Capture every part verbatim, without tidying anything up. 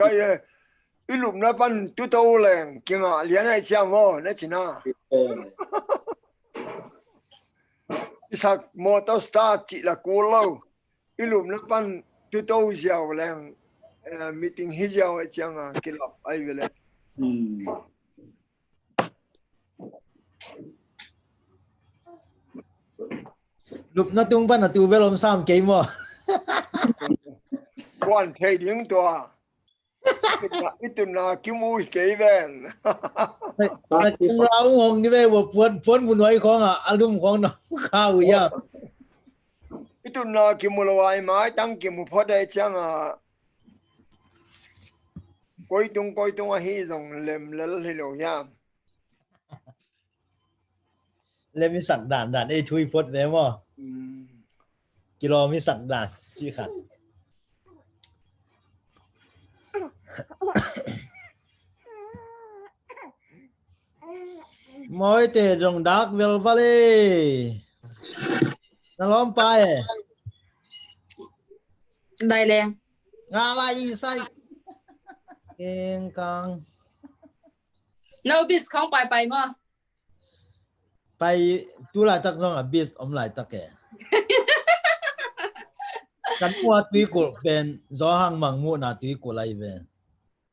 kai e. I lupna pan tuto leng kingah lian ai ciang maw, na cina. I sak motor start cih la kul lo. I lupna pan tuto ziau leng, eh, meeting hi ziau ai ciang a kilap ai vele. Lupna tung pan a tu bel om sam kei maw? Kuan thei ding tua. I tunna kimu hi kei ven. Na tung ra ung hong ni ve, wa puan, puan bu nuai khong a, a lum khong na kha u ya. I tunna kimu lo ai mai, tang kimu phot ai ciang a. Koi tung, koi tung ahi zong lem lel hi lo hiam. Lem i sak dan dan, ei thui phot ve maw? Kilawm i sak dan, ci khat. Mawite zong dak velval e. Na lawmpa e. Dai leng. Nga lai i sai. Keng kang. No bis khong pai pai maw? Pai tu laitak zong a bis om laitak e. Kan mua tuikul pen Zo Hang Mang muhna tuikul ai ve.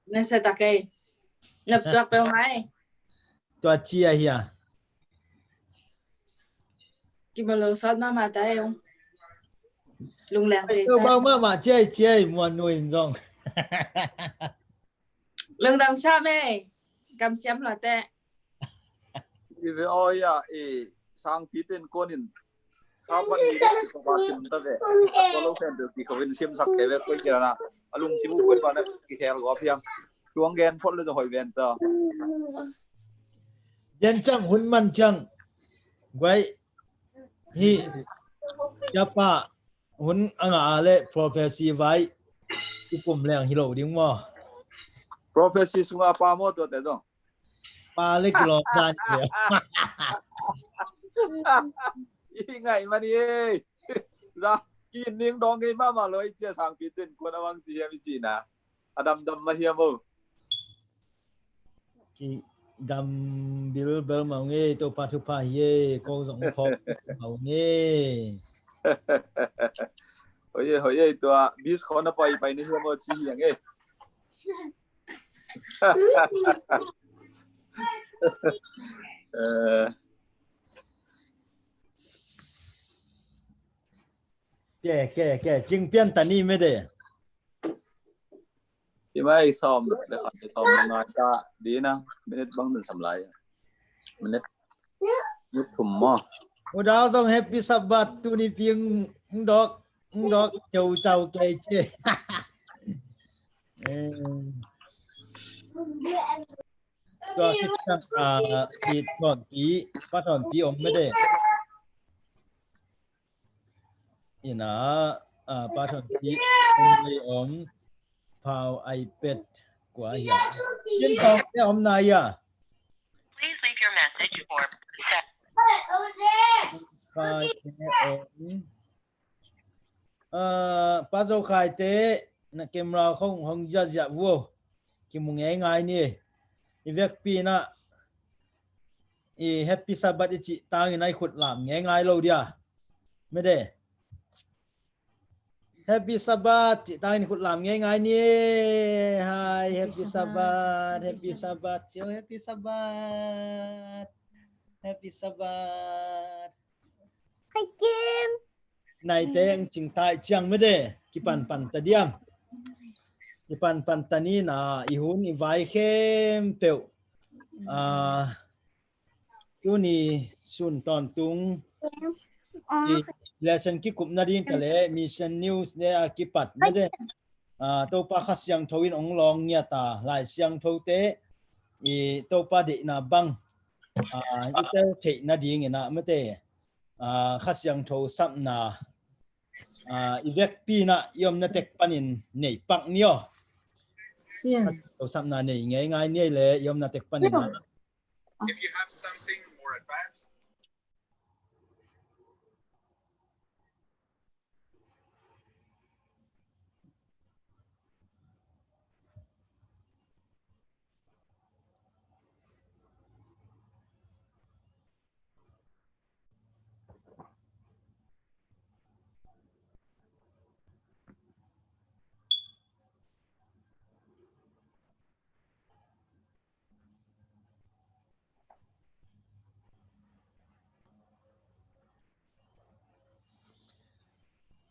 Nasa tak e. Nap tuak pe mai. Tua cia hia. Kimalo sawt mama ta e. Lungleng pe ta. Bang mama cia cia muan nuin zong. Lungdam sa me. Kam siam lo te. I ve aw ya i sangpi ten konin. Sa pan ni ko ba sim ta ve. Ko lo pen ki ko vin sim sak ke ve koi cia na. A lungsim u koi ba na ki khel go phiam. Tuang gen phot le hoi ven ta. Gen cang hun man cang. Guai. Hi, ya pa, hun a ngah a le prophecy vai i kum leng hi lo ding maw? Prophecy sunga pa maw tuate zong? Pa le kilawm dan hi. I ngai mani e. Za, ki ning dong ngei mama lo i cia sangpi ten kuan a wang ci hiam i ci na. A damdam ma hiam o. Ki dam bilbel mah ung e, Topa thupha hi e, ko zong phawk mah ung e. Hoi e, hoi e, tua bis khawng na pai pai ni hiam aw ci hiang e. Eh. Ke, ke, ke, cing pian ta ni mede. I mai sawm le khat le sawm le nga ta dina, minute bang dun sam lai. Minute, minute thum maw? U Dau zong happy Sabbath, tuni pi ng dok, ng dok cau cau kei ce. Eh. Tua khit ciang, ah, pi Thawnpi, Pa Thawnpi om mede. Ina, ah, Pa Thawnpi om, Pau iPad kua hia. Cin Tawng te om na hia. Please leave your message for Kai te om. Ah, Pa Zo Khai te na camera khong hong ziazia vuo. Kimu ngeingai ni. I vekpi na i Happy Sabbath i cih tangin a i khut lam ngeingai lo dia. Mede. Happy Sabbath cih tangin i khut lam ngeingai ni. Hai, Happy Sabbath, Happy Sabbath, cio, Happy Sabbath. Happy Sabbath. Hai Kim. Naite ang cingtai ciang mede, kipanpan ta diam. Kipanpan ta ni na, i hun i vai khempeuh. Ah, tuni sun tawntung i lesson kikupna ding ta le, Mission News le a kipat mede. Ah, Topa Kha Siangtho in ong lawng ngiat a, Lai Siangtho te i Topa deihna bang, ah, i tel theihna dingin a mete, ah, Kha Siangtho sapna, ah, i vekpi na i omna tek panin nei pak ni aw. Kha Siangtho sapna nei ngeingai ni le i omna tek panin a. If you have something more advanced.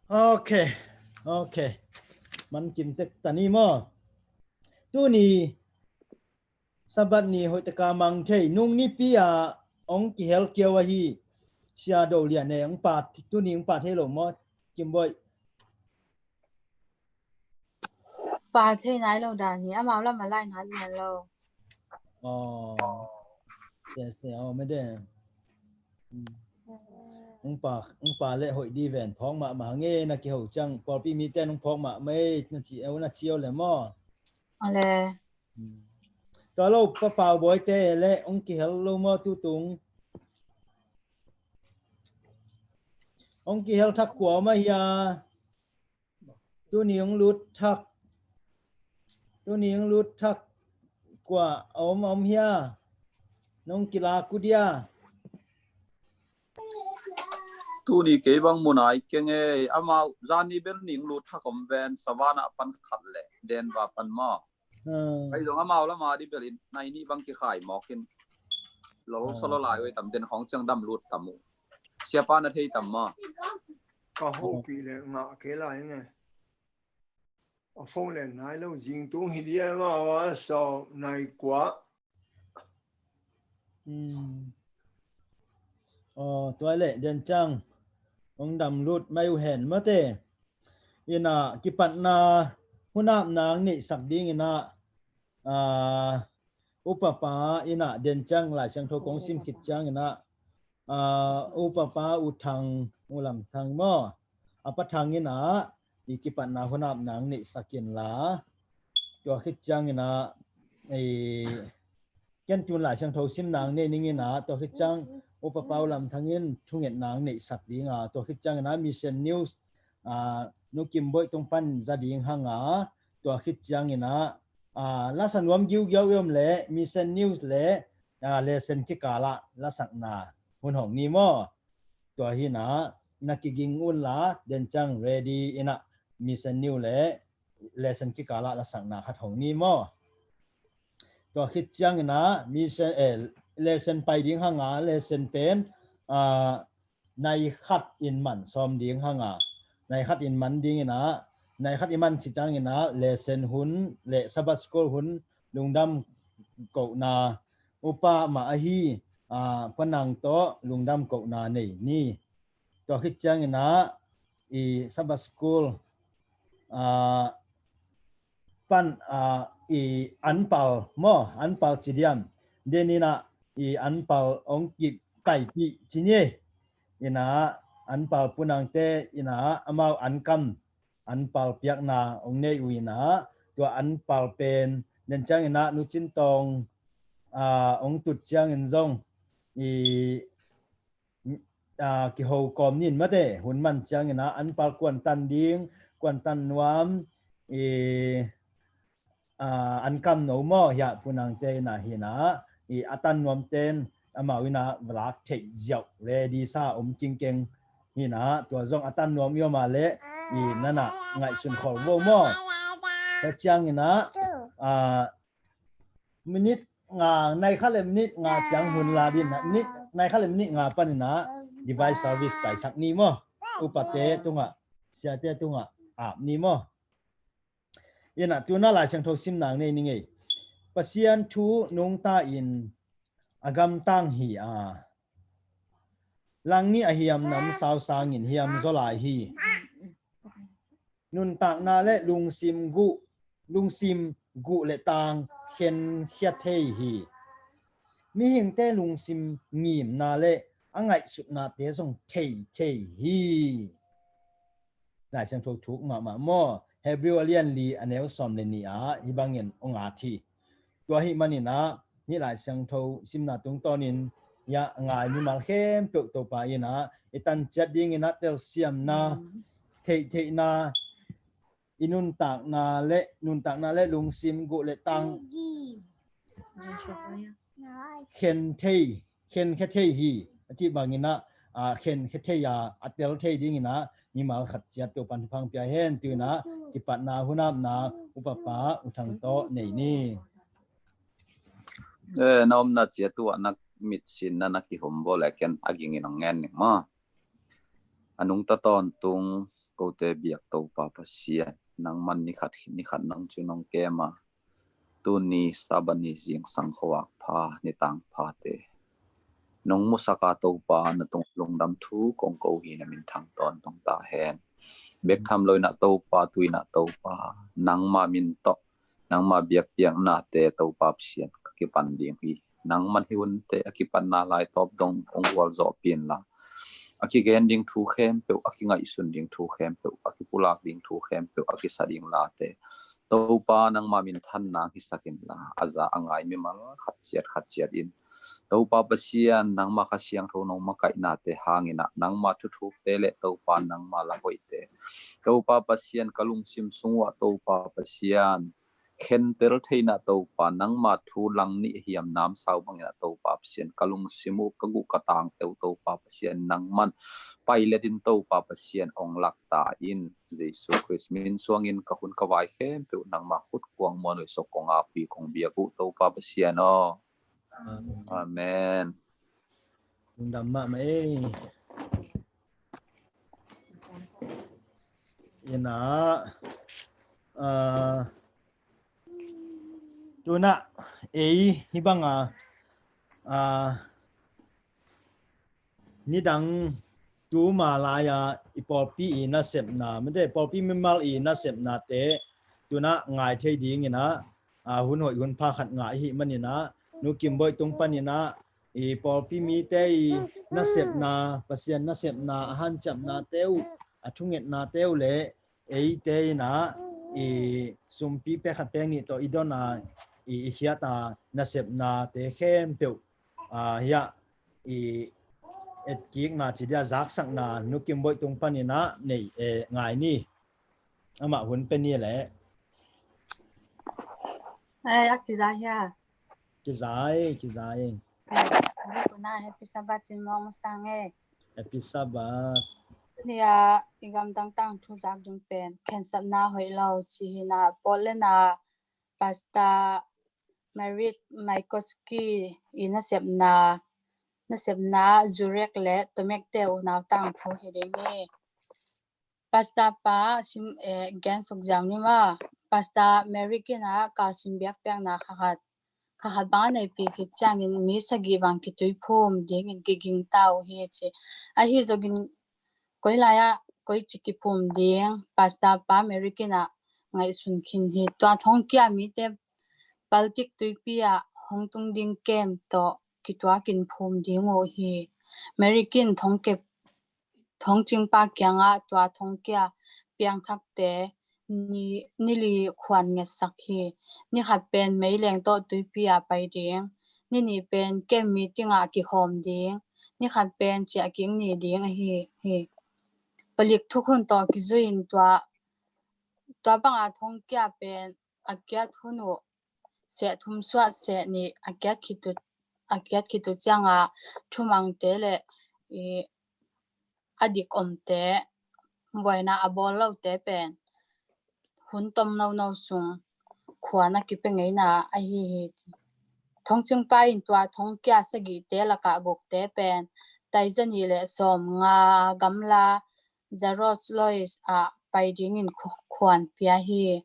Ok, ok. Man kim tek ta ni maw. Tuni Sabbath ni hoih taka mang thei, nung nipi a ong kihel kiau ahi Sia Do Lian e, ong pa, tuni ong pa thei lo maw, Kim Boih? Pa thei nai lo dan hi, amau lam a lai nai lian lo. Aw. Se, se, aw, mede. Hmm. Ong pa, ong pa le hoih di ven, phawk mahmah nge na kiho ciang, pawlpi mite nong phawk mahmah e, na ci, na ci o le maw? Aw le. Hmm. Tua lo, Pa Pau Bawi te le ong kihel lo maw tutung? Ong kihel thak kua om a hia? Tuni ong lut thak. Tuni ong lut thak kua om, om hia? Nong kila ku dia. Tuni kei bang mu nai keng e, amau zani bel ning lut thak om ven, Savannah pan khat le Denver pan maw. Hmm. Ai zong amau lama di bel in nai ni bang kikhai mawk in. Lo solo lai oi tam den khong ciang dam lut tam u. Siapa na thei tam maw. Ka hopih le ngah kei lai nge. A phone le nai lo zing tung hi dia ma wa so nai kua. Hmm. Aw, tua le den ciang ong dam lut mai uh hen mate. Ina kipatna hun ap nang neihsak ding ina, ah, upapa ina den ciang Lai Siangtho kong sim khit ciang ina, ah, upapa U Thang, U Lam Thang maw, a Pa Thang ina i kipatna hun ap nang neihsak inla, tua khit ciang ina i ken tun Lai Siangtho sim nang nei ning ina, tua khit ciang upapa U Lam Thang in thunget nang neihsak dinga, tua khit ciang ina Mission News, ah, Nu Kim Boih tung pan za ding hanga, tua khit ciang ina, ah, lasa nuam giugiau i om le Mission News le, ah, lesson kikala lasakna hun hong ni maw. Tua hina na kiging unla den ciang ready ina Mission News le lesson kikala lasakna khat hong ni maw. Tua khit ciang ina mission, eh, lesson pai ding hanga, lesson pen, ah, nai khat in man sawm ding hanga, nai khat in man ding ina, nai khat i man ci ciang ina lesson hun le Sabbath School hun lungdam kohna upa mah ahi, ah, Pa Nang tawh lungdam kohna nei ni. Tua khit ciang ina i Sabbath School, ah, pan, ah, i anpal maw, anpal ci diam. Den ina i anpal ong kip kaipih ci ni. Ina anpal Pu Nang te ina amau ankam anpal piakna ong nei uh ina, tua anpal pen den ciang ina Nu Cin Tawng, ah, ong tut ciang in zong i, ah, kiho kawm nin mate, hun man ciang ina anpal kuantan ding, kuantan nuam, i, ah, ankam no maw hia Pu Nang te ina hina, i a tan nuam ten amau ina valak theih ziau ready sa om kingkeng hina, tua zong a tan nuam i om a le i nana ngaihsun khol vo maw. Tua ciang ina, ah, minute nga, nai khat le minute nga ciang hun la din, minute, nai khat le minute nga pan ina divine service paisak ni maw. Upate tunga, siate tunga ap ni maw. Ina tuna Lai Siangtho sim nang nei ning ei. Pasian thu nungta in a gamtang hi a, langnih a hiam namsau sangin hiam zaw lai hi. Nuntakna le lungsim guh, lungsim guh le tang khenkhia thei hi. Mihingte lungsim ngimna le a ngaihsutnate zong thei thei hi. Lai Siangtho thuk mahmah maw. Hebrew a lian li a neu sawm le nih ah hih bangin ong at hi. Tua hih manin ah hih Lai Siangtho simna tungtawnin hia ngai mimal khempeuh Topa in ah i tan ciat dingin ah telsiamna, theihtheihna, i nuntakna le, nuntakna le lungsim guh le tang khen thei, khenkhia thei hi. A cih bangin ah, a, khenkhia thei a, a tel thei dingin ah mimal khat ciat Topan thupha pia hen. Tu-in ah kipatna hun apna upapa U Thang tawh nei ni. Eh, na omna ciat uh ah na mitsinna na kihum bo le ken a gingin ong ngen ning maw. A nungta tawntung kote biak Topa Pasian, nangman nikhat nikhat nang cui nong kem a, tuni Sabbath ni zingsang khuavak pha, nitang phate nong musak a Topa, na tung lungdam thu kong ko hi, na minthang tawntung ta hen. Bek tham lo in ah Topa, tu in ah Topa, nangma min tawh nangma biakpiaknate Topa Pasian ka kipan ding hi. Nangman hih hunte a kipanna lai tawp dong hong gualzawhpih inla, a kigen ding thu khempeuh, a kingaihsun ding thu khempeuh, a kipulak ding thu khempeuh, a kisa ding late Topa nangma minthan nang hisak inla, a za a ngai mimal khat ciat khat ciat in Topa Pasian, nangma Kha Siangtho nong makaihnate hangin ah, nangma thuthukte le Topa nangma la hoihte Topa Pasian, ka lungsim sung uah Topa Pasian, khentel theihna Topa, nangma thu lang nih hiam namsau bangin ah Topa Pasian, ka lungsim uh, ka guh ka tangte uh Topa Pasian, nangman pailet in Topa Pasian, ong lak ta in. Jesu Khrist min suangin ka hun ka vai khempeuh nangma khut kuang muan uh sok kong ap hi, kong biak uh Topa Pasian aw. Amen. Amen. Lungdam mahmah ei. Ina, ah, tuna ei hih banga, ah, nidang tuma lai-a i pawlpi i nasepna, mite pawlpi mimal i nasepnate tuna ngai thei dingin ah, ah, hun hoih hun pha khat ngah i hih manin ah, Nu Kim Boih tung panin ah i pawlpi mite i nasepna, Pasian nasepna, a hanciamnate uh, a thungetnate uh le eite in ah i sumpi pek khat pek nih tawh i don a, i, i khiat a nasepnate khempeuh, ah, hiah i etkikna ci dia, zaksakna Nu Kim Boih tung panin ah nei, eh, ngai ni. Amah hun pe ni le. Ai, a kiza hia? Kizai, kizai. Ai, a bi kuna Happy Sabbath cin mawng masang e. Happy Sabbath. Nia i gamdang tangthu zak ding pen khensatna hoih lo ci hi na, Portland a Pastor Merrick Mickoski i nasepna, nasepna Zurek le Tomek te unau tangthu hi ding hi. Pastor pa sim, eh, gen suk ziau ni ma. Pastor Merrick in ah ka sim biakpiakna kha khat, kha khat bang a neipi khit ciangin mi sagih bang kituiphum dingin kiging ta uh hi ci. Ahi zongin koi lai-ah koi ci kiphum ding Pastor pa Merrick in ah ngaihsun khin hi. Tua thongkia mite Baltic tuipi ah hong tung ding kem tawh kituakin phum ding uh hi. Merrick in thongkep, thongcingpa kiangah tua thongkia piangthakte ni, ni li khuan ngetsak hi. Ni khat pen meileng tawh tuipi ah pai ding, ni nih pen camp meeting ah kikhawm ding, ni khat pen ciahkik ni ding ahi hi. Palik thukhun tawh kizui in tua, tua banga thongkia pen a kiat hun uh seh thum suah seh nih a kiat khit uh, a kiat khit uh ciangah thumangte le i a dik omte, buaina a bawl lote pen hun tom nono sung khuan a kipia ngeina ahi hi. Thongcingpa in tua thongkia sagihte lakah gukte pen taizani le sawm nga gamla Zaros Lois ah pai dingin khu-, khuan pia hi.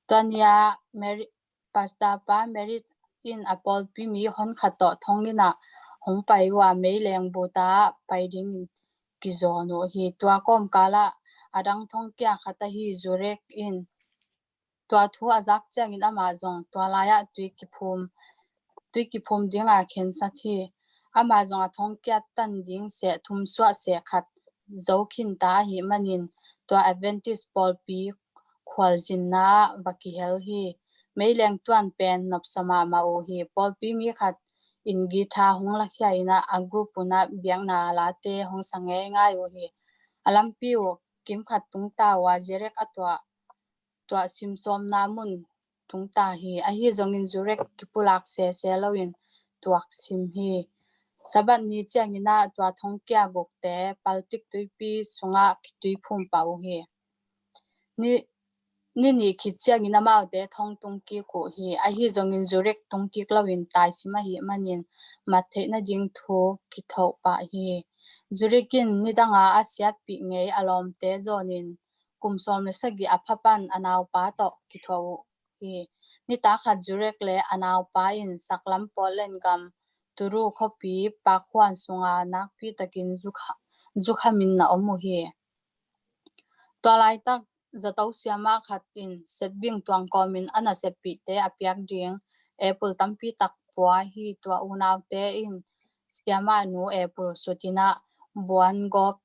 Tua nia Mary, Pastor pa Merrick in a pawlpi mi hon khat tawh thong inn ah hong pai uh a, meileng buta pai dingin kizawn uh hi. Tua kawmkalah a dang thongkia khat ahi Zurek in tua thu a zak ciangin amah zong tua lai-ah tui kiphum, tui kiphum dinga khensat hi. Amah zong a thongkia tan ding seh thum suah seh khat zo khin ta ahih manin tua Adventist pawlpi khualzinna va kihel hi. Meileng tuan pen nopsa mahmah uh hi. Pawlpi mi khat in guitar hong lakhia in ah a group un ah biakna late hong sa ngeingai uh hi. A lampi uh kim khat tungta uh a, Zurek a tuah, tuah simsawmna mun tungta hi. Ahi zongin Zurek kipulak sese loin tuak sim hi. Sabbath ni ciangin ah tua thongkia gukte Baltic tuipi sungah kituiphum pah uh hi. Ni, ni nih khit ciangin amaute thong tungkik uh hi. Ahi zongin Zurek tungkik loin taisim ahih manin mat theih nading thu kithoh pah hi. Zurich in nidanga a siatpih ngei a lawmte zawnin kum sawm le sagih a pha pan a naupa tawh kithuah uh hi. Nitak khat Zurich le a naupa in saklam Portland gam Turu khuapi pakhuan sunga nakpi takin zukha, zukhamin na om uh hi. Tua laitak zato siamah khat in setbing tuang kawmin a naseppihte a piak ding apple tampi tak pua hi. Tua unaute in siamah nu apple sutinah buan gawp,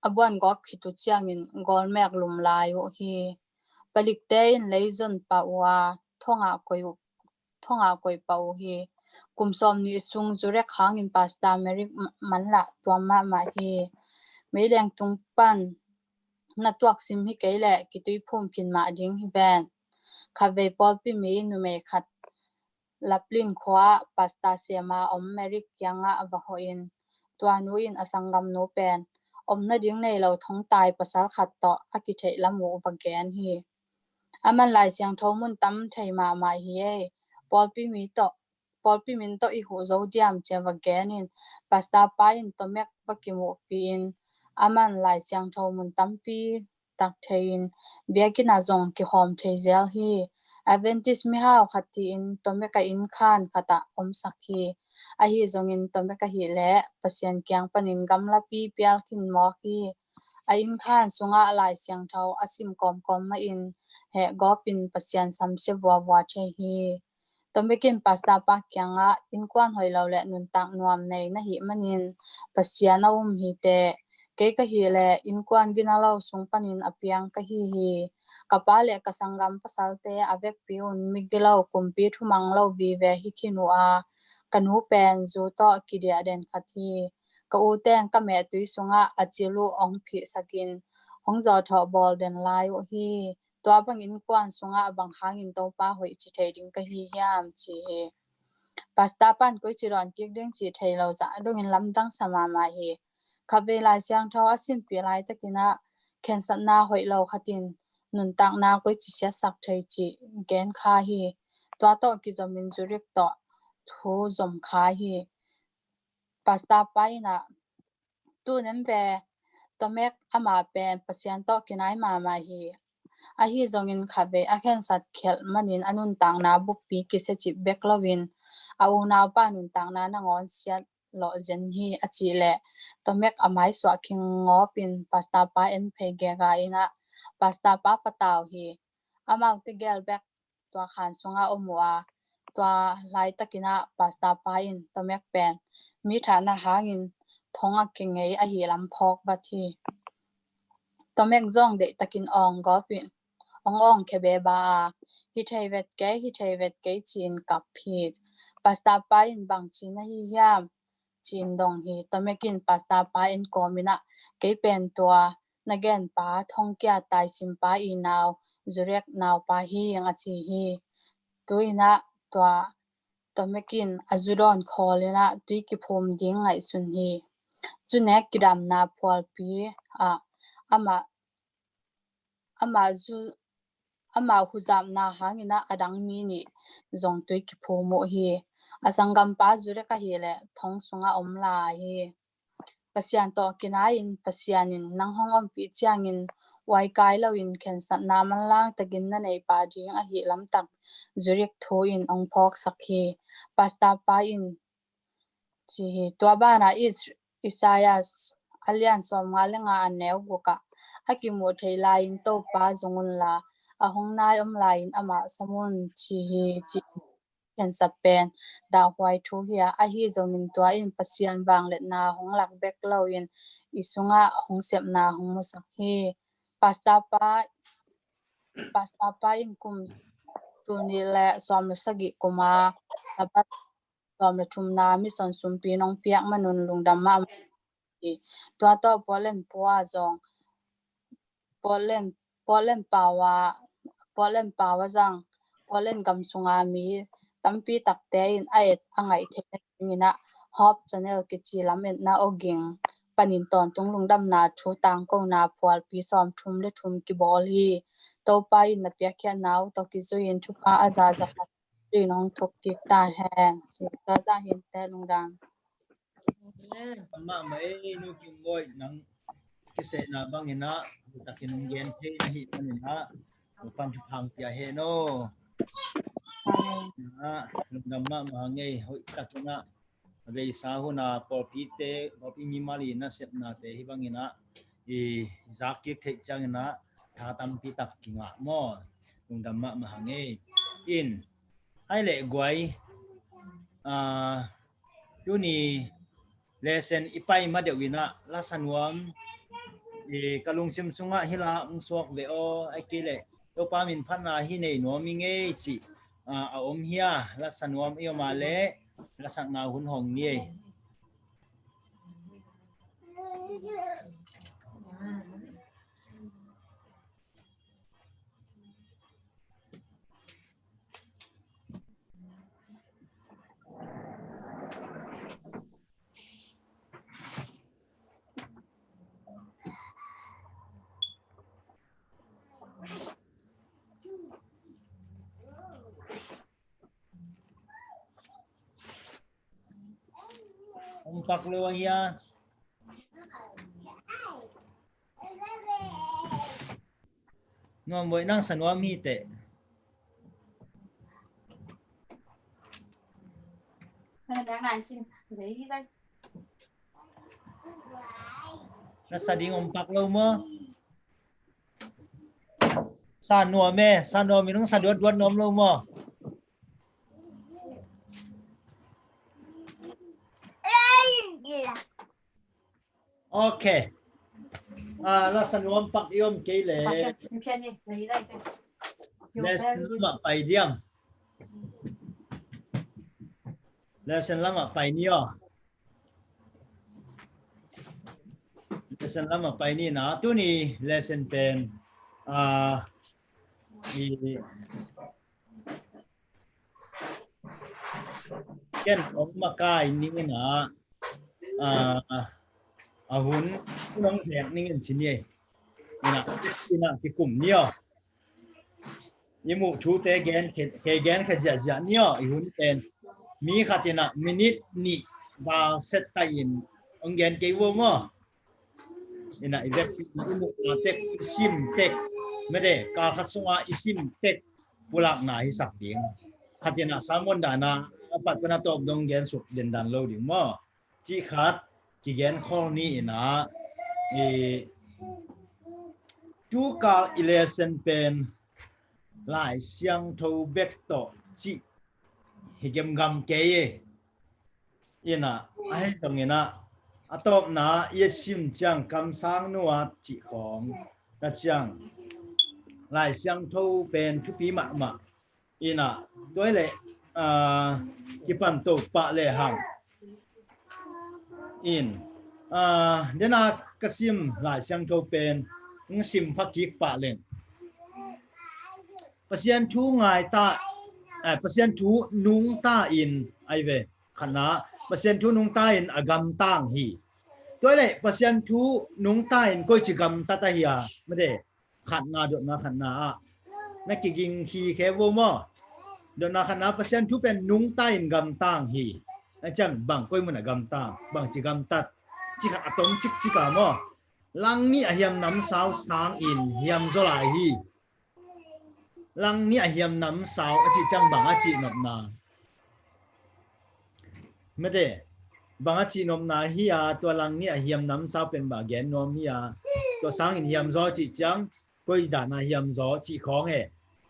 a buan gawp khit uh ciangin gawlmek lum lai uh hi. Palikte in leizon pah uh a thongah koih uh thongah koih pah uh hi. Kum sawm nih sung Zurich hangin Pastor Merrick manlah tuam mahmah hi. Meileng tung pan na tuak sim hi kei leh kitui phum khin mah ding hi ven. Khatvei pawlpi mi numei khat Laplin khua Pastor sema om Merrick kiangah a va hohin tua nu in a sanggamnu pen om nading nei lo thongtai pasal khat tawh a kitheih lam uh va gen hi. Aman Lai Siangtho mun tam thei mahmah hi ei. Pawlpi mi tawh, pawlpi min tawh i huh zo diam cia va genin Pastor pa in Tomek va kimuhpi in aman Lai Siangtho mun tampi tak thei in biakinn ah zong kihawm thei zel hi. Adventist mihau khat tiin Tomek a inn khan khatah omsak hi. Ahi zongin Tomek ahih leh Pasian kiang panin gamlapi pial khin mawk hi. A inn khan sungah Lai Siangtho a sim kawmkawm mahin heh gawpin Pasian samsia vuavua thei hi. Tomek in Pastor pa kiangah innkuan hoih lo le nuntak nuam nei na hih manin Pasian a um hi teh. Kei ka hih leh innkuan gina lo sung panin a piang ka hi hi. Ka pa le ka sanggam pasalte a vekpi un migilo kumpi thumang lo vive hi khin uh a ka nu pen zu tawh kidiah den khat hi. Ka uten ka mehtui sungah a cil uh ong phihsakin hong zawhthawh bawl den lai uh hi. Tua bang innkuan sungah bang hangin Topa hoih ci thei ding ka hi hiam ci hi. Pastor pan koi ci dawn kik ding ci thei lo zah dongin lamdang sa mahmah hi. Khatvei Lai Siangtho a simpih laitakinah khensatna hoih lo khatin nuntakna koi ci siatsak thei ci gen kha hi. Tua tawh kizomin Zurich tawh thu zom kha hi. Pastor pa inah tu nem ve Tomek amah pen Pasian tawh kinai mahmah hi. Ahi zongin khatvei a khensat khialh manin a nuntakna buppi kisiacip bek loin a unaupa nuntakna nangawn siat lawh zen hi a cih leh Tomek a maisuah khing ngawpin Pastor pa en phei gega inah Pastor pa patau hi. Amaute gel bek tua khan sungah om uh a tua laitakinah Pastor pa in Tomek pen mi thahna hangin thong a kingei ahi lam phawk vat hi. Tomek zong deihtakin awng gawpin ong awng khia beba a hi thei vet kei, hi thei vet kei ci-in kap hi. Pastor pa in bang ci na hi hiam ci-in dong hi. Tomek in Pastor pa en kawminah kei pen tua na genpa thongkia taisimpa i nau Zurek naupa hi ing a ci hi. Tuinah tua Tomek in a zu dawn khawlinah tui kiphum ding ngaihsun hi. Zu nek kidamna phualpi ah amah amah zu amah huzapna hanginah a dang mi nih zong tui kiphum uh hi. A sanggampa Zurek ahileh thong sungah om lai hi. Pasian tawh kinai-in Pasian in nang hong ompih ciangin uaikai loin khensatna manlang takin na nei pah ding ahi lamtak Zurek thu in ong phawksak hi. Pastor pa in ci hi. Tua banah Is- Isaias a lian sawmnga le nga a neu gukah a kimuh theih lai-in Topa zong unla a hong nai om lai-in amah sam un ci hi ci khensat pen dahhuai thu hi a, ahi zongin tua in Pasian vangliatna hong lak bek loin i sungah hong sepna hong musak hi. Pastor pa Pastor pa in kum tul nih le sawm le sagih kuma Sabbath sawm le thumna mission sumpi nong piak manun lungdam mahmah hi. Tua tawh Portland pua zong Portland Portland pawa Portland pawa zang Portland gam sunga mi tampi takte in a et a ngaih theihna dinginah Hope Channel kici lam etna awging panin tawntung lungdamna thu tangkona phualpi sawm thum le thum kibawl hi. Topa in na piakkhiatna uh tawh kizui-in thupha a za zakhat in hong thuk kik ta hen. Ci tua zah hinte lungdam. Amen. Amah mah ei, Nu Kim Boih, nang kisehna bangin ah, takin hong gen thei na hih panin ah, Topa'n thupha pia hen aw. Amen. Ah, lungdam mahmah hang ei, hoih takin ah, a beisa hun a pawlpite, pawlpi mimal i nasepnate hih bangin ah, i zak kik theih ciangin ah, tha tampi tak kingah maw. Lungdam mahmah hang ei. In, hai leh guai, ah, tuni lesson i pai ma deuh in ah, lasa nuam, i ka lungsim sungah hi la hong suak ve aw, ahih kei leh Topa min phatna hi nei nuam i ngei cih, ah, a om hia, lasa nuam i om a leh, lasakna hun hong ni ei. Hong pak lo hia. Nuam Boih, nang sa nuam hi teh. Na sa ding om pak lo maw? Sa nuam e, sa nuam in hong sa duat duat nuam lo maw? Ok. Ah, lasa nuam pak i om kei leh. Lesson lamah pai diam. Lesson lamah pai ni aw. Lesson lamah pai ni na, tuni lesson pen, ah, i ken hong makai ning in ah, ah, a hun, hun hong zek ning in ci ni ei. In ah, in ah kikum ni aw. I muh thute gen khe, khe gen khe ziahziah ni aw, i hun pen. Mi khat in ah minute nih val set ta in hong gen kei vo maw. In ah i vekpi, i muhna tek, i sim tek, mede, kal khat sunga i sim tek pulakna hisak ding. Khat in ah sermon dan a, a pat pan a tawp dong gen suk den dan lo ding maw. Cih khat kigen khol ni in ah, i tukal i lesson pen Lai Siangtho bek tawh cih hi gemgam kei e. In ah, ahi zongin ah, a tawpna i a sim ciang kamsang nua cih khawng, ka ciang Lai Siangtho pen thupi mahmah. In ah, tua hi leh, ah, kipan to pah lehang. In, ah, dena ka sim Lai Siangtho pen, ng sim pha kik pah leng. Pasian thu ngai ta, eh, Pasian thu nungta in, ai ve, khatna, Pasian thu nungta in a gamtang hi. Tua hi leh, Pasian thu nungta in koici gamtat ahi a, mede, khatna, dotna khatna ah na kiging hi khe vo maw. Dotna khatna, Pasian thu pen nungta in gamtang hi. A ciang bang koi mun a gamtang, bangci gamtat, cih khat a tom cikcik a maw. Lang nih a hiam namsau sangin hiam zaw lai hi. Lang nih a hiam namsau a cih ciang bang a cihnopna, mede, bang a cihnopna hi a, tua lang nih a hiam namsau pen bang a gen nuam hi a, tua sangin hiam zaw cih ciang koi dan a hiam zaw cih khawng e.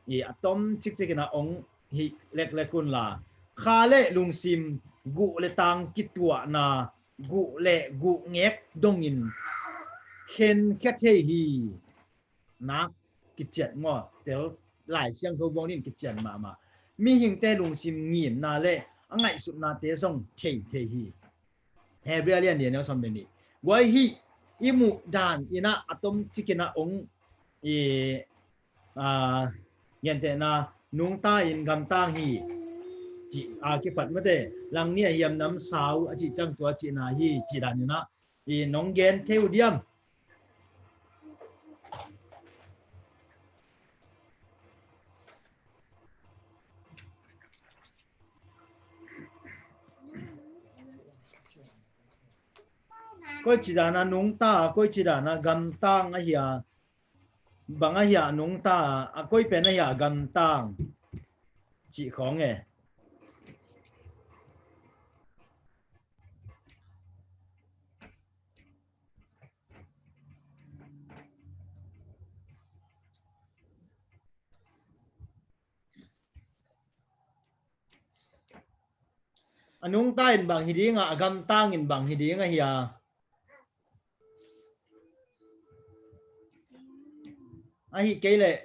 I a tom cikcik in a ong hih leklek un la. Kha le lungsim, guh le tang kituahna, guh le guh ngek dongin khenkhia thei hi. Nak kician maw, tel Lai Siangtho bawng in kician mahmah. Mihingte lungsim ngimna le a ngaihsutnate zong thei thei hi. Hebrew a lian lian a sawm le nih. Guai hih i muh dan in ah a tom cikin ah ong i, ah, gentehna nungta in gamtang hi. Cih a kipat mate, lang nih a hiam namsau a cih ciang tua cihna hi, cih dan in ah i nong gen thei uh diam? Koi ci dan a nungta, koi ci dan a gamtang ahi a, bang ahi a nungta, a koi pen ahi a gamtang cih khawng e. A nungta in bang hi ding a, a gamtang in bang hi ding ahi a. Ahi kei leh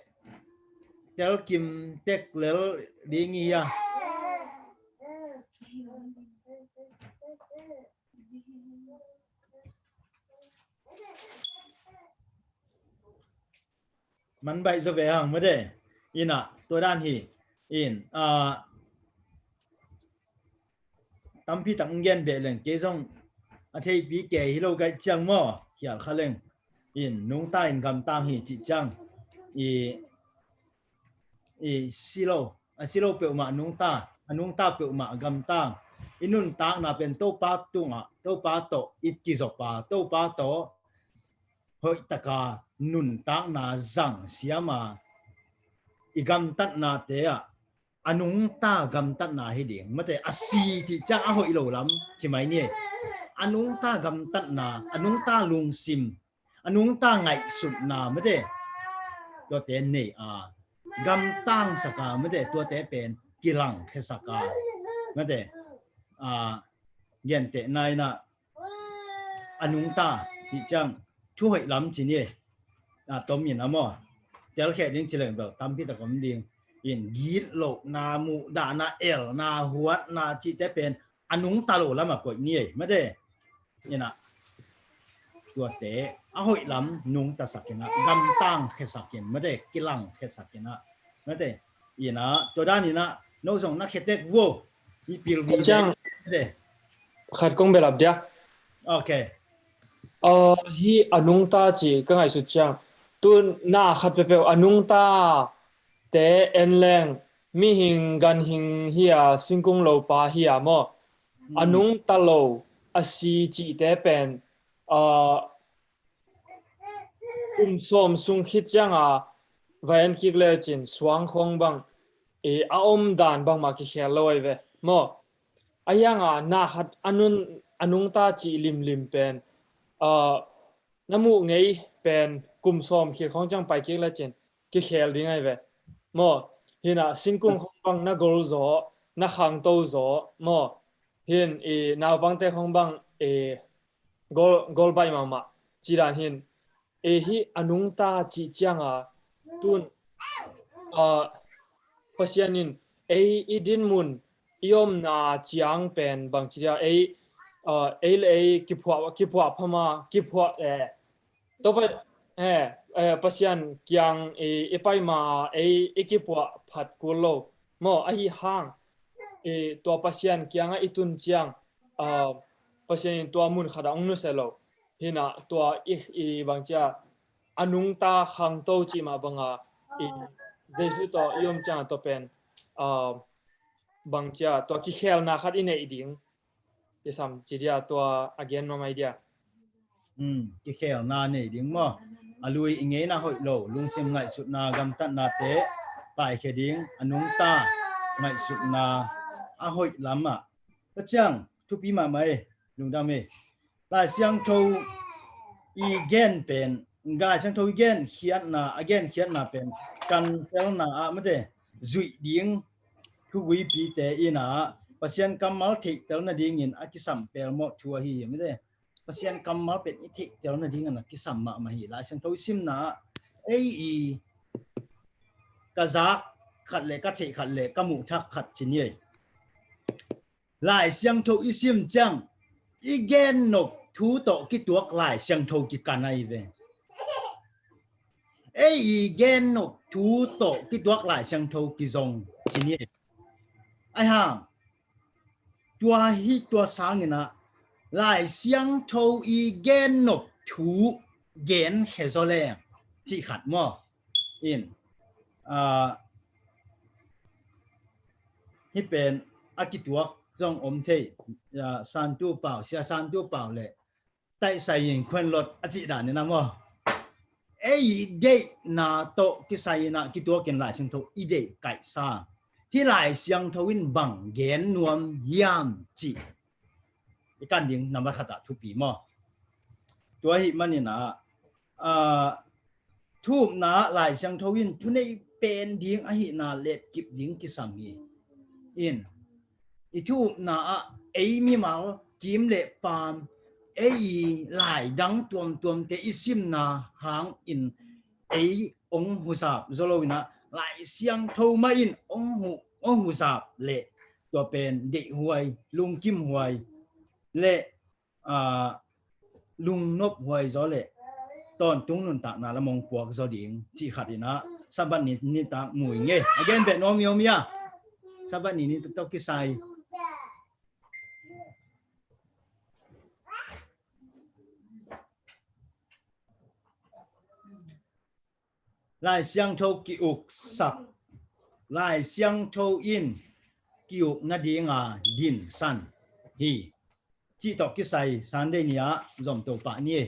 telkim tek lel ding hi a. Man baih zaw ve hang mate. Ina, tua dan hi. In, a, tampi tak gen beh leng kei zong a theipi kei hi lo kaih ciang maw, khial kha leng. In, nungta in gamtang hi cih ciang. I, i si lo, a si lo peuhmah nungta, a nungta peuhmah gamtang. I nuntakna pen Topa tungah, Topa tawh i kizop a, Topa tawh hoihtaka nuntakna zang siama i gamtatnate ah a nungta gamtatna hi ding. Mate, a si cih ciang a hoih lo lam ci mai ni. A nungta gamtatna, a nungta lungsim, a nungta ngaihsutna, mate, tuate nei a gamtang saka, mate, tuate pen kilang khesaka, mate, a, gentehna inah a nungta cih ciang thu hoih lam ci ni. A, tom in a maw, telkhe ding ci leng bel tampi tak om ding. In gitlohna, muhdahna, elna, huatna cihte pen a nungta lo lam a koih ni ei, mate. Ina, tuate a hoih lam nungta sakin a, gamtang khesakin, mate, kilang khesakin a, mate. Ina, tua dan ina, no zong na khetek vo. I pil vi ciang, mate. Khat kong belap dia. Ok. A, hi a nungta ci ka ngaihsut ciang, tu na khat peuhpeuh a nungta te en leng, mihing ganhing hi a, singkung lopa hi a maw. A nungta lo, a si cihte pen, a, kum sawm sung khit cianga va en kik lecin suang khawng bang, e, a om dan bangmah kikhel lo ahi ve maw. A hianga na khat a nun, a nungta cih limlim pen, a, na muh ngei pen kum sawm khit khawng ciang pai kik lecin kikhel ding ahi ve maw. Hinah singkung khawng bang na gol zaw, na khangto zaw maw. Hin i naupangte khawng bang i gol, gol baih mahmah. Ci dan hin, e, hi a nungta cih cianga tun, a, Pasian in ei i dinmun, i omna ciang pen bang ci dia, ei, a, ei le ei kiphuah, kiphuah phama, kiphuah, e, Topa, e, e, Pasian kiang i, i paima ei i kiphuah phat kul lo maw. Ahi hang, e, tua Pasian kianga i tun ciang, a, Pasian in tua mun khatah hong nusia lo. Hinah tua i, i bangcia a nungta khangto cih mah banga i Jesu tawh i om cianga tua pen, a, bangcia tua kikhelna khat i neih ding. I sam ci dia tua a gen mamai dia. Hmm, kikhelna nei ding maw. A lui i ngeina hoih lo, lungsim ngaihsutna gamtatnate paikhia ding, a nungta ngaihsutna a hoih lamah. Ka ciang, thupi mahmah e, lungdam e. Lai Siangtho i gen pen, Lai Siangtho i gen khiatna, a gen khiatna pen, kan telna ah mate, zuih ding, thuguipite ina, Pasian kammal theihtel nadingin a kisam pelmawh thu ahi hi mate. Pasian kammal pen i theihtel nadingin a kisam mahmah hi. Lai Siangtho i simna ah, ei i ka zak khat le ka theih khat le ka muh thak khat ci ni ei. Lai Siangtho i sim ciang, i gen nop thu tawh kituak Lai Siangtho kikan ahi ve. Ei i gen nop thu tawh kituak Lai Siangtho kizong ci ni ei. Ahi hang, tua hi tua sangin ah Lai Siangtho i gen nop thu gen khe zaw leng cih khat maw. In, a, hih pen a kituak zong om thei, a, Santu Pau, Sia Santu Pau le taisai in khuan lot a cih dan in a maw. Ei i deihna tawh kisai in a kituakin Lai Siangtho i deih kaihsa. Hih Lai Siangtho in bang gen nuam hiam cih i kan ding nambat khat ah thupi maw. Tua ahih manin a, ah, thu upna ah Lai Siangtho in thuneih pen ding ahihna letkip ding kisam hi. In, i thu upna ah ei mimal kim le paam, ei i lai dang tuamtuamte i simna hangin ei ong huzap zaw lo in a, Lai Siangtho mah in ong hu, ong huzap leh tua pen deihhuai, lungkimhuai leh, aa, lungnophuai zaw leh tawntung nuntakna lam ong puak zaw ding cih khat in a, Sabbath ni nitak mu ing e. A gen beh nuam i om hia? Sabbath ni nitak tawh kisai Lai Siangtho ki-uksak, Lai Siangtho in ki-uk nadinga dinsan hi cih tawh kisai Sunday ni-ah zomto pah ni.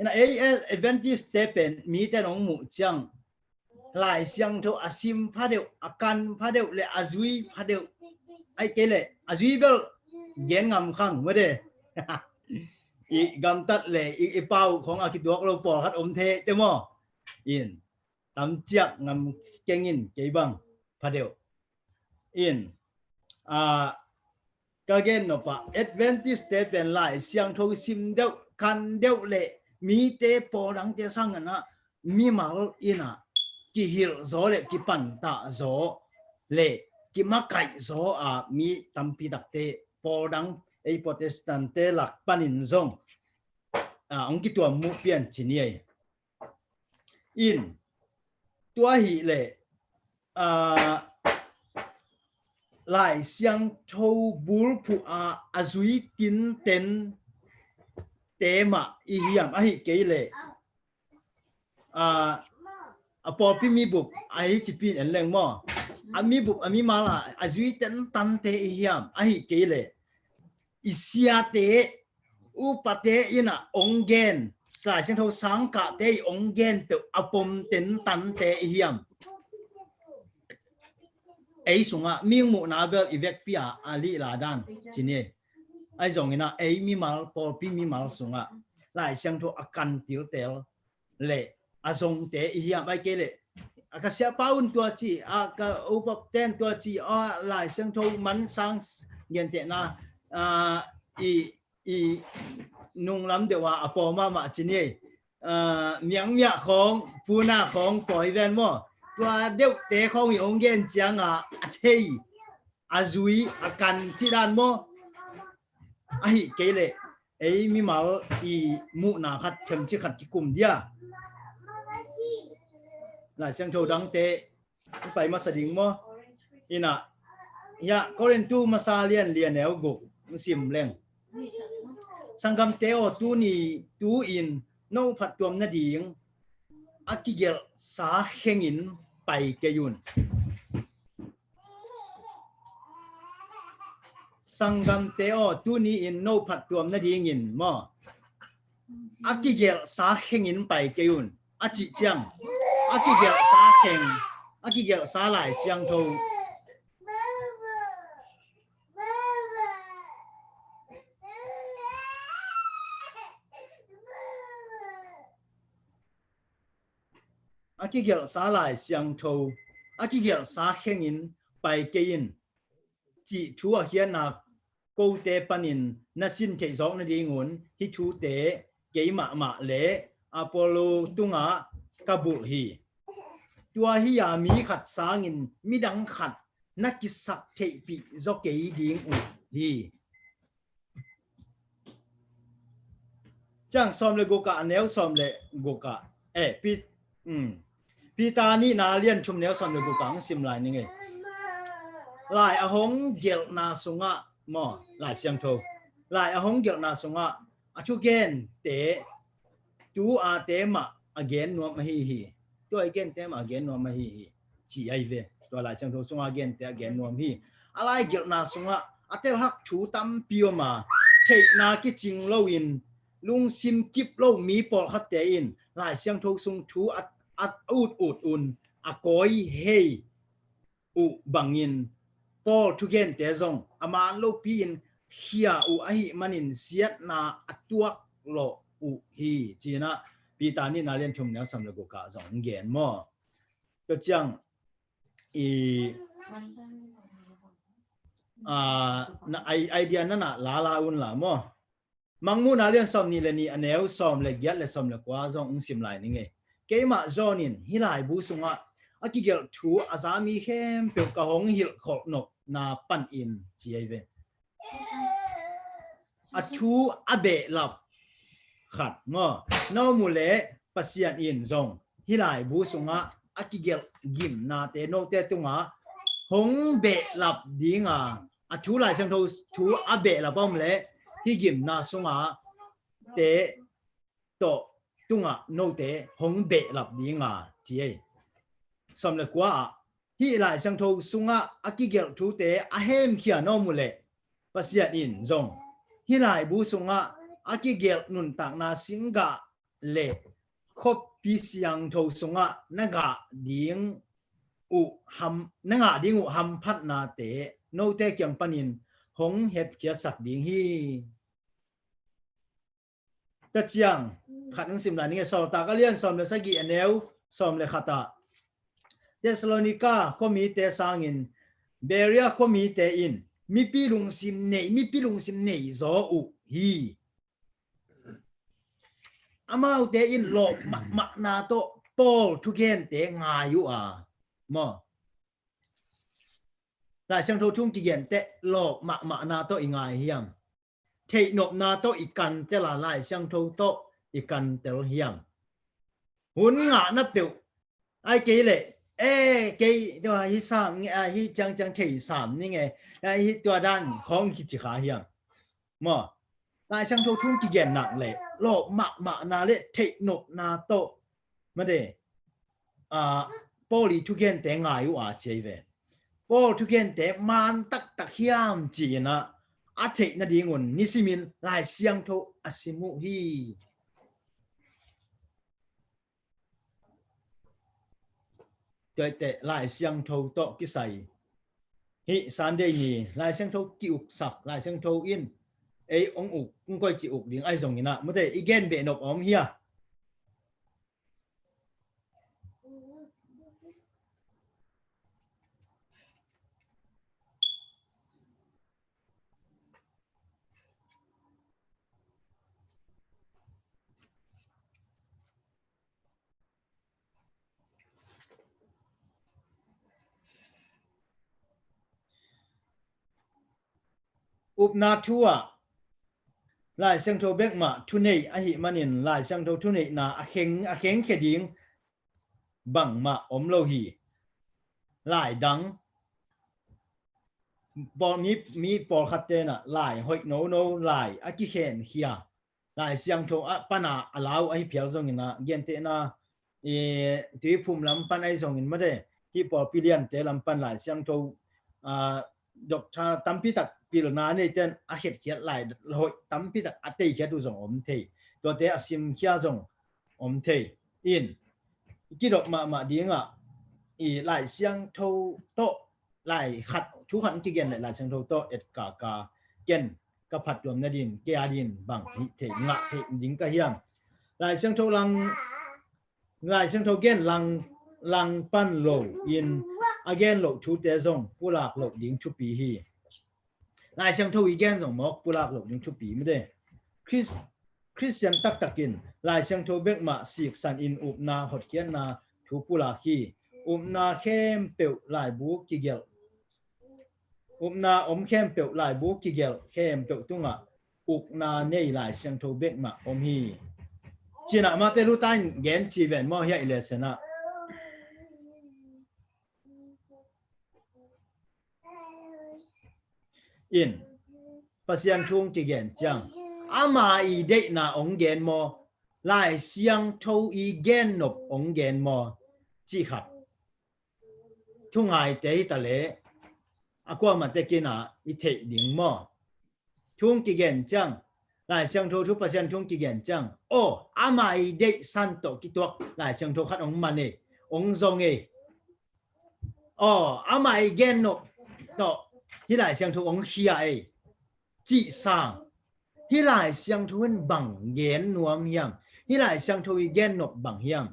Ina ei Adventist-te pen mite in ong muh ciang Lai Siangtho a sim phadeuh, a kan phadeuh le a zui phadeuh, ahih kei leh a zui bel gen ngam khang made. I gamtat le i, i pau khong a kituak lo pawlkhat om thei te maw. In, tamciak ngam keng in kei bang phadeuh. In, a, ka gen nop ah Adventist-te pen Lai Siangtho sim deuh, kan deuh le mite pawl dangte sang in a mimal in a kihilh zaw le kipantah zaw le kimakaih zaw a mi tampi takte pawl dang ei Protestant-te lak panin zong, a, ong kituam muh pian ci ni ei. In, tua ahih leh, a, Lai Siangtho bulphuh a, a zui tinten te mah i hiam, ahih kei leh, a, a pawlpi mibup a hi cipin en leng maw. A mibup a mimal a, a zui tentante i hiam, ahih kei leh i siate, upate in a ong gen, Lai Siangtho sangkahte i ong gen peuh a pom tentante i hiam. Ei sungah mi muhna bel i vekpi a a lihla dan ci ni. Ahi zongin a ei mimal, pawlpi mimal sungah Lai Siangtho a kan tiltel le a zongte i hiam, ahih kei leh a ka siapa un tua ci, a ka upate in tua ci, a Lai Siangtho mansang gentehna, a, i, i nunglam deuh a a pawl mahmah ci ni. A, miangmiah khong, puna khong pawi ven maw. Tua deuhte khong i ong gen ciang a a thei, a zui, a kan cih dan maw. Ahih kei leh ei mimal i muhna khat, themci khat kikum dia. Lai Siangtho dangte i pai masa ding maw. Ina, hia, Korintu masa lian li a neu guk sim leng. Sanggamte aw, tuni, tu-in no phattuam nading a kigelhsa khengin pai kei un. Sanggamte aw, tuni-in no phattuam nadingin maw, a kigelhsa khengin pai kei un, a cih ciang, a kigelhsa kheng, a kigelhsa Lai Siangtho. A kigelhsa Lai Siangtho, a kigelhsa khengin pai kei in cih thu a khiatna kote panin na sin theih zawk nadingun hih thute keimahmah le Apollo tungah ka bulh hi. Tua hi-a mi khat sangin midang khat na kisak theihpih zaw kei ding uh hi. Ciang sawm le guk ah, a neu sawm le guk ah, eh, Pi-, um, Peter nihna lian thum neu sawm le guk ah hong sim lai ning ei. Lai a hong gelhna sungah maw, Lai Siangtho, Lai a hong gelhna sungah a thugente, tu-ate mah a gen nuam ahi hi. Tua i gente mah a gen nuam ahi hi, ci ahi ve. Tua Lai Siangtho sunga gente a gen nuam hi. A lai gelhna sungah a telhak thu tampi om a, theihna kicing loin lungsim kip lo mi pawlkhatte in Lai Siangtho sung thu a, a ut ut un a kawi hei uh bangin Paul thugente zong a man lopi-in khia uh ahih manin siatna a tuak lawh uh hi, ci-in ah Peter nihna lian thum neu sawm le guk ah zong gen maw? Tua ciang i, a, na, i, idea na na la la un la maw? Mangmuhna lian sawm nih le nih a neu sawm le giat le sawm le kua zong ung sim lai ning ei. Keimah John in hih laibu sungah a kigelh thu a za mi khempeuh ka hong hilhkholh nopna panin ci ei ve. A thu a behlap khat maw? No mu leh Pasian in zong hih laibu sungah a kigelh gimnate note tungah hong behlap dinga, a thu Lai Siangtho thu a behlap a om leh hih gimna sungah te tawh tungah note hong behlap dinga ci ei. Sawm le kua ah hih Lai Siangtho sungah a kigelh thute a hemkhia no mu leh Pasian in zong hih laibu sungah a kigelh nuntakna singgah le khuapi siangtho sungah na ngah ding uh ham, na ngah ding uh hamphatnate note kiang panin hong hepkhiatsak ding hi. Tua ciang khat hong sim lai ning ei. Sawltak a lian sawm le sagih a neu sawm le khat ah Thessalonika khuamite sangin Berea khuamite in mipi lungsim nei, mipi lungsim nei zaw uh hi. Amaute in lawp mahmahna tawh Paul thugente ngai uh a maw? Lai Siangtho thu kigente lawp mahmahna tawh i ngai hiam? Theihnopna tawh i kantel a, Lai Siangtho tawh i kantel hiam? Hun ngahna peuh ai kei leh, e, kei tua hi sam nge, a, hi ciangciang thei sam ni nge, a, hi tua dan khawng kici kha hiam? Maw? Lai Siangtho thu kigen nak leh lawp mahmahna le theihnopna tawh mate, a, Paul i thugente ngai uh a ci ei ve. Paul thugente man taktak hiam ci-in ah a theih nadingun nisimin Lai Siangtho a sim uh hi. Tuaite Lai Siangtho tawh kisai hih Sunday ni Lai Siangtho ki-uksak, Lai Siangtho in ei ong uk, ong koici uk ding ahi zongin ah mate i gen behnop a om hia? Upna thu ah Lai Siangtho bek mah thunei ahih manin Lai Siangtho thuneihna a kheng, a khengkhia ding bangmah om lo hi. Lai dang pawl, mi, mi pawlkhat tenah lai hoih nono, lai a kikhenkhia, Lai Siangtho a pana a lau ahi phial zongin ah gentehna i Tuiphum lam pan ahi zongin mate, hih pawlpi liante lam pan Lai Siangtho, a, doctor tampi tak pilna neiten a khetkhiat lai hoih tampi tak a teikhiat uh zong om thei. Tuate a simkhia zong om thei. In i kidop mahmah dingah i Lai Siangtho tawh lai khat, thu khat kigen leh Lai Siangtho tawh etkaka ken ka phattuam nadin kei a din bang hih thei ngah thei ding ka hiam? Lai Siangtho lang, Lai Siangtho gen lang, lang pan lo in a gen loh thute zong pulak loh ding thupi hi. Lai Siangtho i gen zong mawk pulak loh ding thupi mate. Chris, Christian taktak in Lai Siangtho bek mah siksan in upna hotkhiatna thu pulak hi. Upna khempeuh laibu kigelh, upna om khempeuh laibu kigelh khempeuh tungah ukna nei Lai Siangtho bek mah om hi. Cinah Martin Luther in gen ci ven maw hia i lesson ah. In Pasian thu kigen ciang ama i deihna ong gen maw, Lai Siangtho i gen nop ong gen maw, cih khat. Thungaite hi ta leh a kuamah tekin ah i theih ding maw? thu hong kigen ciang, Lai Siangtho thu Pasian thu hong kigen ciang, aw, amah i deihsan tawh kituak Lai Siangtho khat hong man e, hong zong e. Aw, amah i gennop tawh hih Lai Siangtho hong khia e, cih sang. Hih Lai Siangtho in bang gen nuam hiam? Hih Lai Siangtho i gennop bang hiam?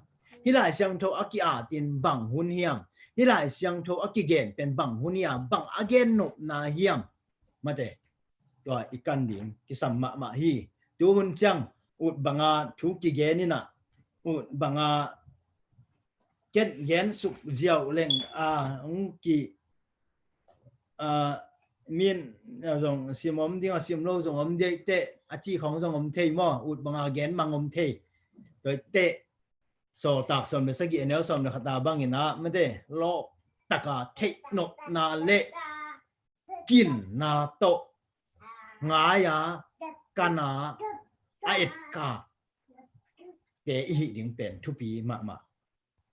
Hih Lai Siangtho a ki-atin bang hun hiam? Hih Lai Siangtho a kigen pen bang hun hiam? Bang a gennopna hiam? Mate, tua i kan ding kisam mahmah hi. Tu hun ciang ut banga thu kigen inah, ut banga ken gen suk ziau leng a hong ki a min zong sim om ding a, sim lo zong om ding teh, a ci khong zong om thei maw, ut banga gen mang om thei. Tua teh Sawltak sawm le sagih a neu sawm le khat a bangin ah mate, lawp taka theihnopna le kinna tawh ngai a, kan a, a etkak te i hih ding pen thupi mahmah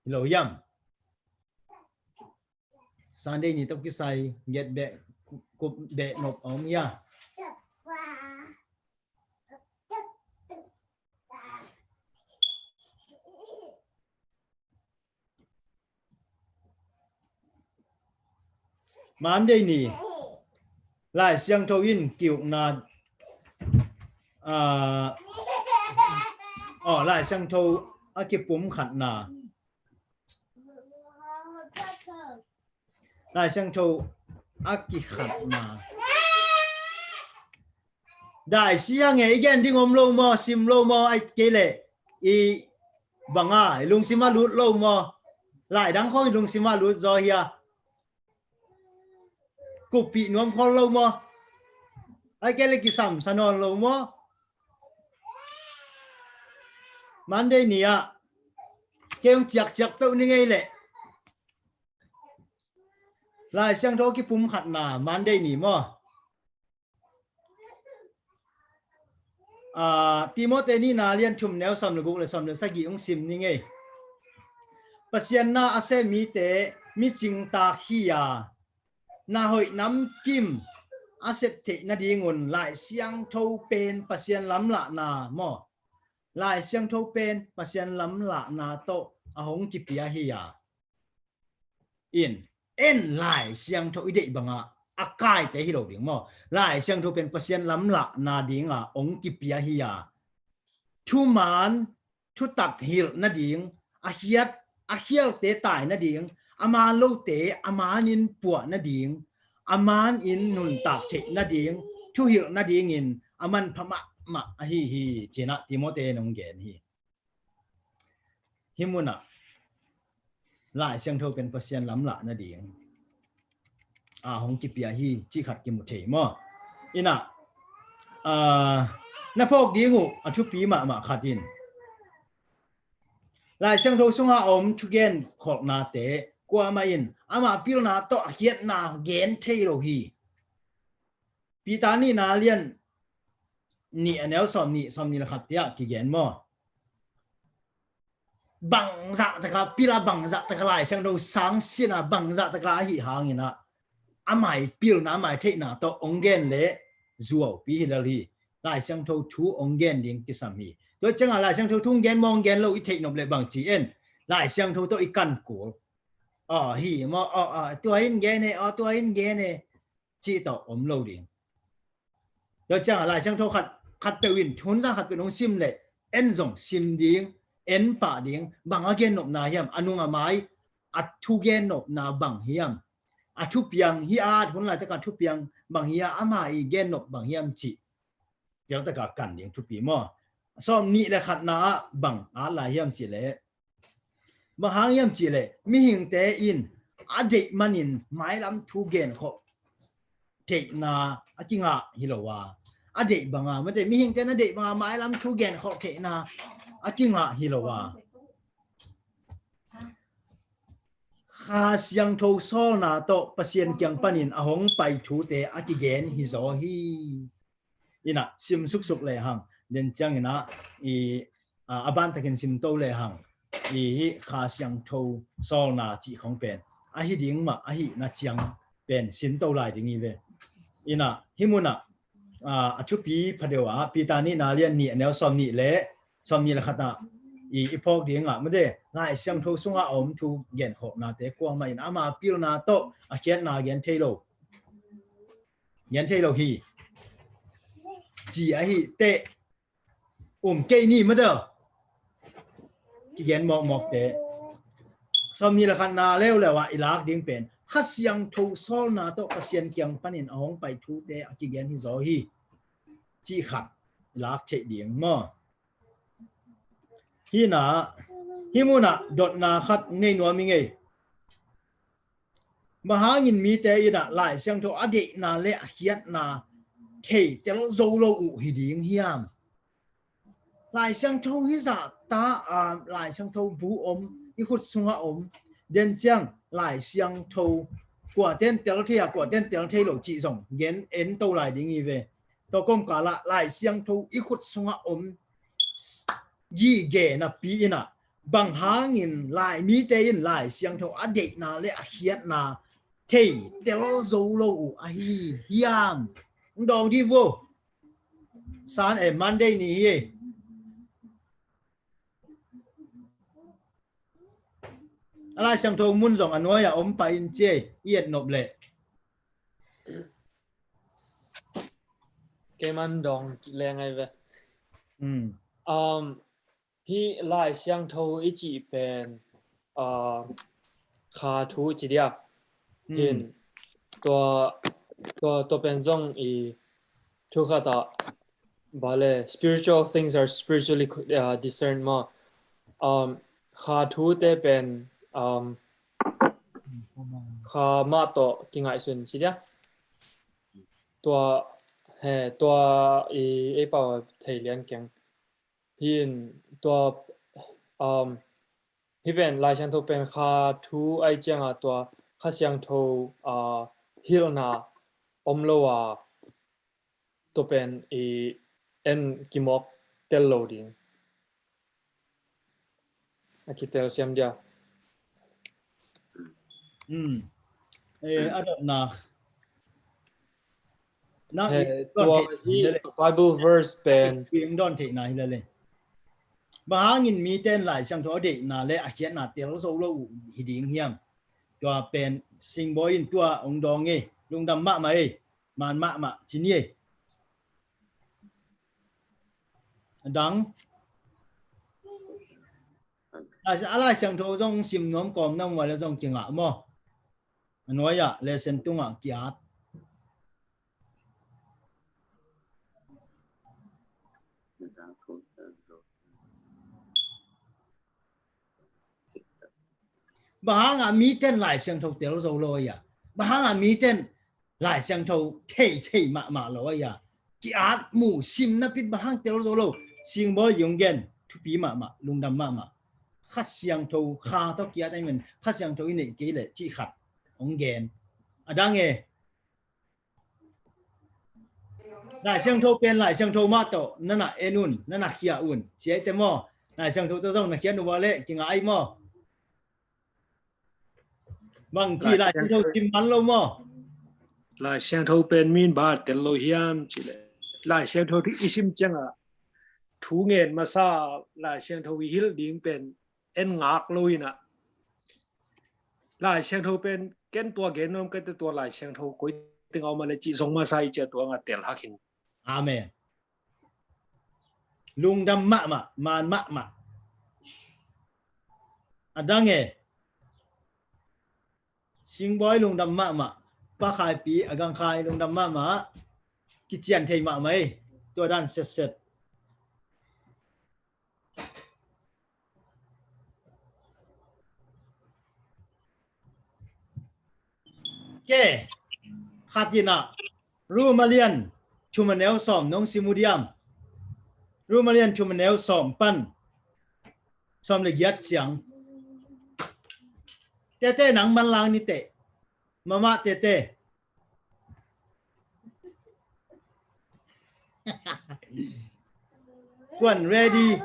hi lo hiam? Sunday ni tawh kisai nget beh, kup beh nop a om hia? Monday ni Lai Siangtho in ki-ukna, ah, aw, Lai Siangtho a kipumkhatna. Lai Siangtho a kikhatna. Dai si hang e, i gen ding om lo maw, sim lo maw, ai kei leh i banga i lungsim a lut lo maw? Lai dang khong i lungsim a lut zaw hia? Kuppih nuam khol lo maw? Ai kei leh kisam sa nawn lo maw? Monday ni ah kei hong ciakciak peuh ni ngei leh Lai Siangtho kipumkhatna Monday ni maw? Ah, Timote nihna lian thum neu sawm le guk le sawm le sagih hong sim ni ngei. Pasian na a sem mite micingtak hi a, na hoih namkim a sep theih nadingun Lai Siangtho pen Pasian lamlahna maw? Lai Siangtho pen Pasian lamlahna tawh a hong kipia hi a. In, en Lai Siangtho i deih banga a kaite hi lo ding maw? Lai Siangtho pen Pasian lamlahna dinga hong kipia hi a. Thuman, thutak hilh nading, a hiat, a khialte tai nading, a man lote a manin puah nading, a manin nuntak theih nading, thuhilh nadingin a manpha mahmah ahi hi, ci-in ah Timote in hong gen hi. Hih munah Lai Siangtho pen Pasian lamlah nading a hong kipia hi, cih khat kimu thei maw? Inah, ah, na phawk ding uh a thupi mahmah khat in Lai Siangtho sunga a om thugen kholhnate kuamah in amah pilna tawh a khiatna gen thei lo hi. Peter nihna lian nih a neu sawm nih, sawm nih le khat tiah kigen maw? Bangzah taka pila, bangzah taka Lai Siangtho sang sina, bangzah taka ahi hangin ah amah i pilna, amah i theihna tawh hong gen leh zuaupi hi lel hi. Lai Siangtho thu hong gen ding kisam hi. Tua ciangah Lai Siangtho thu hong gen maw, hong gen lo i theih nop leh bang ci en? Lai Siangtho tawh i kan kul. Aw, hi maw, aw, aw, tua in gen e, aw, tua in gen e, cih tawh om lo ding. Tua ciangah Lai Siangtho khat, khat peuh in, hun zang khat peuh in hong sim leh en zong sim ding, en pah ding. Bang a gennopna hiam? A nung a mai a thu gennopna bang hiam? A thupiang hi at hun laitak a thupiang bang hi a, amah i gennop bang hiam cih pialtaka kan ding thupi maw? Sawm nih le khatna ah bang at lai hiam cih leh, bang hang hiam cih leh mihingte in a deih manin mailam thu genkhawh theihna a kingah hi lo a. A deih banga, mate, mihingte in a deih banga mailam thu genkhawh theihna a kingah hi lo a. Kha Siangtho sawlna tawh Pasian kiang panin a hong pai thute a kigen hi zaw hi. Inah sim suksuk lehang, den cianginah i, a, a bantakin simto lehang, i hih Kha Siangtho sawlna cih khong pen ahi ding mah ahihna ciang pen simto lai ding hi ve. Inah hih munah a, a thupi phadeuh ah Peter nihna lian nih a neu sawm nih le sawm nih le khat ah i, i phawk dingah mate Lai Siangtho sungah a om thu genkhawmnate kuamah in ama pilna tawh a khiatna gen thei lo, gen thei lo hi. Ci ahi teh um kei ni mate kigen mawkmawkte. Sawm nih le khatna leuleu ah i lak ding pen Kha Siangtho sawlna tawh Pasian kiang panin a hong pai thute a kigen hi zaw hi. Cih khat i lak theih ding maw? Hina, hi munah dotna khat nei nuam i ngei. Bang hangin mite inah Lai Siangtho a deihna le a khiatna thei tel zo lo uh hi ding hiam? Lai Siangtho hi zah ta a, Lai Siangtho bu om, i khut sungah om. Den ciang Lai Siangtho kua ten tel thei a, kua ten tel thei lo cih zong gen en to lai ding hi ve. Tua kawmkalah Lai Siangtho i khut sungah om gige napi inah bang hangin Lai mite in Lai Siangtho a deihna le a khiatna thei tel zo lo uh ahi hiam? Hong dawng dih vo. San e Monday ni hi. A Lai Siangtho mun zong a nuai-ah om pah in ci ei, i et nop leh. Keiman dawng leng ai ve. Hmm. Um, hi Lai Siangtho i cih pen, uh, kha thu ci dia. Hmm. Hin tua, tua, tua pen zong i thu khat ah bale, spiritual things are spiritually, uh, discerned maw. Um, kha thute pen, um, kha mah tawh kingaihsun ci dia. Tua, he, tua i, ei pau thei lian keng. Hin tua, um, hi pen Lai Siangtho pen kha thu ai cianga tua Kha Siangtho, uh, hilhna om lo a, tua pen i en kimawk tel lo ding. A kitel siam dia. Hmm. Eh, a dotna. Nang he, i tua don hi theihna hi le le. Bible verse pen. Pi ang don theihna hi le le. Bang hangin mite in Lai Siangtho a deihna le a khiatna tel zo lo uh hi ding hiam? Tua pen Singbawi in tua hong dawng ei, lungdam mahmah ei, man mahmah ci ni ei. A dang. A, a Lai Siangtho zong sim nuam kawm na mual a zong kingah maw? A nuai-ah lesson tungah ki-at. Bang hangah miten Lai Siangtho tel zo lo a, bang hangah miten Lai Siangtho thei thei mahmah lo a, ki-at mu sim na pit bang hang tel zo lo. Singbawi yung gen thupi mahmah, lungdam mahmah. Kha Siangtho kha tawh ki-at a i men Kha Siangtho i neih kei leh cih khat hong gen. A dang e. Lai Siangtho pen Lai Siangtho mah tawh na na en un, na na khia un. Ciai te maw? Lai Siangtho tawh zong na khiat uh a leh kingah ai maw? Bang ci Lai Siangtho sim man lo maw? Lai Siangtho pen min ba tel lo hiam ci leh Lai Siangtho thu i sim ciangah thu ngen masa Lai Siangtho i hilh ding pen en ngak lo inah Lai Siangtho pen ken tua gen nuam ka te tua Lai Siangtho koi teng a om a le cih zong masa i cia tua nga tel hak hin. Amen. Lungdam mahmah, man mahmah. A dang e. Singbawi lungdam mahmah. Pa Khaipi, a gang Khai lungdam mahmah. Kician thei mahmah ei. Tua dan setset. Ke, khat inah Rom a lian thum a neu sawm nong sim uh diam? Rom a lian thum a neu sawm pan sawm le giat ciang. Tete nang manlang ni teh. Mama tete. Kuan ready.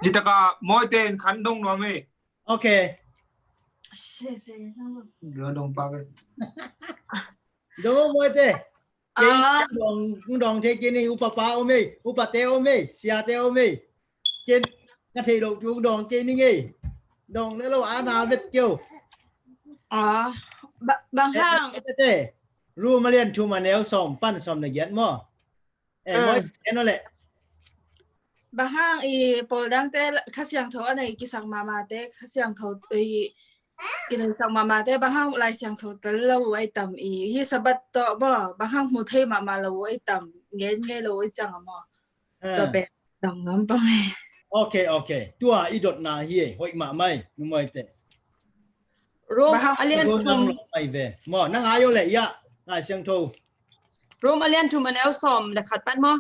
Ni taka Mawite in khan dong nuam e. Okay. Dua dong pak e. Dong maw te. Kei dong, dong thei kei ning, upa pa om ei, upa te om ei, sia te om ei. Ken ka thei lo tu dong kei ning ei. Dong le lo ana vet keu. Ah, bang hang. Te te. Rom a lian thum a neu sawm pan sawm le giat maw. Eh, maw, en le. Bang hang i pawl dang te Kha Siangtho a nei kisak mahmah te, Kha Siangtho i kineisak mahmah te, bang hang Lai Siangtho tel lo ai tam i, hi Sabbath tawh maw, bang hang mu thei mahmah lo ai tam, ngen ngei lo ai cang a maw. Tua pen dang ngam pang e. Ok, ok. Tua i dotna hi e, hoih mahmah e, nu maw te. Rom a lian thum. Maw, nang ayo le ia, Lai Siangtho. Rom a lian thum a neu sawm le khat pan maw.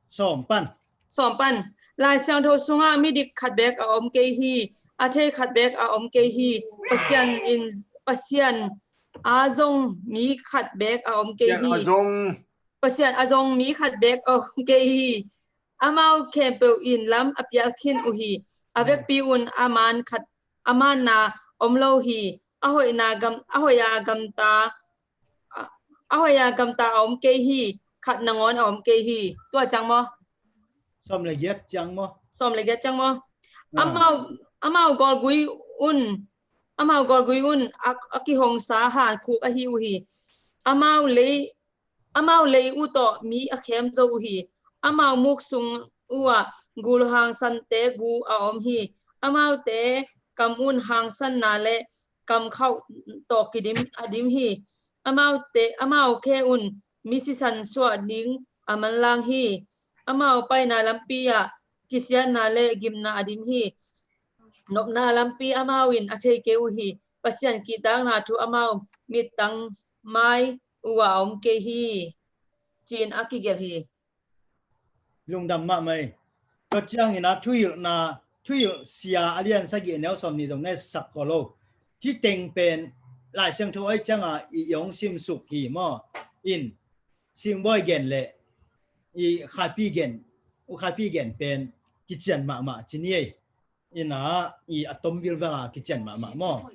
Sawm pan. Sawm pan. Lai Siangtho sungah midik khat beek a om kei hi, a thei khat beek a om kei hi, Pasian in, Pasian a zong mi khat beek a om kei hi. Pasian a zong mi khat beek a om kei hi. Amau khempeuh in lam a pial khin uh hi. A vekpi un a man khat, a manna om lo hi. A hoihna gam, a hoih a gamta, a hoih a gamta a om kei hi. Khat nangawn a om kei hi. Tua ciang maw? Sawm le giat ciang maw? Sawm le giat ciang maw? Amau, amau gawlgui un, amau gawlgui un a, a kihongsa hankhuk ahi uh hi. Amau lei, amau lei uh tawh mi a khem zo uh hi. Amau muk sung uh ah gul hangsante gu a om hi. Amaute kam un hangsanna le kam khauh tawh kidim a dim hi. Amaute, amau khe un mi sisan suah ding a manlang hi. Amau paina lampi ah kisiatna le gimna a dim hi. Nopna lampi amau in a thei kei uh hi. Pasian kihtakna thu amau mittang mai uh a om kei hi. Ci-in a kigelh hi. Lungdam mahmah e. Tua ciangin a thuhilhna, thuhilh sia a lian sagih a neu sawm nih zong na sak kho lo. Hih teng pen Lai Siangtho ai cianga i, i hong simsuk hi maw. In Singbawi gen le i Khaipi gen, U Khaipi gen pen kician mahmah ci ni ei. Ina i a tom vilvel a kician mahmah maw.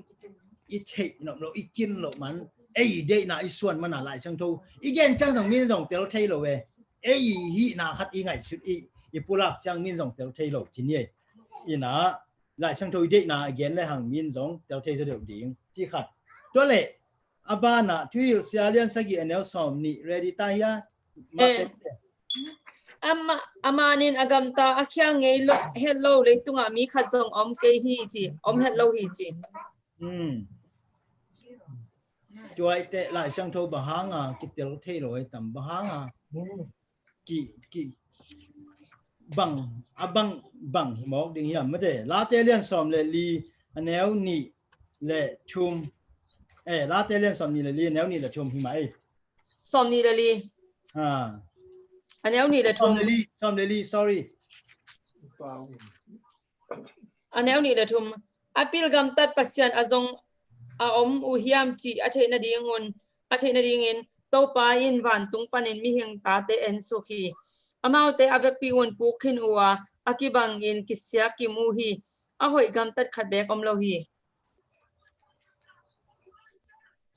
I theih nop lo, i kin loh man, ei deihna i suan mana Lai Siangtho i gen ciang zong min zong tel thei lo e. Ei hihna khat i ngaihsut i, i pulak ciang min zong tel thei lo ci ni ei. Ina Lai Siangtho i deihna a gen le hang min zong tel thei zaw deuh ding ci khat. Tua le a banah thuhilh sia lian sagih a neu sawm nih ready ta hia? Eh. Ama, amanin a gamta a khial ngei lo, het lo leitungah mi khat zong om kei hi ci, om het lo hi ci. Hmm. Tuaite Lai Siangtho bang hanga kitel thei lo ai tam, bang hanga ki, ki, bang, a bang, bang hi mawk ding hiam mate. Late lian sawm le li a neu nih le thum. Eh, Late lian sawm nih le li a neu nih le thum hi mah ei. Sawm nih le li. Ha. A neu nih le thum. Sawm le li, sawm le li, sorry. A neu nih le thum. A pil gamtat Pasian a zong a om uh hiam cih a theih nadingun, a theih nadingin Topa in vantung panin mihing tate ensuk hi. Amaute a vekpi un puk khin uh a, a kibangin kisia kim uh hi. A hoih gamtat khat beek om lo hi.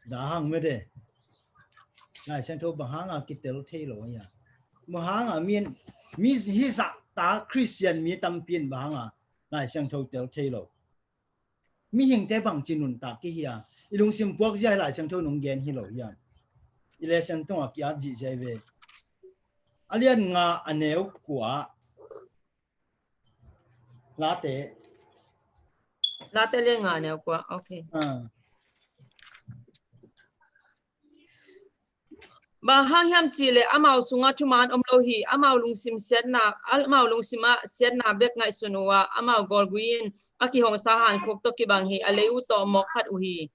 Za hang mete. Lai Siangtho bang hanga kitel thei lo hia? Bang hanga min, mi hi sa ta Christian mi tampi in bang hanga Lai Siangtho tel thei lo? Mihingte bang ci nuntak ki hia? I lungsim puak zia Lai Siangtho nung gen hi lo hia? I lesson tungah ki-at zih zia ve. A lian nga a neu kua. Late. Late lian nga neu kua. Ok. Ah. Bang hang hiam cih leh amau sungah thuman om lo hi. Amau lungsim siatna, amau lungsim ah siatna bek ngaihsun uh ah, amau gawlgui in a kihongsa hankhuk tawh kibang hi. A lei uh tawh mawk khat uh hi.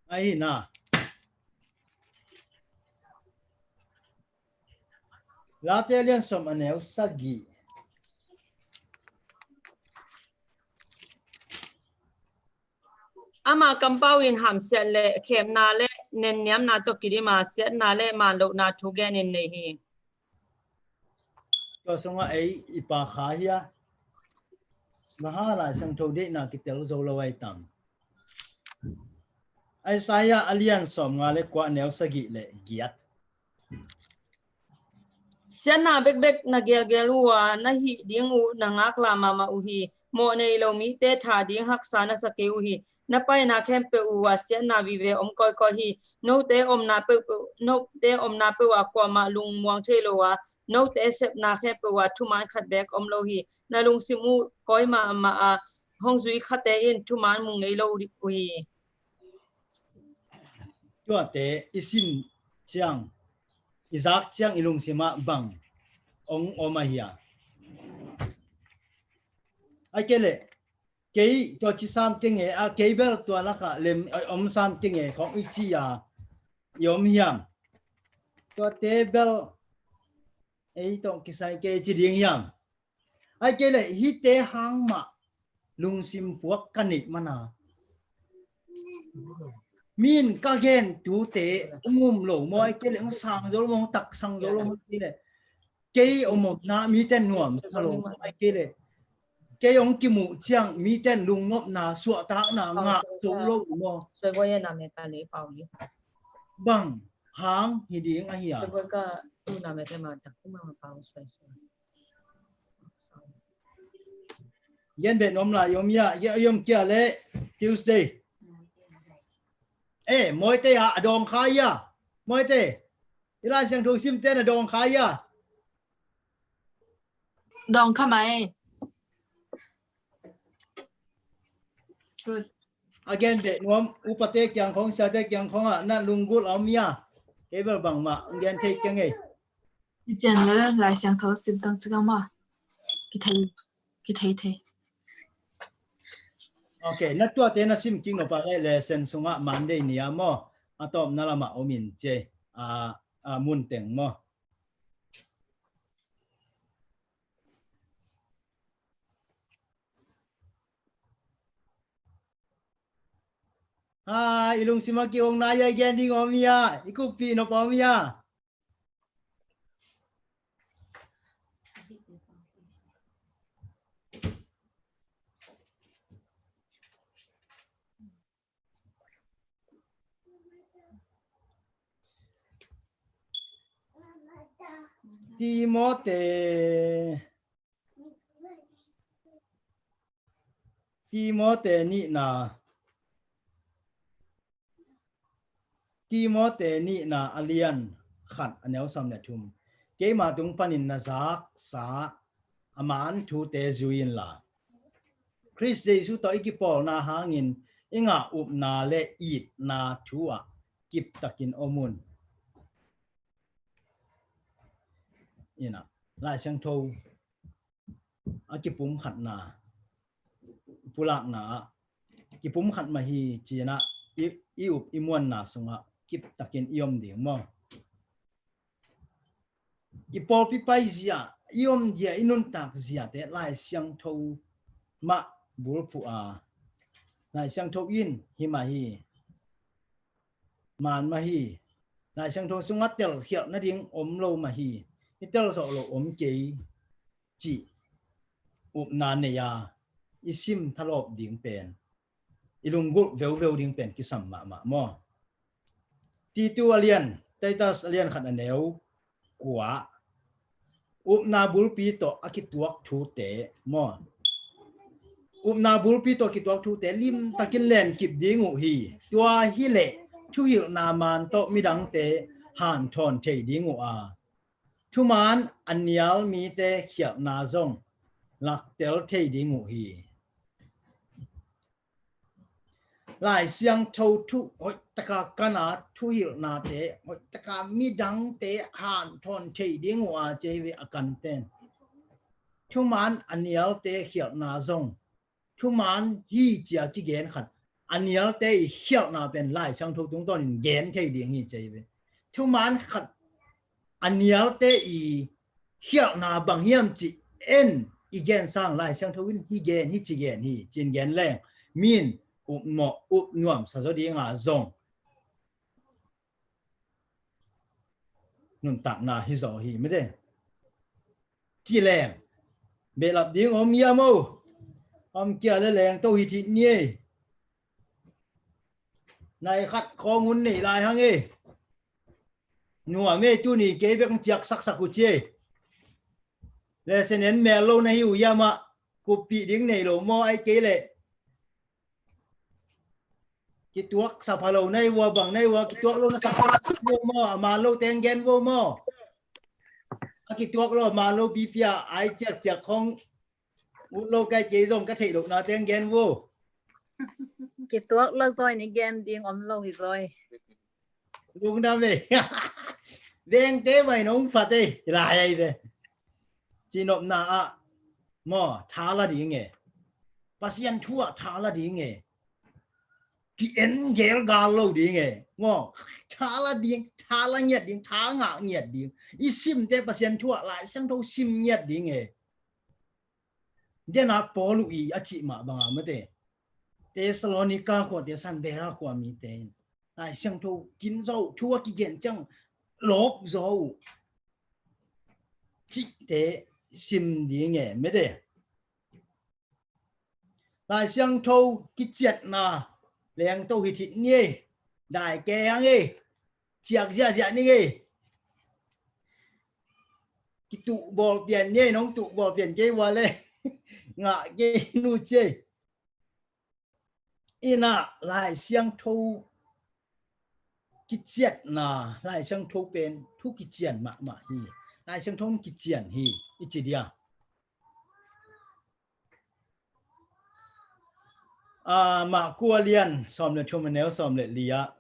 Ahi na. Late lian sawm a neu sagih. Ama kampau in hamsiat le khemna le nenniamna tawh kidim a, siatna le manlohna thu genin nei hi. Tua sungah ei i pa kha hia? Bang hang Lai Siangtho deihna kitel zo lo ai tam? Isaiah a lian sawmnga le kua, neu sagih le giat. Siatna bekbek na gelgel uh a, na hih ding uh na ngaklah mahmah uh hi. Mawh nei lo mite tha ding haksa na sa kei uh hi. Na paina khempeuh uh a siatna vive om kawikawi hi. Note omna peuhpeuh, note omna peuh ah kuamah lungmuang thei lo a, note sepna khempeuh uh a thuman khat beek om lo hi. Na lungsim uh kawi mahmah a, hong zui khate in thuman mu ngei lo uh hi. Tuate i sim ciang, i zak ciang i lungsim ah bang hong om ahi a? Ai kei leh, kei tua ci sam kei nge a, kei bel tua lakah lem om sam kei nge khong i ci a i om hiam? Tuate bel ei tawh kisai kei ci ding hiam? Ai kei leh hihte hang mah lungsim puak ka neih mana, min ka gen tute hong um lo maw? Ai kei leh hong sang zo lo maw, hong taksang zo lo maw? Ai kei leh kei om omna mite nuam sa lo maw? Ai kei leh kei hong kimuh ciang mite lungnopna, suahtakna ngah zo lo maw? Bang hang hi ding ahi a? Gen beh nuam lai om ia, ia om kia le Tuesday. Eh, Mawite a, a dawng kha ia? Mawite, i Lai Siangtho simte na dawng kha ia? Dawng kha mai. Good. A gen beh nuam, upate kiang khong, siate kiang khong ah na lunggulh a om ia? Kei bel bangmah gen thei keng ei. I cian le Lai Siangtho sim tang cikang ma. Kithei, kithei thei. Ok, na tuate na sim kik nop a, lesson sungah Monday ni a maw, a tawpna lamah om in ci ei, a, a mun teng maw. A, i lungsim a kihong na ia, i gen ding om ia, i kuppih nop om ia? Timote, Timote nihna, Timote nihna a lian khat a neu sawm le thum. Keima tung panin na zaksa a man thute zui inla, Khrist Jesu tawh i kipawlna hangin i ngah upna le itna thu ah kiptakin om un. Ina, Lai Siangtho a kipumkhatna, pulakna ah kipumkhat mah hi ci-in ah i, i up i muanna sungah kiptakin i om ding maw? I pawlpi paizia, i omzia, i nuntakziate Lai Siangtho mah bulphuh a, Lai Siangtho in hih mah hi, man mah hi, Lai Siangtho sungah telkhialh nading om lo mah hi, i telzawh loh om kei cih upna nei a, i sim thalawp ding pen, i lunggulh veuveu ding pen kisam mahmah maw? Titu a lian, Titus a lian khat a neu kua, upna bulpi tawh a kituak thute maw? Upna bulpi tawh kituak thute limtakin lenkip ding uh hi. Tua hileh thuhilhna man tawh midangte hanthawn thei ding uh a, thuman a nial mite khialhna zong laktel thei ding uh hi. Lai Siangtho thu hoihtaka kan a, thuhilhnate hoihtaka midangte hanthawn thei ding uh a, ci ei ve a kanten. Thuman a nialte khialhna zong, thuman hi cia kigen khat, a nialte i khialhna pen Lai Siangtho tungtawnin gen thei ding hi, ci ei ve. Thuman khat a nialte i khialhna bang hiam cih en i gen sang, Lai Siangtho in hih gen, hih ci gen hi, ci-in gen leng min upmawh, upnuamsa zaw dinga zong nuntakna hi zaw hi mede. Ci leng behlap ding om hiam o? Om kia le leng to hi thih ni ei. Nai khat khawng hun nei lai hang e. Nuam e, tuni kei bek hong ciak saksak uh ci e. Lesson en mel lo na hi uh hiam ah, kuppih ding nei lo maw, ai kei leh. Kituak sa pha lo na hi uh a, bang na hi uh a, kituak lo na sa pha lo maw, a man lo teng gen vo maw. A kituak lo a man lo pi pia, ai ciakciak khawng ut lo kai kei zong ka theih lohna teng gen vo. Kituak lo zaw in i gen ding om lo hi zaw. Lungdam e. Vengte mai nong phat e, lai ai ve. Cihnopna ah maw, thala ding e. Pasian thu ah thala ding e. Ki-en gelgal lo ding e. Maw, thala ding, thala ngiat ding, tha ngah ngiat ding. I simte Pasian thu ah Lai Siangtho sim ngiat ding e. Dena Paul uh i a cih mah banga mate, Thessalonica khua te, San Bera khua mite in Lai Siangtho kin zo, thu a kigen ciang lawp zo uh cihte sim ding e mate. Lai Siangtho kiciatna lengto hithit ni e, dai ke hang e, ciak ziahziah ni e. Kituh bawl pian ni e, nong tuh bawl pian kei ua le ngah kei nu ci e. Ina Lai Siangtho kiciatna, Lai Siangtho pen thu kician mahmah hi. Lai Siangtho kician hi, i ci dia. A, Marku a lian sawm le thum a neu sawm le li ah,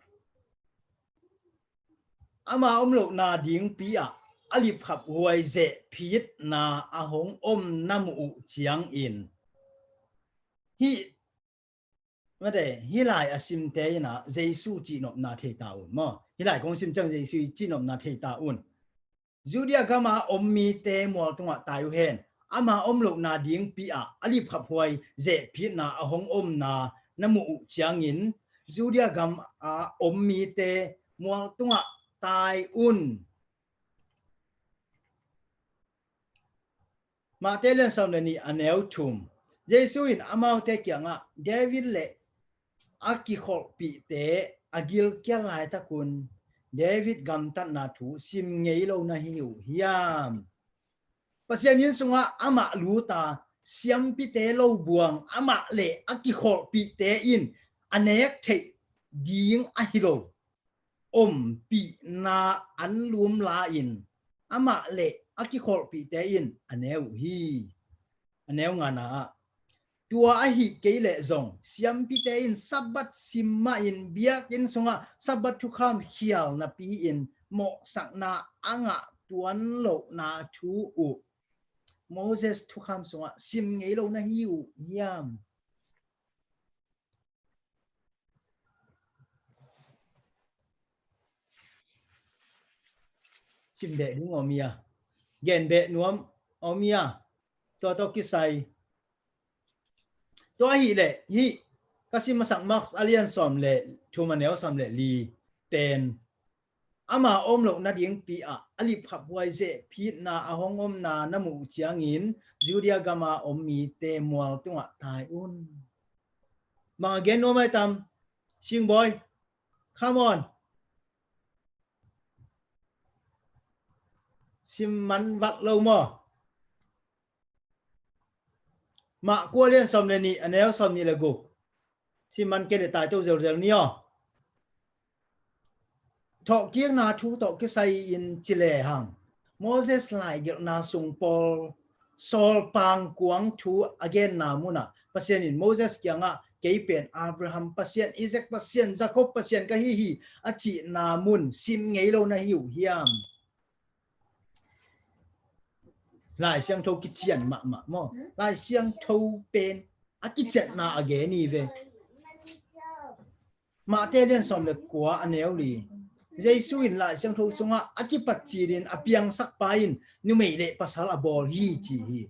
ama om lohna dingpi ah a lipkhaphuai zehphitna a hong om na muh uh ciangin, hih mate, hih lai a simte in ah Jesu cihnopna thei ta un maw. Hih lai kong sim ciang Jesu i cihnopna thei ta un. Judea gama om mite mual tungah tai uh hen. Ama om lohna dingpi ah a lipkhaphuai zehphitna a hong omna na muh uh ciangin, Judea gam a om mite mual tungah tai un. Matthai lian sawm le nih a neu thum. Jesu in amaute kiangah, David le a kikholhpihte a gilkial laitakun David gamtatna thu sim ngei lo na hi uh hiam? Pasian inn sungah amah luta siampite lo buang amah le a kikholhpihte in a nek theih ding ahi lo ompihna an lum la-in amah le a kikholhpihte in a ne uh hi. A neu ngana ah, tua ahi kei leh zong siampite in Sabbath sim mahin biakinn sungah Sabbath thukham khial napi-in mawhsakna a ngah tuan lohna thu uh Moses thukham sungah sim ngei lo na hi uh hiam? Sim beh ding om ia, gen beh nuam om ia, tua tawh kisai. Tua ahih leh hih ka sim masak Mark a lian sawm le thum a neu sawm le li pen, ama om loh nadingpi ah a lipkhaphuai zehphitna a hong omna na muh uh ciangin Judea gama om mite mual tungah tai un. Bang a gen nuam ai tam, Singbawi? Come on. Sim man vat lo maw? Marku a lian sawm le nih a neu sawm nih le guk. Sim man kei le tai to zelzel ni aw. Thawhkikna thu tawh kisai-in ci lehang, Moses laigelhna sung pawl sawl pangkuang thu a genna munah Pasian in Moses kiangah, kei pen Abraham Pasian, Isaac Pasian, Jacob Pasian ka hi hi, a cihna mun sim ngei lo na hi uh hiam? Lai Siangtho kician mahmah maw? Lai Siangtho pen a kiciatna a gen hi ve. Matthai lian sawm le kua a neu li. Jesu in Lai Siangtho sungah a kipat cilin a piangsak pa in numei le pasal a bawl hi ci hi.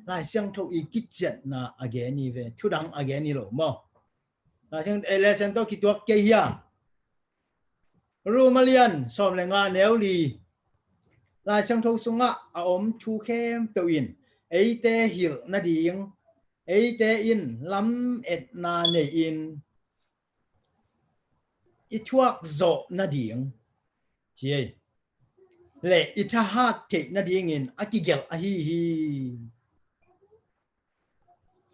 Lai Siangtho i kiciatna a gen hi ve. Thudang a gen hi lo maw? Lai Siang, eh, Lai Siangtho kituak kei hia? Rom a lian sawm le nga neu li. Lai Siangtho sungah a om thu khempeuh in eite hilh nading, eite in lametna nei-in i thuak zawh nading, ci ei, le i thahat theih nadingin a kigelh ahi hi.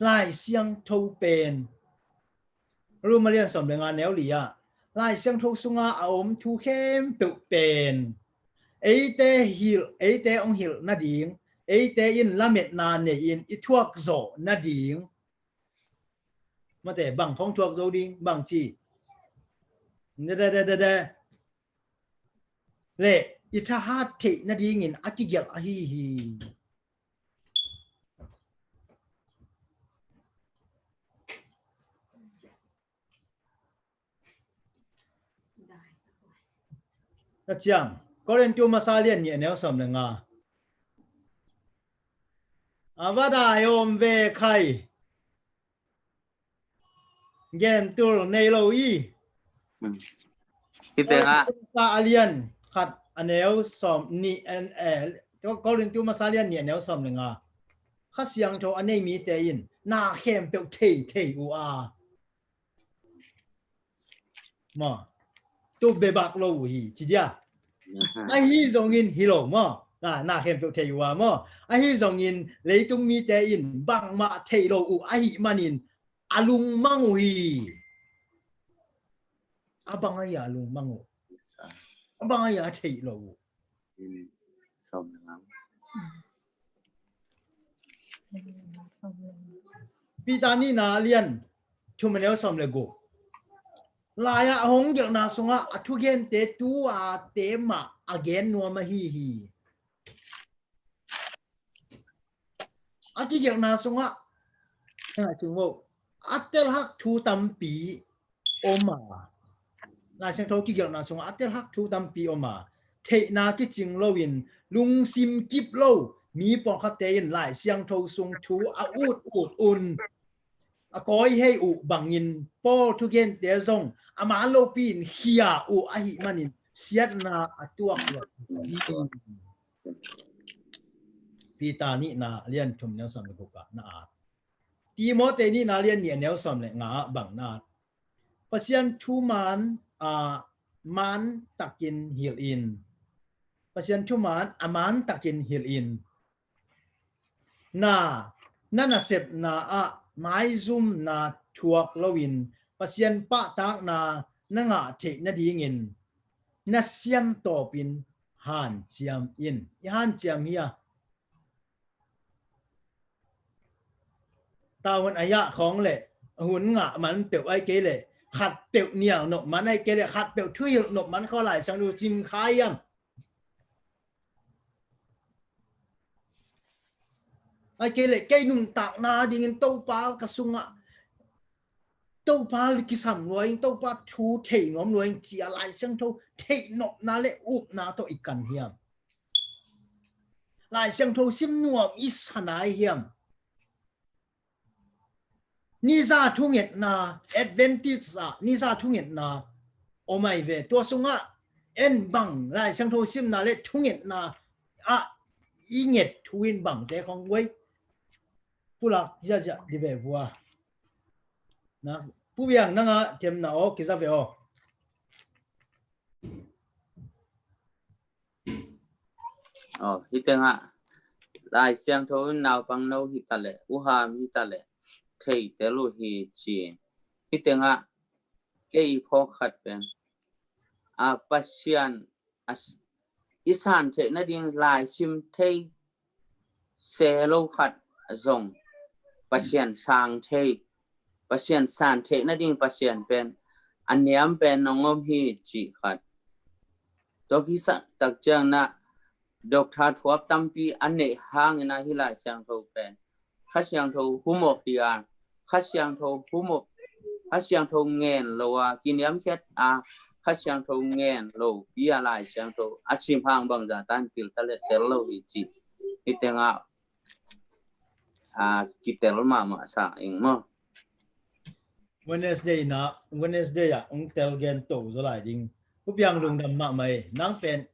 Lai Siangtho pen, Rom a lian sawm le nga neu li ah, Lai Siangtho sunga a om thu khempeuh pen eite hilh, eite hong hilh nading, eite in lametna nei-in i thuak zawh nading. Mate, bang khong thuak zo ding, bang ci? De, de, de, de, de. Le i thahat theih nadingin a kigelh ahi hi. Ka ciang, Korintu masa lian nih a neu sawm le nga. A va dai om ve khai. Gen tul nei lo i. Hmm. Hi tengah. Korintu masa a lian khat a neu sawm nih, eh, Korintu masa lian nih a neu sawm le nga. Kha Siangtho a nei mite in na khempeuh thei thei uh a. Maw. Tu bebak lo uh hi, ci dia. Ahi zongin hi lo maw. Na, na khempeuh thei uh a maw. Ahi zongin leitung mite in bangmah thei lo uh ahih manin a lungmang uh hi. A bang a ia a lungmang uh. A bang a ia a thei lo uh. Peter nihna a lian thum a neu sawm le guk. Lai-ah a hong gelhna sungah a thugente tu-a te mah a gen nuam ahi hi. A kigelhna sungah, a telhak thu tampi om a. Lai Siangtho kigelhna sungah a telhak thu tampi om a. Theihna kicing loin lungsim kip lo mi pawlkhatte in Lai Siangtho sung thu a ut ut un. A kawihei uh bangin Paul thugente zong a man lopi in khia uh ahih manin siatna a tuak lo. Peter nihna a lian thum neu sawm le guk ah na at. Timote nihna a lian nih a neu sawm le nga ah bang na at. Pasian thuman a man takin hilh in. Pasian thuman a man takin hilh in. Na, na nasepna ah maizumna thuak loin Pasian pahtakna na ngah theih nadingin na siamtawpin hanciam in. I hanciam hi a. Tavuan a yah khawng le hun ngah man peuh ai kei le khat peuh nial nop man ai kei le khat peuh thuhilh nop man khaw Lai Siangtho sim kha hiam? Ai kei le kei nuntakna dingin Topa ka sungah Topa kisam luai, Topa thu thei nuam luai, cia Lai Siangtho theih nopna le upna tawh i kan hiam? Lai Siangtho sim nuam i sanai hiam? Niza thungetna, Adventist ah niza thungetna om ai ve. Tua sungah en bang Lai Siangtho simna le thungetna ah i nget thu in bangte khong guai pulak ziazia di ve vua. Na, Pu Biang nanga themna aw kiza ve aw. Aw, hi tengah Lai Siangtho in naupang no hi ta leh, uham hi ta leh, thei tel uh hi ci. Hi tengah kei i phawk khat pen a Pasian a s-, i san theih nading lai sim thei se lo khat zong Pasian sang thei, Pasian san theih nading Pasian pen a niam pen nong om hi cih khat. Tua kisam tak ciang na doctor thuap tampi a neih hangin a hi Lai Siangtho pen Kha Siangtho humop hi a, Kha Siangtho humop, Kha Siangtho ngen lo a, kiniamkhiat a, Kha Siangtho ngen lo pi a Lai Siangtho a sim hang bangza tan pil ta le tel lo hi ci. Hi tengah a kitel mahmah sa ing maw? Wednesday na, Wednesday ah ong tel gen to zo lai ding. Pu Biang lungdam mahmah e, nang pen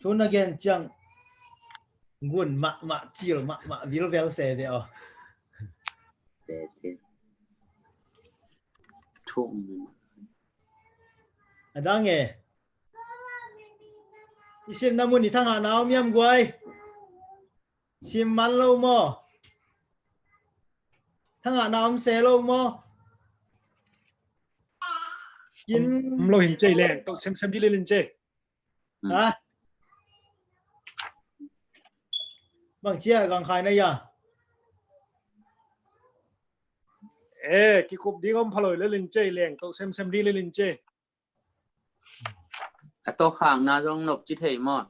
thu na gen ciang ngun mahmah, cil mahmah, vilvel se ve aw. Thu A dang e. I simna mun i thangahna om hiam guai? Sim man lo maw? Thangahna om se lo maw? Kin om lo hin cei leng, to semsem dih lel hin cei. Ha? Bang cia gang khai na ya. Eh, kikup ding om phaloi lel hin cei leng, to semsem dih lel hin cei. A to khakna zong nop ci thei maw?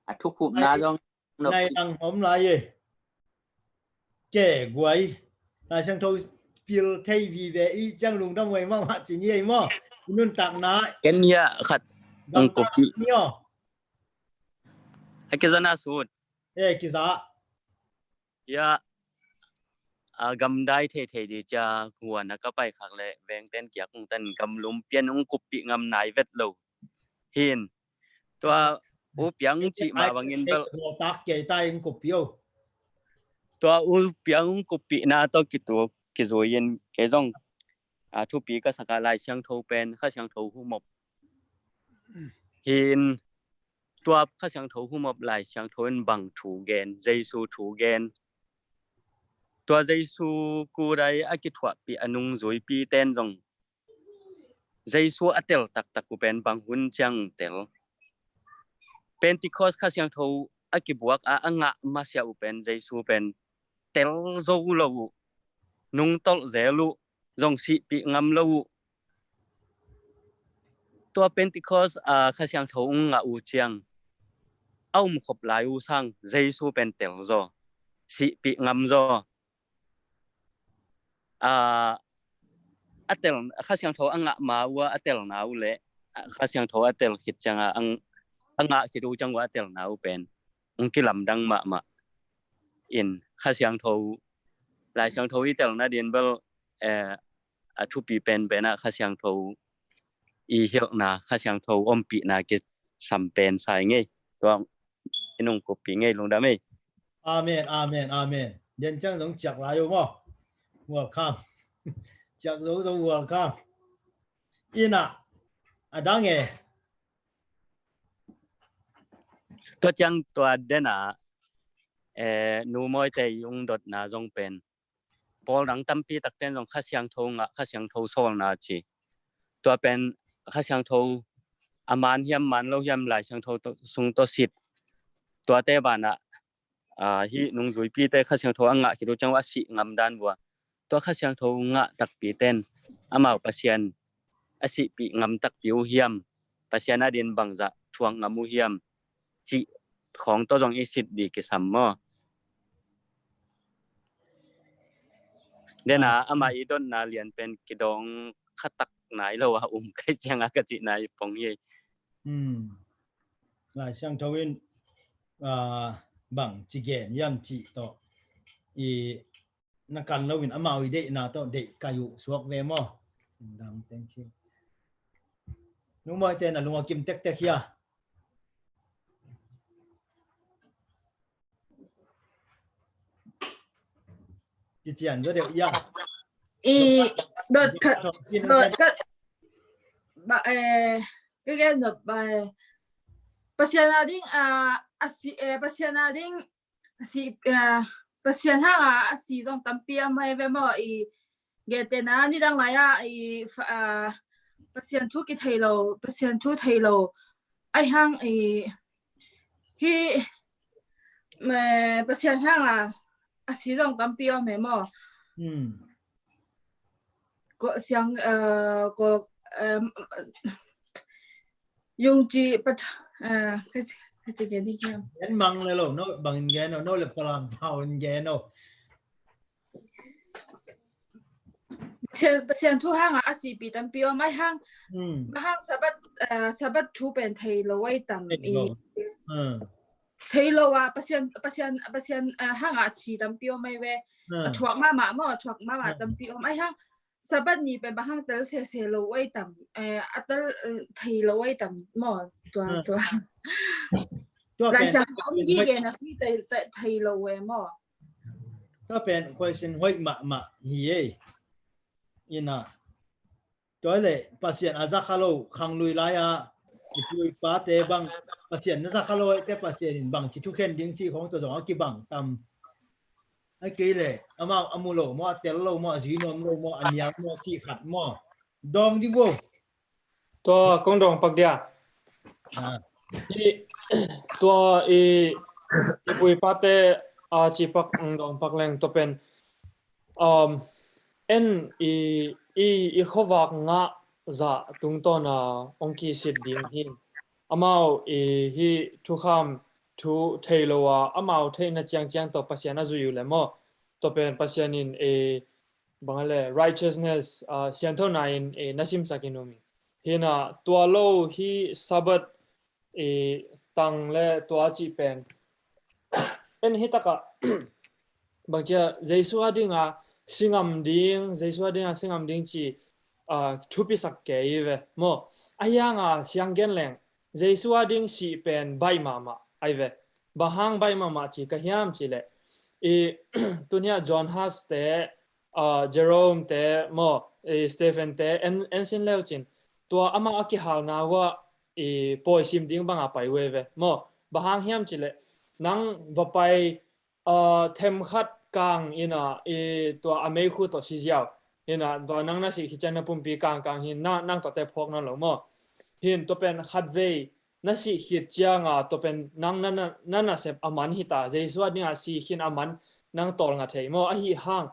A thukhupna zong nop ci. Nai ang om lai e. Ke guai. Lai Siangtho pil thei vive i ciang lungdam guai mahmah ci ni ei maw? Nuntakna. Ken hia khat ang kopi. Ni aw. A kizana sut. Eh, kiza. Ya, a gamdai theithei di cia huan a ka pai khak le vengten kiak ung ten gamlum pian ung kuppih ngam nai vet lo. Hin. Tua u piang cih ma bangin bel. Tak kei tai ung kuppih o. Tua u piang ung kuppih na to kitu kizui in kei zong a thupi ka saka Lai Siangtho pen Kha Siangtho humop. Hin tua Kha Siangtho humop Lai Siangtho in bang thu gen, Jesu thu gen. Tua Jesu kudai a kithuahpih a nungzuipi ten zong Jesu a tel taktak uh pen bang hun ciang tel. Pentecost Kha Siangtho a kibuak a a ngah masiah uh pen Jesu pen tel zo lo uh, nungtolh zel uh, zong sihpih ngam lo uh. Tua Pentecost a Kha Siangtho ung ngah uh ciang a um khop lai uh sang Jesu pen tel zaw, sihpih ngam zaw. A, a tel, Kha Siangtho a ngah ma uh a telna uh le Kha Siangtho a tel khit ciang a, a ngah khit uh ciang uh a telna uh pen ung kilamdang mahmah. In Kha Siangtho, Lai Siangtho i telna din bel, eh, a thupi penpen ah Kha Siangtho i hilhna, Kha Siangtho ompihna kisam pen sai ngei. Tua i nung kuppih ngei lungdam ei. Amen, amen, amen. Den ciang zong ciak lai uh maw? Welcome. Ciak zo zo welcome. Ina, a dang e. Tua ciang tua dena, eh, Nu Mawite i ung dotna zong pen. Pawl dang tampi takten zong Kha Siangtho ngah, Kha Siangtho sawlna ci. Tua pen Kha Siangtho a man hiam, man lo hiam Lai Siangtho sung tawh sit. Tuate banah, ah, hih nungzuipite Kha Siangtho a ngah khit uh ciang a sih ngam dan vua. Tua Kha Siangtho ngah takpi ten amau Pasian a sihpih ngam takpi uh hiam, Pasian a din bangzah thuak ngam uh hiam cih khawng tawh zong i sit di kisam maw? Dena amah i dotna lian pen kidawng khatak nai lo a um kai ciang a ka cih nai pong hi. Lai Siangtho in, ah, bang ci gen hiam cih tawh i na kan loin amau i deihna tawh deih kai uh suak ve maw? Dang, thank you. Nu Mawite na lung a kim tektek hia? Kician zo deuh hia? I dot ka, dot ka, ba, eh, ka gen dot ba, eh, Pasian a ding, ah, a si, eh, Pasian a ding, a si, eh, Pasian hanga a si zong tampi a mai ve maw i gentehna nidang lai-ah i, ah, Pasian thu kithei lo, Pasian thu thei lo. Ai hang i, hi, Pasian hanga a si zong tampi om he maw? Ko siang, eh, ko, eh, yung ci pat, eh, ka ci, ka ci gen ding hiam? Gen mang le lo, no, bangin gen no, no le palam pau in gen no. Pasian, Pasian thu hanga a sipi tampi om ai hang, hang Sabat, eh, Sabat thu pen thei lo ai tam i. Thei lo a, Pasian, Pasian, Pasian, eh, hanga a si tampi om ai ve. A thuak mahmah maw, a thuak mahmah tampi om ai hang. Sabat ni pen bang hang tel sese lo ai tam, eh, a tel, eh, thei lo ai tam maw, tua, tua. Tua pen Lai Siangtho om gige na hi thei, thei lo ai maw. Tua pen question hoih mahmah hi ei. Ina. Tua leh Pasian a za kha lo khanglui lai-a i pu i pate bang Pasian na za kha lo ahih teh Pasian in bangci thukhen ding cih khawng tawh zong a kibang tam. A kei leh amau a mu lo maw, a tel lo maw, a zui nuam lo maw, a nial maw, cih khat maw? Dawng ding vo. Tua kong dawng pak dia. Ah. I, tua i, i pu i pate a ci pak ang dawng pak leng tua pen, um, en i, i, i khuavak ngah zah tungtawn a ong kisit ding hi. Amau i hi thukham thu thei lo a, amau theihna ciangciang tawh Pasian a zui uh leh maw, tua pen Pasian in i bang a leh righteousness, ah, sianthona in i na simsak in um hi. Hi na tua lo hi Sabbath i tang leh tua cih pen en hi takah bangcia Jesu a dinga si ngam ding, Jesu a dinga si ngam ding ci, ah, thupisak kei ve maw. Ahi hanga siang gen leng Jesu a ding sih pen baih mahmah ahi ve. Bang hang baih mahmah ci ka hiam cih leh i tuni-ah John Huss te, ah, Jerome te maw, i Stephen te en, en sin leu cin tua amau a kihalna uah i pawi sim ding banga pai uh ei ve maw. Bang hang hiam cih leh nang va pai, ah, themkhat kang in a i tua a meikhu tawh si ziau in a tua nang na sih khit ciang na pumpi kangkang hi na, nang tawh te phawk nawn lo maw. Hi na tua pen khatvei na sih khit cianga tua pen nang na, na, na nasep a man hi ta, Jesu a dinga si khin a man nang tawlnga thei maw. Ahi hang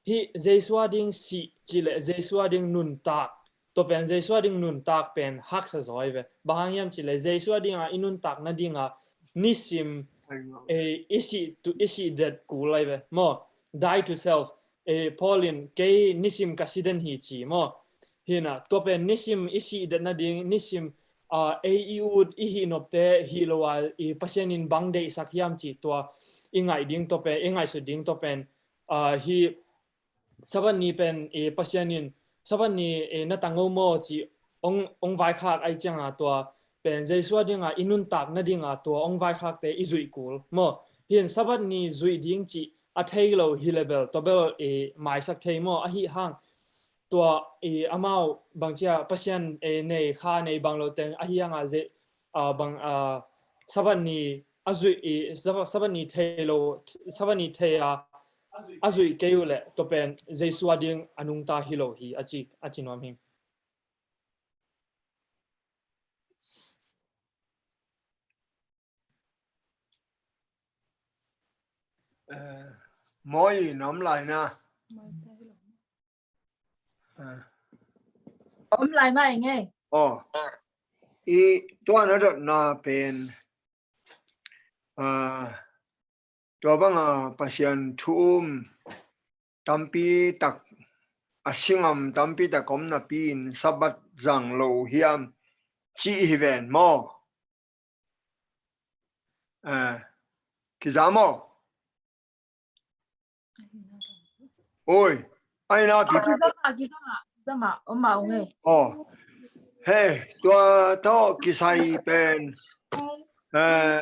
hi Jesu a ding sih cih leh Jesu a ding nuntak, tua pen Jesu a ding nuntak pen haksa zaw ei ve. Bang hang hiam cih leh Jesu a dinga i nuntak nadinga nisim, eh, i sih tu, i sih det kul ei ve maw. Die to self. Eh, Paul in kei nisim ka si den hi ci maw. Hi na tua pen nisim i sih det nading, nisim, ah, ei i ut i hih nopte hi lo a i Pasian in bang deihsak hiam cih tua i ngaih ding tua pen, i ngaihsut ding tua pen, ah, hi Sabbath ni pen i Pasian in Sabbath ni i na tang o maw ci ong, ong vaikhak ahi cianga tua pen Jesu a dinga i nuntak nadinga tua ong vaikhakte i zuih kul maw. Hi na Sabbath ni zuih ding cih a thei lo hi leh bel tua bel i maisak thei maw. Ahi hang tua i amau bangcia Pasian i nei kha nei bang lo teng ahi hanga ze, ah, bang, ah, Sabbath ni a zuih i Sabbath, Sabbath ni thei lo, Sabbath ni thei a a zuih kei uh leh tua pen Jesu a ding a nungta hi lo hi a ci, a ci nuam hi. Eh, mawi na om lai na. Eh. Om lai mai ngei. Oh. I tua na dotna pen, ah, tua banga Pasian thu um tampi tak, a si ngam tampi tak om napi in Sabbath zang lo hiam cih hi ven maw. Eh, kiza maw. Oi, ai na pi. Ah, kiza ma, kiza ma, kiza ma, om ma ung e. Oh. He, tua tawh kisai pen, eh,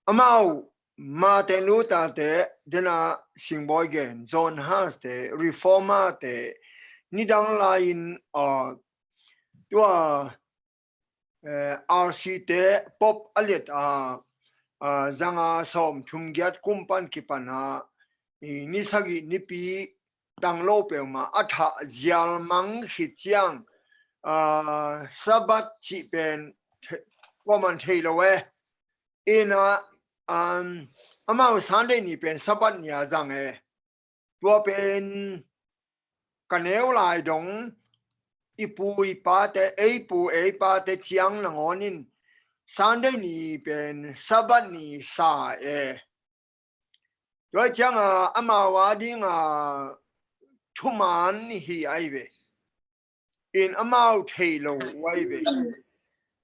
amau Martin Luther te, dena singbawi gen, John Huss te, Reformer te, nidang lai-in, ah, tua, eh, R C te, Pope a liat a, ah, zanga sawm thum giat kum pan kipan a, i ni sagih nipi tang lo peuhmah a thah zial mang khit ciang, ah, Sabbath cih pen the-, kuaman thei lo e. Ina, um, amau Sunday ni pen Sabbath ni a zang e. Tua pen ka neu lai dong i pu i pate, ei pu ei pate ciang nangawn in Sunday ni pen Sabbath ni sa e. Tua cianga amau a dinga thuman hi ai ve. In amau thei lo ai ve.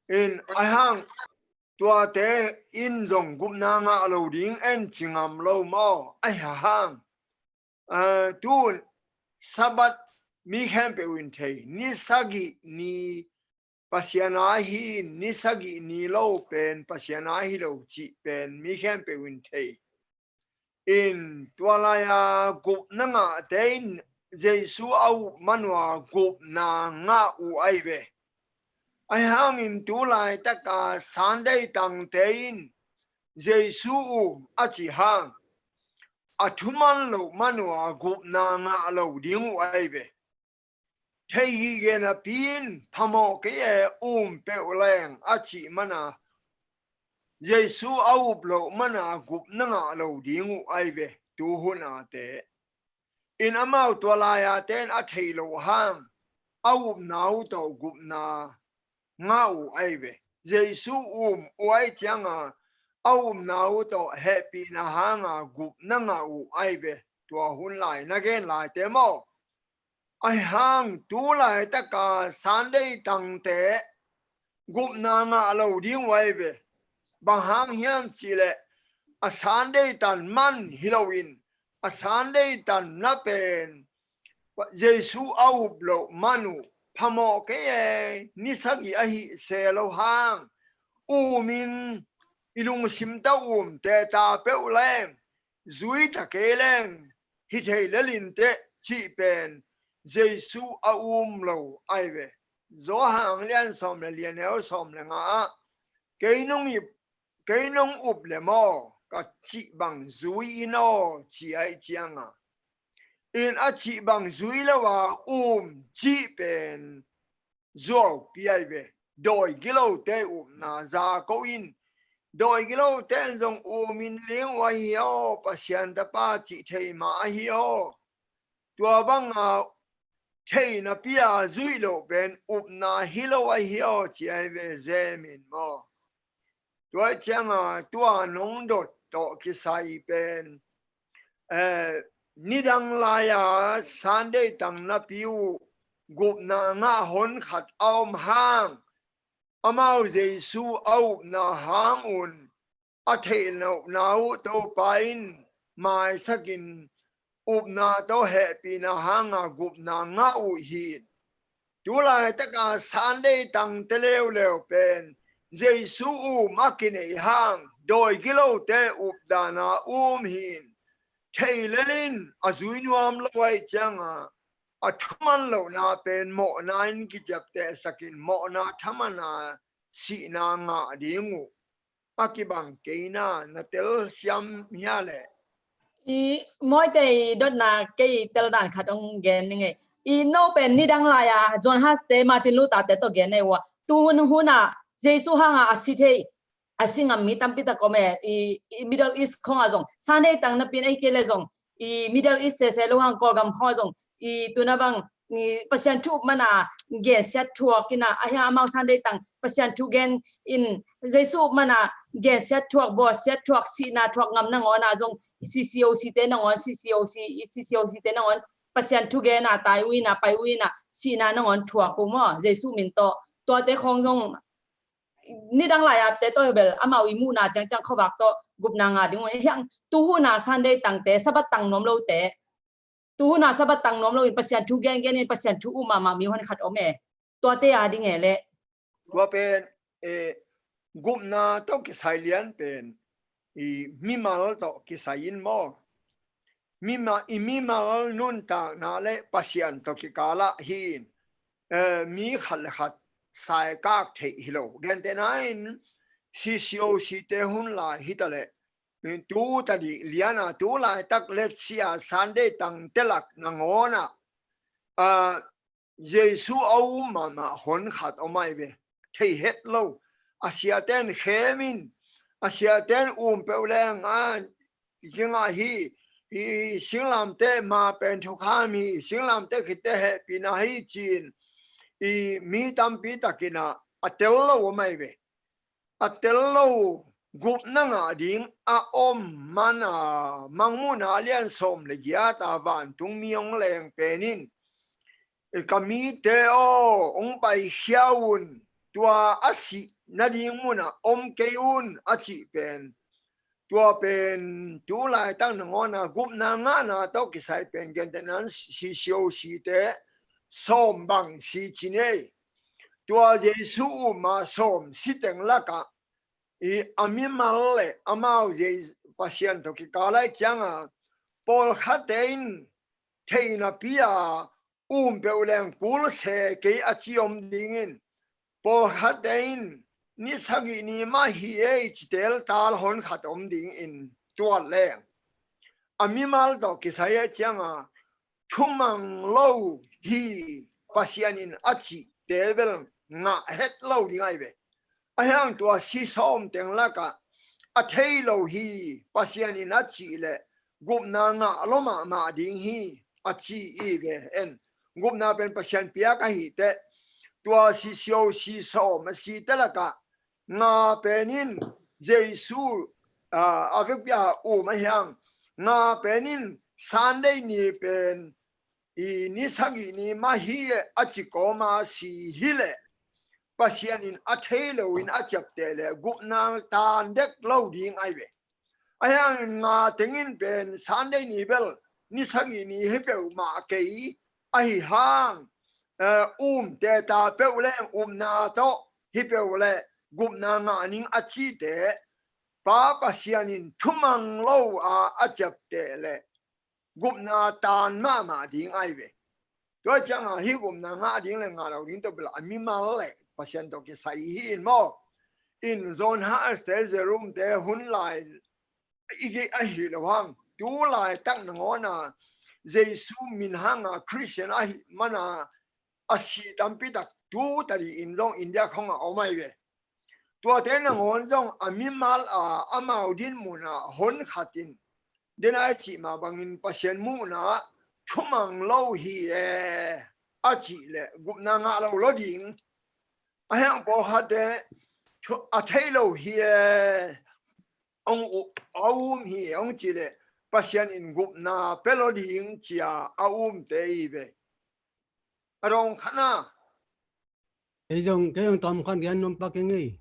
In ai hang tuate in zong gupna ngah lo ding en ci ngam lo maw? Ai ha hang. Ah, tun Sabbath mi khempeuh in thei. Ni sagih ni Pasian a hi, ni sagih ni lo pen Pasian a hi lo cih pen mi khempeuh in thei. In tua lai-a gupna ngahte in Jesu a up man uh a gupna ngah uh ahi ve. Ahi hangin tu laitaka Sunday tangte in Jesu um a cih hang a thuman loh man uh a gupna ngah lo ding uh ahi ve. Thei gige napi in phamawh kei e, um peuh leng a cih man a Jesu a up loh man a gupna ngah lo ding uh ahi ve. Tu hun a te in amau tua lai-a ten a theih loh hang a upna uh tawh gupna ngah uh ahi ve. Jesu um uh ahi cianga a upna uh tawh hehpihna hanga gupna ngah uh ahi ve. Tua hun lai na gen laite maw? Ahi hang tu laitaka Sunday tangte gupna ngah lo ding uh ahi ve. Bang hang hiam cihleh a Sunday tan man hi loin a Sunday tan na pen Jesu a up loh man uh phamawh kei e, ni sagih ahih se lo hang umin i lungsim tawh um teta peuh leng zui ta kei leng hi thei lel inteh cih pen Jesu a um lo ahi ve. Johan lian sawm le li a neu sawm le nga ah kei nong ip, kei nong up le maw ka cih bang zui in aw ci ahi cianga in a cih bang zui lo a um cih pen zuaupi ahi ve. Dawi gilote upna za ko in dawi gilote in zong umin ling uh ahi aw, Pasian tapa cih thei mah ahi aw. Tua banga theihna pi a zuih loh pen upna hi lo ahi aw ci ahi ve. Zemin maw? Tua cianga tua nong dot tawh kisai pen eh, nidang lai-a Sunday tang napi uh gupna ngah hon khat a om hang amau Jesu a upna hang un a theihlohna uh Topa in maisakin upna tawh hehpihna hanga gupna ngah uh hi. Tu laitaka Sunday tangte leuleu pen Jesu um a kineih hang dawi gilote updana um hi. Thei lelin a zui nuam lo ahi cianga a thuman lohna pen mawhna in kiciaptehsakin mawhna thamana sihna ngah ding uh a kibang keina na tel siam hia leh? I mawite i dotna kei teldan khat ong gen ning ei. I no pen nidang lai-a John Huss te Martin Luther te tawh gen nei uh a. Tu hun huna Jesu hanga a si thei a si ngam mi tampi tak om e. I, i Middle East khonga zong Sunday tang napin ei kei le zong i Middle East sese lo hang Kawlgam khonga zong i tuna bang i Pasian thu up mana gensiat thuak ina ahi amau Sunday tang Pasian thu gen in Jesu up mana gensiat thuak, bawlsiat thuak, sihna thuak ngam nangawn a zong C C O C te nangawn, C C O C, C C O C te nangawn Pasian thu gen a tai uh ina pai uh ina sihna nangawn thuak uh maw Jesu min tawh. Tuate khong zong nidang lai-a te tawh bel amau i muhna ciangciang khuavak tawh gupna ngah ding uh hiang. Tu huna Sunday tangte Sabbath tang nuam lote, tu huna Sabbath tang nuam lo in Pasian thu gengen in Pasian thu um mahmah mi hon khat om e. Tuate a ding e leh? Tua pen eh, gupna tawh kisai lian pen i mimal tawh kisai in maw? Mima, i mimal nuntakna le Pasian tawh kikalah hi in eh, mi khat le khat saikak theih hi lo. Gentehna in C C O C te hun lai hi ta leh tu tadih liana tu laitak letsia Sunday tangte lak nangawn ah ah, Jesu a um mahmah hon khat om ahi ve. Thei het lo. A siaten khem in a siaten um peuh leng a i kingah hi. I singlamteh ma pen thukham hi, singlamteh khitteh hehpihna hi ci-in i mi tampi takin ah a tel lo om ahi ve. A tel lo gupna ngah ding a om mana Mangmuhna lian sawm le giat a vantungmi hong leng pen in ka mite aw hong paikhia un, tua a sih nading munah om kei un a cih pen. Tua pen tu laitak nangawn a gupna ngahna tawh kisai pen gentehna in C C O C te sawm bang si ci nei. Tua Jesu um a sawm si teng lakah i a mimal le amau Jesu Pasian tawh kikal lai cianga pawlkhatte in thei napi a um peuh leng kul se kei a ci om dingin, pawlkhatte in ni sagih ni mah hi ei ci teltal honkhat om dingin tuat leng, a mimal tawh kisai a cianga thumang lo hi Pasian in a cihte bel ngah het lo ding ai ve. Ahi hang tua si sawm teng lakah a thei lo hi Pasian in a cih leh gupna ngah lo mahmah ding hi a ci i ve en. Gupna pen Pasian piak ahi teh, tua si sio si sawm a si te lakah nga pen in Jesu, ah, a vekpi a um ahi hang, nga pen in Sunday ni pen i ni sagih ni mah hi a ci kawma si hi leh Pasian in a thei lo in a ciapteh leh gupna tan dek lo ding ai ve. Ahi hangin nga tengin pen Sunday ni bel ni sagih ni hi peuhmah kei ahi hang, eh, um teta peuh leng upna tawh hi peuh leh gupna ngah ning a cite Pa Pasian in thumang lo a a ciapteh leh gupna tan mahmah ding ai ve. Tua cianga hih gupna ngah ding le ngah lo ding tawh bel a mimal le Pasian tawh kisai hi in maw. In John Huss te, Jerome te hun lai i gei ahi lo hang, tu laitak nangawna Jesu min hanga Christian ahi mana a si tampi tak tu tadi in zong India khonga om ai ve. Tuate nangawn zong a mimal a amau din muna honkhatin, den a i cih mah bangin Pasian muhna thumang lo hi e a cih leh gupna ngah lo lo ding. Ahi hang pawlkhatte thu-, a thei lo hi e, hong u-, a um hi e hong cih leh Pasian in gupna pia lo ding cia a umte i ve. A dong khat na. Kei zong, kei zong tawm khat gen nuam pak ing ei.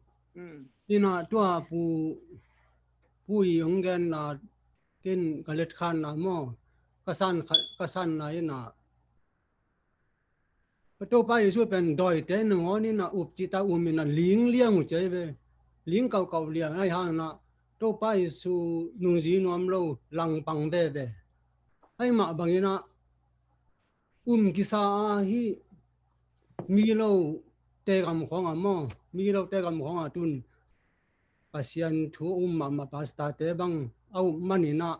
Ina tua pu, pu i hong gen na, ken ka let khan na maw, ka san kha-, ka san na ina. Ka Topa Jesu pen dawite nangawn ina up cita um ina ling liang uh cei ve. Ling kaukau liang ai hang na Topa Jesu nungzi nuam lo langpang veve. Ai mah bang ina um kisa a hi mi lo te gam khong a maw, mi lo te gam khong a tun Pasian thu um mahmah pastor te bang a um man ina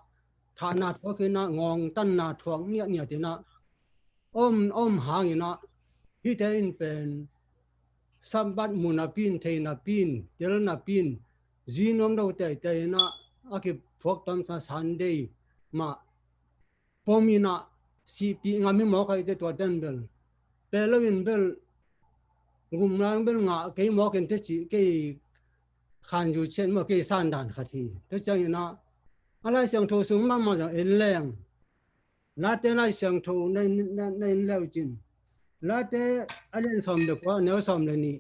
thahna thuak ina ngawng tanna thuak ngiatngiat ina om, om hang ina hihte in pen Sabbath mu napin, thei napin, tel napin, zui nuam lo teitei ina a kiphuak tuamsa Sunday mah pom ina sihpih ngam hi mawk a i te tua ten bel. Pe lo in bel gumlang bel ngah kei mawk in te cih kei khanzu cian maw kei sandan khat hi. Tua ciang ina a Lai Siangtho sung mahmah zang en leng. Late Lai Siangtho na, na, na en leu cin. Late a lian sawm le kua, neu sawm le nih.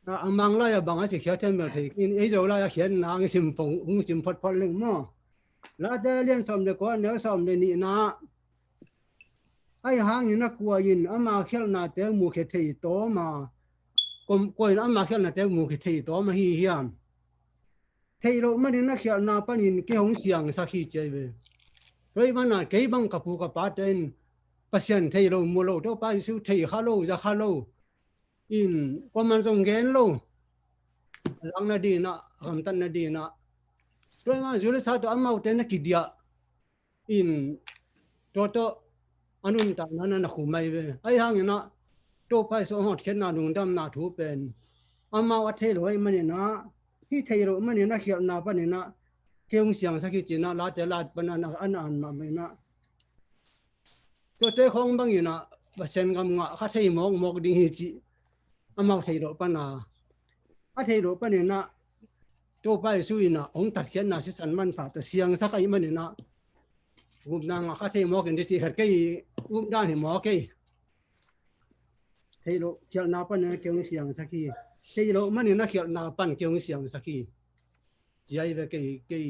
A, a Mang lai a bang a ci khiat hian mel thei in, ei Zo lai a khiat na ang sim pong, ang sim photphot leng maw. Late a lian sawm le kua, neu sawm le nih na. Ai hangin a kua in ama khialhnate mukhia thei tawm a, kom, kua in ama khialhnate mukhia thei tawm a hi hiam. Theih loh manin a khialhna panin kei hong siangsak hi ci ai ve. Tua ahih manin kei bang ka pu ka pate in Pasian thei lo mu lo, Topa Jesu thei kha lo, za kha lo. In kuaman zong gen lo. A zakna dinah, a gamtatna dinah. Tua ahih manin zu le sa tawh amaute na kidiah in tua tawh a nuntakna na na khum ai ve. Ahi hanginah Topa Jesu a hotkhiatna lungdamna thu pen amau a thei lo ahih maninah, hih thei loh manin a khialhna paninah kei hong siangsak hi cinah Late lat panah a na an mahmah inah, tuate khawng banginah Pasian gam ngah kha thei mawkmawk ding hi cih amau thei loh pana, a thei loh paninah Topa Jesu inah hong tatkhiatna sisan manpha tawh siangsak ahih maninah gupna ngah kha thei mawk in dih cih khat kei gupdan hi mawk kei. Thei loh khialhna panin kei hong siangsak hi. Thei loh manin a khialhna pan kei hong siangsak hi. Ci ai ve kei, kei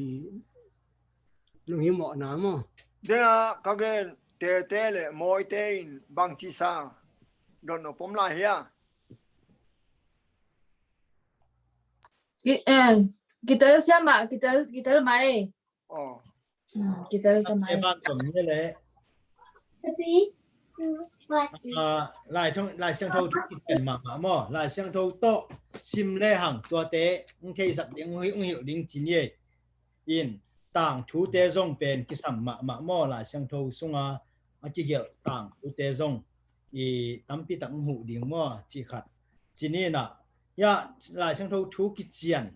lunghimawhna maw. Dena ka gen tete le mawite in bangci sa dot no pom lai hia. Ki, eh, kitel siama, kitel, kitel mai. Oh. Hmm, kitel ta mai. Ban som ni le. Happy birthday. Ah, Lai Thong, Lai Siangtho thu kician mahmah maw? Lai Siangtho tawh sim le hang tuate hong theisak ding, hong hilh ding ci ni ei. In, tangthute zong pen kisam mahmah maw? Lai Siangtho sunga a kigelh tangthute zong i tampi tak hong huh ding maw? Cih khat. Ci ni in ah, ya, Lai Siangtho thu kician,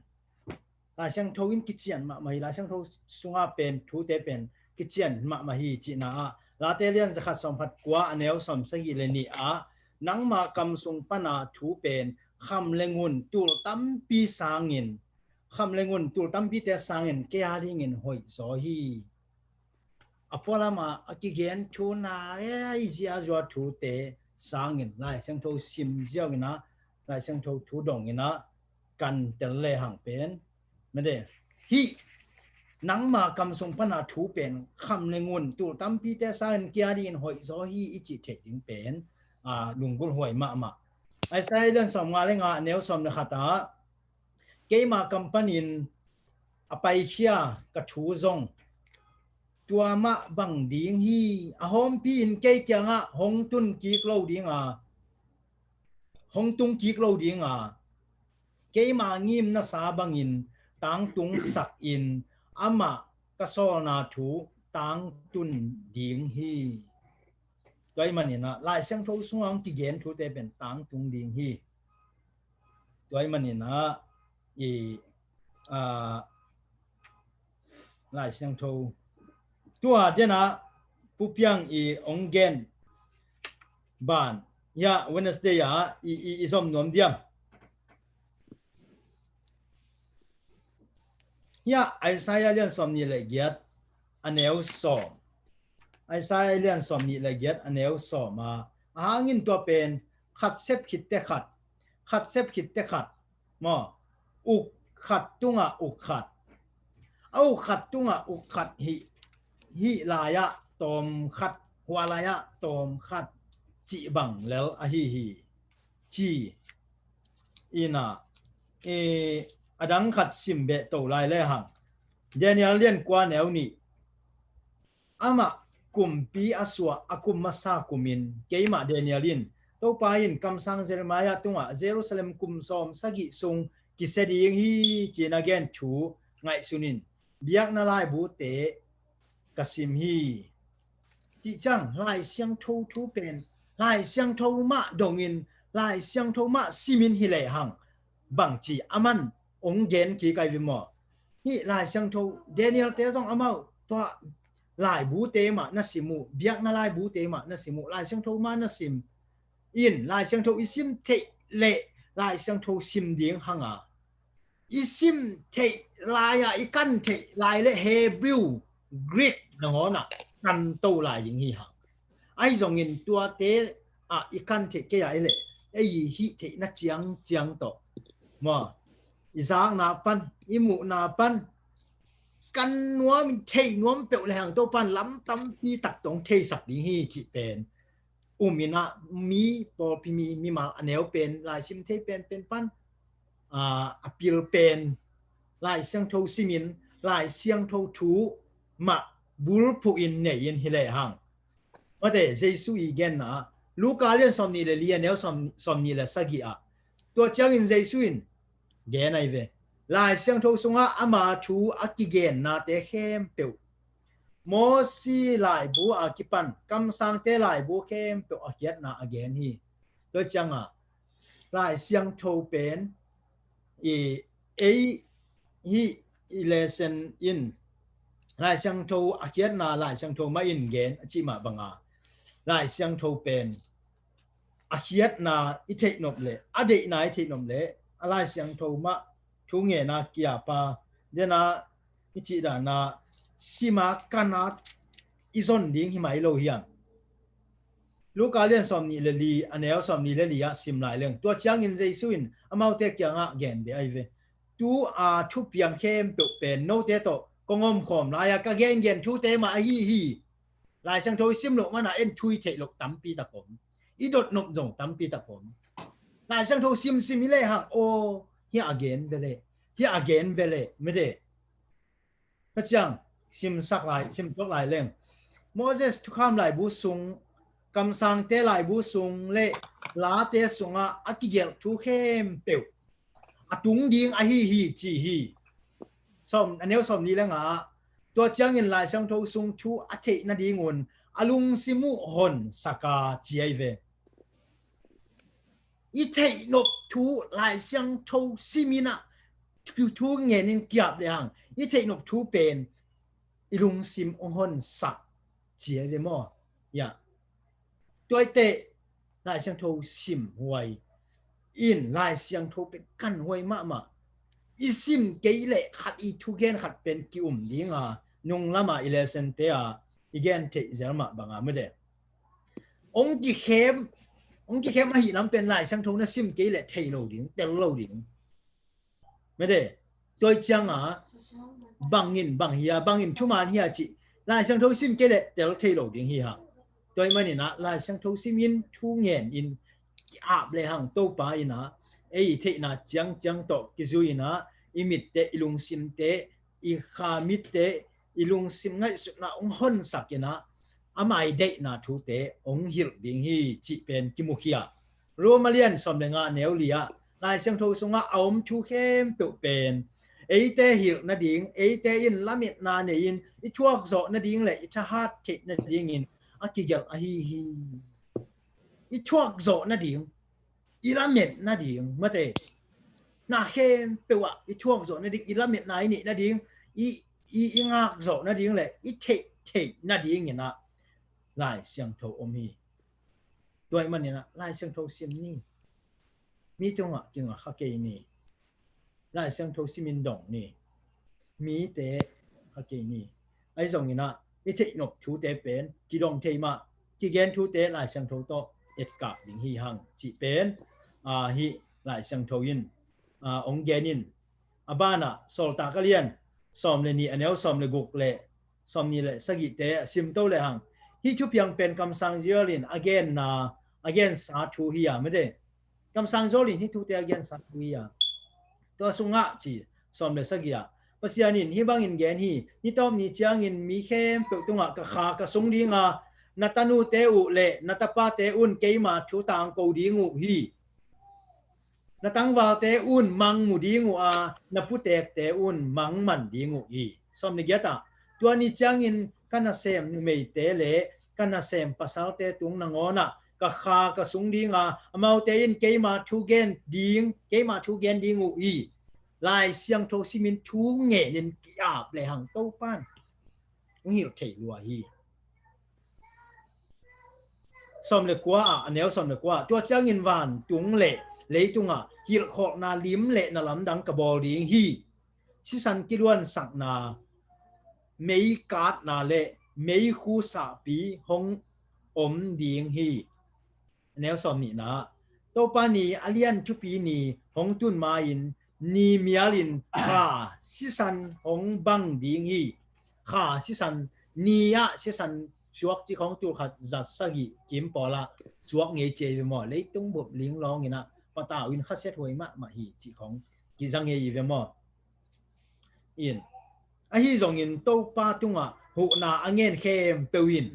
Lai Siangtho in kician mahmah hi, Lai Siangtho sunga pen thute pen kician mahmah hi cihna ah, Late lian zakhat sawmkhat kua a neu sawmsagih le nih ah, nangma kam sung pana thu pen kham le ngun tul tampi sangin, kham le ngun tul tampite sangin kei a dingin hoih zaw hi. A pualam ah a kigen thu na ei ziazua thute sangin Lai Siangtho sim ziau in ah, Lai Siangtho thu dong in ah kan tel le hang pen, mede, hih nangma kam sung pana thu pen kham le ngun tul tampite sangin kei a dingin hoih zaw hi i cih theih ding pen, ah, lunggulh huai mahmah. Isaiah lian sawmnga le nga a neu sawm le khat ah, keima kam panin a paikhia ka thu zong tua mah bang ding hi. A hawmpi in kei kiangah hong tun kik lo dinga, hong tung kik lo dinga, keima ngimnasa bangin tangtung sakin amah ka sawlna thu tangtun ding hi. Tua ahih manin ah Lai Siangtho sungah hong kigen thute pen tangtung ding hi. Tua ahih manin ah i, ah, Lai Siangtho tua den ah Pu Piang i hong gen ban, ya, Wednesday ah i, i, i zom nuam diam? Ya, Isaiah lian sawmnih le giat a neu sawm. Isaiah lian sawmnih le giat a neu sawm ah, a hangin tua pen khat sep khit teh khat, khat sep khit teh khat maw, uk khat tungah uk khat, a uk khat tungah uk khat hih, hih lai-ah tawm khat, hua lai-ah tawm khat cih bang lel ahi hi, ci in ah, e, a dang khat sim beh to lai le hang. Daniel lian kua neu nih. Amah kumpi a suah a kum masa kumin keimah Daniel in Topa in kamsang Jeremiah tungah Jerusalem kum sawm sagih sung kisia ding hi ci-in a gen thu ngaihsun in biakna laibute ka sim hi. Cih ciang Lai Siangtho thu pen Lai Siangtho mah dongin, Lai Siangtho mah simin hi lehang bangci a man hong gen kik ai ve maw? Hih Lai Siangtho, Daniel-te zong amau tua laibute mah na sim uh, biakna laibute mah na sim uh, Lai Siangtho mah na sim in, Lai Siangtho i sim theih leh Lai Siangtho sim ding hanga i sim theih lai-ah, i kan theih lai le Hebrew, Greek nangawnah kan to lai ding hi hang. Ahi zongin tuate ah i kan theih kei ah i leh ei i hih theihna ciangciang tawh maw, i zakna pan, i muhna pan kan nuam, theih nuam peuh le hang Topan lam tampi tak tawh hong theisak ding hi cih pen um in ah, mi pawlpi mi, mimal a neu pen, laisim thei penpen pan, aa, a pil pen Lai Siangtho simin Lai Siangtho thu mah bulphuh in nei in hi lehang. Mate, Jesu i genna ah Luka lian sawmnih le li a neu sawm, sawmnih le sagih ah tua ciangin Jesu in gen ai ve. Lai Siangtho sungah ama thu a kigennate khempeuh, Mosi laibu a kipan kamsangte laibu khempeuh a khiatna a gen hi. Tua ciangah Lai Siangtho pen i ei hih i lesson in Lai Siangtho a khiatna Lai Siangtho mah in gen a cih mah banga Lai Siangtho pen a khiatna i theihnop leh, a deihna i theihnop leh, a Lai Siangtho mah thu ngenna kiapa dena i cih dana sima kana i zon ding hi mai lo hiam? Luka lian sawmnih le li a neu sawmnih le li ah sim lai leng. Tua ciangin Jesu in amaute kiangah gen beh ai ve. Tu a thupiang khempeuh pen note tawh kong omkhawm lai-a ka gengen thute mah ahi hi. Lai Siangtho i sim loh mana en thu i theih loh tampi tak om. I dotnop zong tampi tak om. Lai Siangtho simsim i lehang aw, hia a gen bele, hia a gen bele mede. Ka ciang simsak lai, simsak lai leng. Moses thukham laibu sung, kamsangte laibu sung le late sungah a kigelh thu khempeuh a tung ding ahi hi ci hi. Sawm, a neu sawm ni le nga ah, tua ciangin Lai Siangtho sung thu a theih nadingun a lungsim uh honsak a ci ahi ve. I theihnop thu Lai Siangtho simin ah thu, thu ngenin ki-ap lehang i theihnop thu pen i lungsim hong honsak ci ahi ve maw? Ya. Tuaite Lai Siangtho sim huai in Lai Siangtho pen kan huai mahmah. I sim kei leh khat i thugen khat pen ki-um ding a, nung lamah i lesson te ah i gen theih zel mah bangah mede. Ong kikhem, ong kikhem ahih lam pen Lai Siangtho na sim kei leh thei lo ding, tel lo ding. Mede, tua ciangah bangin bang hi a, bangin thuman hi a cih Lai Siangtho sim kei leh tel thei lo ding hi hang. Tua ahih manin ah Lai Siangtho simin thu ngenin ki-ap lehang Topa in ah ei theihna ciangciang tawh kizui in ah i mitte, i lungsimte, i kha mitte, i lungsim ngaihsutna hong honsak in ah ama i deihna thute hong hilh ding hi cih pen kimukhia. Roma lian sawm le nga neu li ah Lai Siangtho sungah a om thu khempeuh pen eite hilh nading, eite in lametna nei-in i thuak zawh nading le i thahat theih nadingin a kigelh ahi hi. I thuak zawh nading, i lamet nading, mate, na khempeuh ah i thuak zawh nading, i lametna i neih nading, i, i, i ngak zawh nading le i theih theih nadingin ah Lai Siangtho om hi. Tua ahih manin ah Lai Siangtho sim ni. Mi tungah kingak kha kei ni. Lai Siangtho simin dong ni. Mite kha kei ni. Ahi zongin ah i theihnop thute pen kidong thei mah, kigen thute Lai Siangtho tawh etkak ding hi hang cih pen, ah, hih Lai Siangtho in, ah, hong gen in. A banah Sawltak a lian sawm le nih a neu sawm le guk le sawm nih le sagihte a simto lehang hih thupiang pen kamsang Joel in a genna, a gensa thu hi a, mede. Kamsang Joel in hih thute a gensa thu hi a. Tua sungah ci, sawm le sagih ah, Pasian in hih bangin gen hi, ni tawp ni ciangin mi khempeuh tungah ka kha ka sung ding a, na tanute uh le na tapate un keima thu tangko ding uh hi. Na tangvalte un mang mu ding uh a, na putekte un mang man ding uh hi. Sawm le giat ah, tua ni ciangin ka nasem numeite le ka nasem pasalte tung nangawnah ka kha ka sung ding a, amaute in keima thu gen ding, keima thu gen ding uh hi. Lai Siangtho simin thu ngenin ki-ap lehang Topan hong hilh thei lua hi. Sawm le kua ah, a neu sawm le kua ah, tua ciangin vantung le leitungah hilhkhawkna lim le na lamdang ka bawl ding hi. Sisan kiluansakna, meikatna le meikhu sahpi hong om ding hi. A neu sawm nihna ah, Topa ni a lian thupi ni hong tun ma-in ni mialin kha sisan hong bang ding hi. Kha sisan, ni ah sisan suak cih khawng tul khat za sagih kim pawlah suak ngei ci hi ve maw? Leitung bup linglawng in ah patau in kha siat huai mahmah hi cih khawng kiza ngei hi ve maw? In, ahi zongin Topa tungah huhna a ngen khempeuh in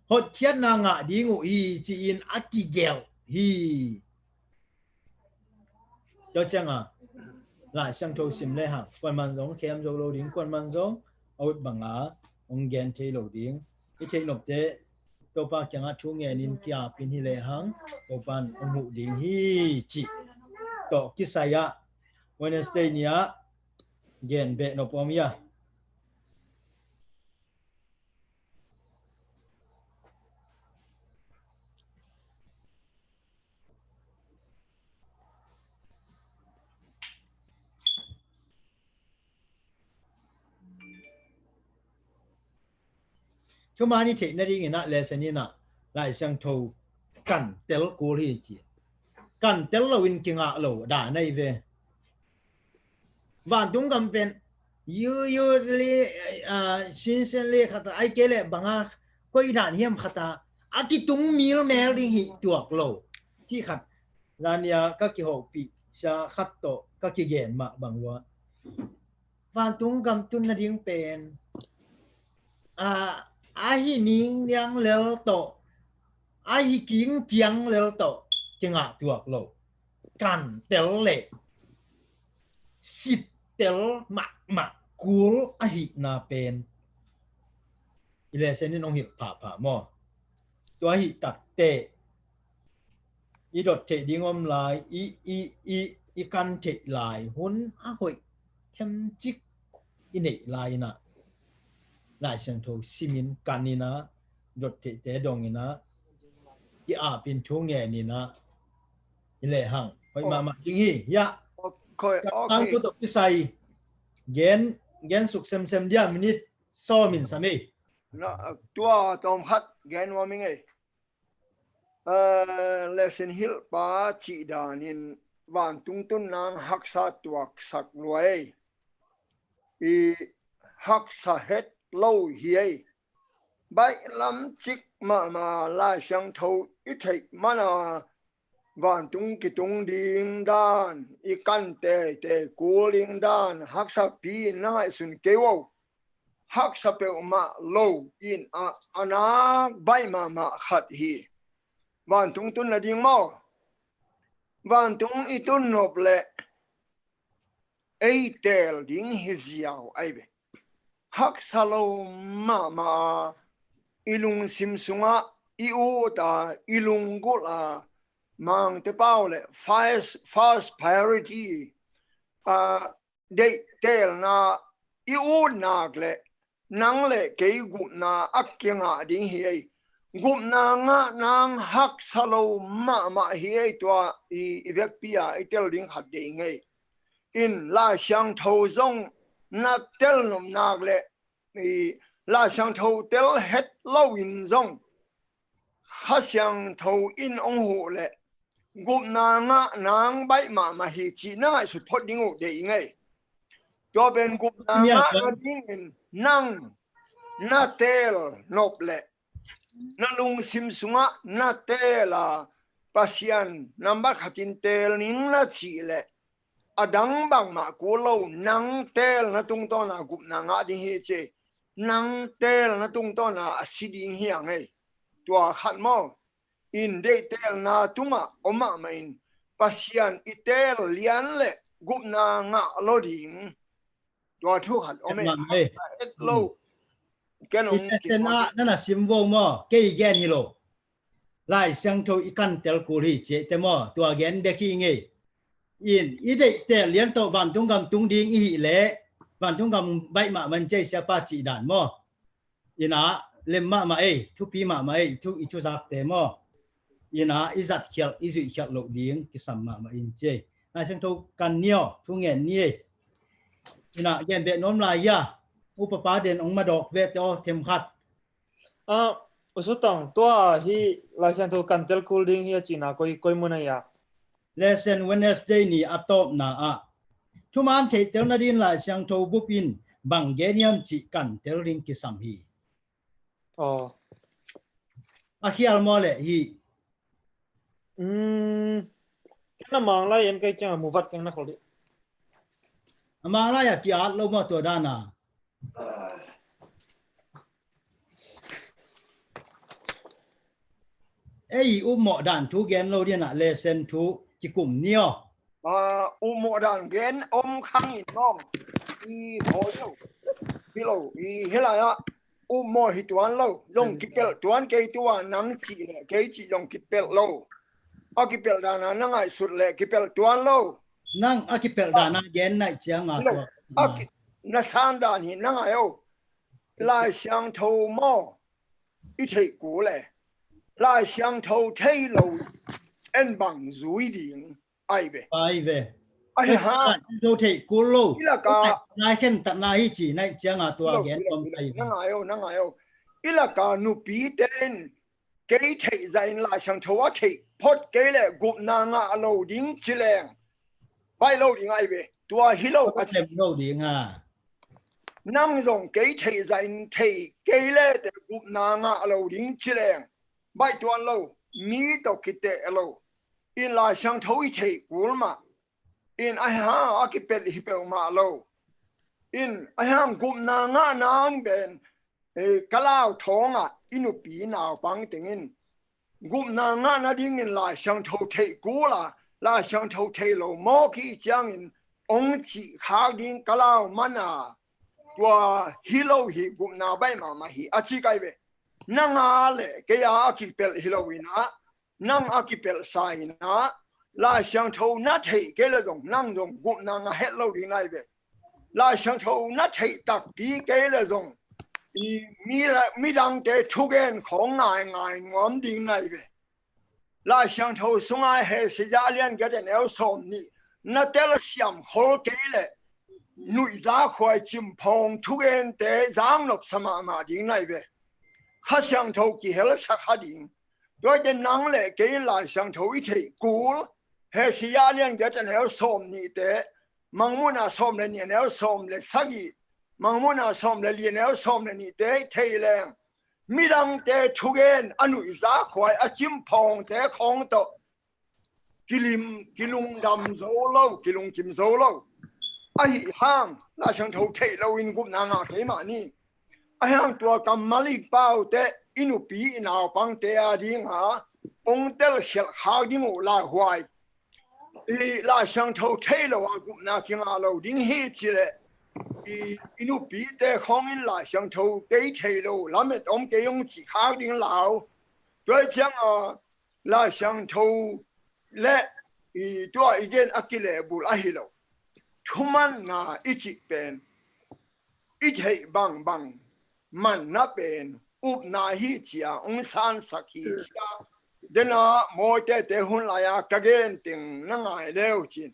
hotkhiatna ngah ding uh hi ci-in a kigelh hi. Tua ciangah Lai Siangtho sim lehang kuaman zong khem zo lo ding, kuaman zong a ut banga hong gen thei lo ding. I theihnopte Topa kiangah thu ngenin ki-apin hi lehang Topan hong huh ding hi cih tawh kisai ah Wednesday ni-ah gen beh nop om hi a. Thuman i theih nadingin ah lesson in ah Lai Siangtho kan tel kul hi ci. Kan tel loin kingah lo dan ahi ve. Vantung gam pen yu yu li, ah, sin sen li khat a, ai kei leh banga koi dan hiam khat a a kitung milmel ding hi tuak lo cih khat. Zania ka kihopih sia khat tawh ka kigen mah bang uh a, vantung gam tun nading pen, ah, ahi ning niang lel tawh, ahi king piang lel tawh kingah tuak lo. Kantel le sittel mahmah kul ahihna pen i lesson in hong hilh phahphah maw? Tua ahih takteh i dot theih ding om lai, i, i, i, i kan theih lai, hun a hoih themcik i neih lai inah Lai Siangtho simin kan inah, dot theihte dong inah, i apin thu ngen inah i lehang hoih mahmah ding hi. Hiah, okay, okay. Tang thu tawh kisai gen, gen suk semsem dia, minit sawm in sam ei. Tua tawm khat gen nuam ing ei. Lesson hilhpa cih danin vantung tun nang haksa tuaksak lua ei. I haksa het lo hi ei. Baihlam cik mahmah Lai Siangtho i theih mana vantung kitung ding dan, i kan teitei kul ding dan haksapi in na ngaihsun kei uh. Haksa peuhmah lo in a, a nak baih mahmah khat hi. Vantung tun nading maw? Vantung i tun nop leh ei teel ding hi ziau ai ve. Haksa lo mahmah a, i lungsim sungah i ut a, i lunggulh a, Mangte pau le first, first priority a, deihtelna i ut nak le nang le kei gupna a kingah ding hi ei. Gupna ngah nang haksa lo mahmah hi ei. Tua i, i vekpi a i tel ding khat deih ing ei. In Lai Siangtho zong na tel nop nak le i Lai Siangtho tel het lo in zong Kha Siangtho in hong huh le gupna ngah nang baih mahmah hi cih na ngaihsut phot ding uh deih ing ei. Tua pen gupna ngah nadingin nang na teel nop le na lungsim sungah na teel a, Pasian nambat khatin teel ning na cih le a dang bangmah kul lo, nang teelna tungtawna gupna ngah ding hi ci. Nang teelna tungtawna a si ding hi a ngei. Tua khat maw? In deihtelna tungah om mahmah in Pasian i teel lian le gupna ngah lo ding. Tua thu khat om e. Et lo. Ken ong kikua ah nana sim vo maw? Kei gen hi lo. Lai Siangtho i kantel kul hi ci te maw? Tua gen bek hi ngei. In i deihtel lian tawh vantung gam tung ding i hih leh vantung gam baih mahmah in ci ei, siapa cih dan maw? Inah lem mahmah ei, thupi mahmah ei, thu i thuzakte maw? Inah i zatkhialh i zuihkhialh loh ding kisam mahmah in ci ei. Lai Siangtho kan ni aw, thu ngen ni ei. Inah gen beh nuam lai hia? Upapa den ong madawk vete aw, themkhat. Ah, U Sutong, tua hi Lai Siangtho kantel kul ding hi a cihna koi, koi mun a hia? Lesson Wednesday ni a tawpna ah thuman theihtel nadin Lai Siangtho bup in bang gen hiam cih kantel ding kisam hi. Aw. A khial maw le hi? Ken a Manglai en kei ciang a muvat keng na khol dih. A Manglai a ki-at lo maw tua dan a? Ei, upmawh dan thu gen lo ding a, lesson thu kikum ni aw. Ah, upmawh dan gen om khang in maw? I hawi lo. Hi lo, i hi lai ah upmawh hi tuan lo. Zong kipelh tuan kei tua nang cih le kei cih zong kipelh lo. A kipelh dan a na ngaihsut le kipelh tuan lo. Nang a kipelh dan a gen naih ciang a tua. Na san dan hi na ngai o. Lai Siangtho maw? I theih kul e. Lai Siangtho thei lo en bang zui ding ai ve. Ai ve. Ai ha. Lai Siangtho thei kul lo. I laka nai khen tat na hi ci naih ciang a tua gen om ai ve. Na ngai o, na ngai o. I laka nupi ten kei theih zahin Lai Siangtho a theih phot kei le gupna ngah lo ding ci leng baih lo ding ai ve. Tua hi lo a ci lo ding ha. Nang zong kei theih zahin thei kei le te gupna ngah lo ding ci leng baih tuan lo, mi tawh kiteh lo. In Lai Siangtho i theih kul mah. In ahi hang a kipelh hi peuhmah lo. In ahi hang gupna ngah nang ben eh, ka lau thawngah i nupi naupang tengin gupna ngah nadingin Lai Siangtho theih kul a, Lai Siangtho thei lo mawk hi ciangin ong cih khak ding ka lau man a, tua hi lo hi, gupna baih mahmah hi a ci kai ve. Nang a le kei a a kipelh hi lo in ah, nang a kipelhsa in ah, Lai Siangtho na theih kei le zong nang zong gupna ngah het lo ding nai ve. Lai Siangtho na theih takpi kei le zong i mi, midangte thugen khawng ngaingai nuam ding nai ve. Lai Siangtho sunga Hesia lian giat a neu sawm nih na telsiam khol kei le nuihza khuai cimphawng thugente zangnopsa mahmah ding nai ve. Kha Siangtho kihelsak kha ding. Tuaite nang le kei in Lai Siangtho i theih kul, Hesia lian giat a neu sawm nihte, Mangmuhna sawm le nih a neu sawm le sagih, Mangmuhna sawm le li a neu sawm le nihte i theih leng midangte thugen a nuihza khuai a cimphawngte khawng tawh kilim, kilungdam zo lo, kilungkim zo lo. Ahi hang Lai Siangtho theih loin gupna ngah kei mah ni. Ahi hang tua kammal i paute i nupi i naupangte a dinga ong telkhialh khak ding uh lauhuai. I Lai Siangtho thei lo a gupna kingah lo ding hi ci leh i, i nupite khawngin Lai Siangtho kei thei lo lamet om kei ong cih khak ding lau. Tua hi cianga Lai Siangtho le i tua i gen a kilehbulh ahi lo. Thumanna i cih pen i theih bangbang manna pen upna hi cia ong sansak hi cia. Dena mawitete hun lai-a ka gen teng na ngai leu cin.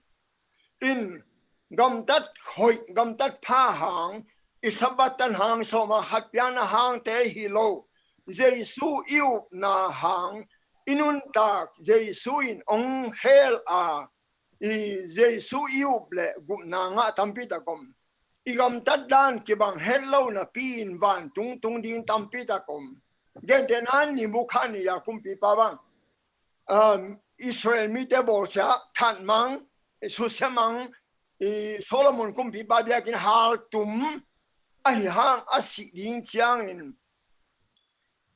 In gamtat hoih, gamtat pha hang, i Sabbath tan hang, sawma khat piakna hangte hi lo. Jesu i upna hang, i nuntak Jesu in ong khel a, i Jesu i up le gupna ngah tampi tak om. I gamtat dan kibang het lo napi-in vantung tung ding tampi tak om. Gentehna ni bukha ni a kumpipa bang, um, Israel mite bawlsia thatmang, susiamang, i Solomon kumpipa biakinn haltum ahi hang a sih ding ciangin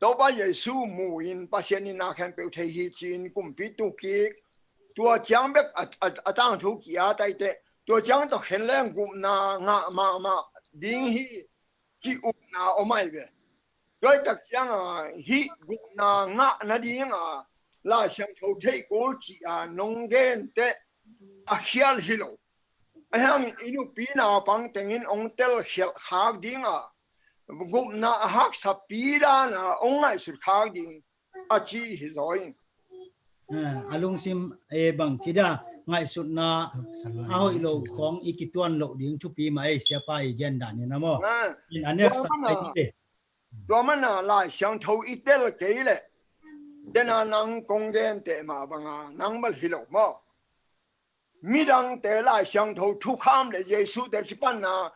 Topa Jesu mu-in Pasian in na khempeuh thei hi ci-in kumpi tu kik. Tua ciang bek a, a, a tangthu ki-at ahih teh, tua ciang tawh khen leng gupna ngah mahmah ding hi ci upna om ahi ve. Tua hi tak cianga hih gupna ngah nadinga Lai Siangtho theih kul ci-a nong gen teh a khial hi lo. Ahi hangin i nupi naupang tengin ong telkhialh khak dinga gupna a haksapi dana ong ngaihsut khak ding a ci hi zaw in. A lungsim, eh, bang ci da ngaihsutna a hoih lo khawng i kituan loh ding thupi mah ei, siapa i gen dan in a maw. In a neksak tua mana Lai Siangtho i tel kei leh dena nang kong gen teh mah banga nang bal hi lo maw. Midangte Lai Siangtho thukham le Jesu teci panna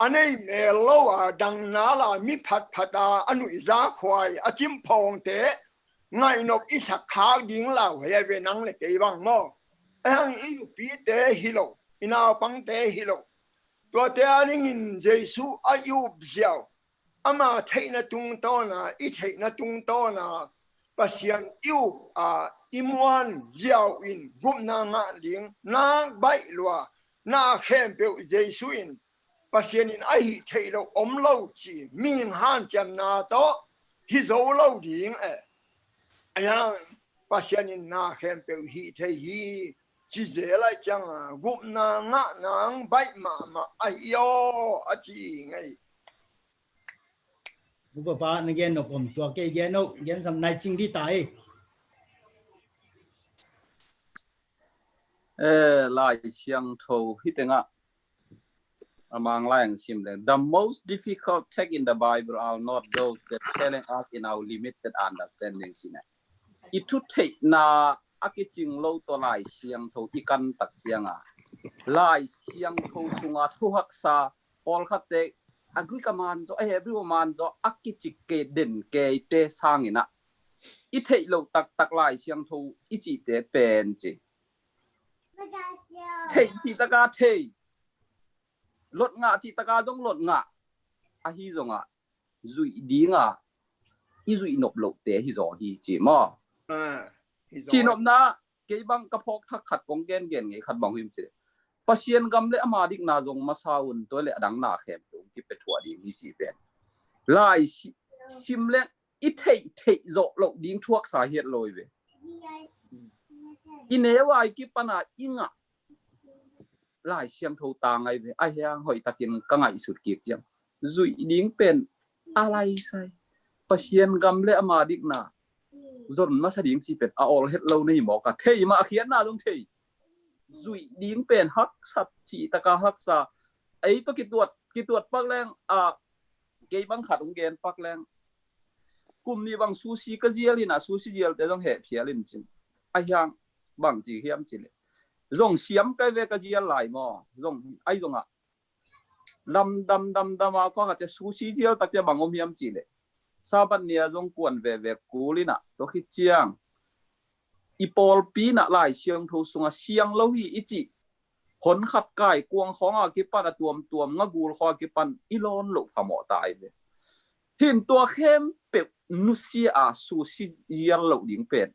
a nei mel lo a, dang nala mi phatphat a, a nuihza khuai a cimphawngte ngaihnop i sak khak ding lauhuai a ve nang le kei bang maw. Ahi hang i nupite hi lo, i naupangte hi lo, tuate a dingin Jesu a i up ziau, ama theihna tungtawna, i theihna tungtawna Pasian i up a i muan ziau in gupna ngah ding nak baih lua. Na khempeuh Jesu in Pasian in a hih theih loh om lo ci mihing hanciamna tawh hi zo lo ding eh. Ahi hang Pasian in na khempeuh hih thei hi ci zel ahih cianga gupna ngah nang baih mahmah ahi aw a ci ngei. Upa pa na gen nop om tua kei gen oh, gen sam nai cing di ta hi. Eh, Lai Siangtho hi tengah a Manglai ang sim leng, the most difficult text in the Bible are not those that challenge us in our limited understanding, ci ne. I thutheihna a kicing lo tawh Lai Siangtho i kan tak cianga Lai Siangtho sunga thuhaksa pawlkhatte a Greek a man zaw, a Hebrew a man zaw, a kicik kei den keite sangin ah i theih loh taktak Lai Siangtho i cihte pen ci. Theih cih taka thei, lot ngah cih taka dong lot ngah. Ahi zongah zuih dinga i zuih nop lohte hi zaw hi ci maw? Ci nopna, kei bang ka phawk thak khat kong gengen ngei khat bang him ci. Pasian gam le ama dikna zong masa un, tua le a dang na khempeuh kipia thuah ding hi ci pen. Lai sim le i theih theih zawh loh ding thuaksa hiat lo hi ve. I neu a i kipana i ngah Lai Siangtho ta ngai ve. A hiang hoihtakin ka ngaihsut kik ciang zuih ding pen a lai sai. Pasian gam le ama dikna zon masa ding ci pen a awl het lo na hi mawk a, thei mah a khiatna zong thei. Zuih ding pen haksa, cih taka haksa. Ei tawh kituat, kituat pak leng a, kei bang khat hong gen pak leng. Kum nih bang sushi ka zial hi na, sushi zialte zong heh phial in cin. A hiang bang ci hiam ci le, zong siam kai ve ka zial lai maw? Zong ai zong a lam dam dam dam a kong a cia sushi zial tak cia bang om hiam ci le, Sabbath nia zong kuan veve kul in a, tua khit ciang i pawlpi in a Lai Siangtho sunga siang lo hi i cih hon khat kai kuang khawng a kipan a tuamtuam ngagul khawng a kipan i lawn loh phamawh ta hi ve. Hin tua khempeuh nusia a sushi zial loh ding pen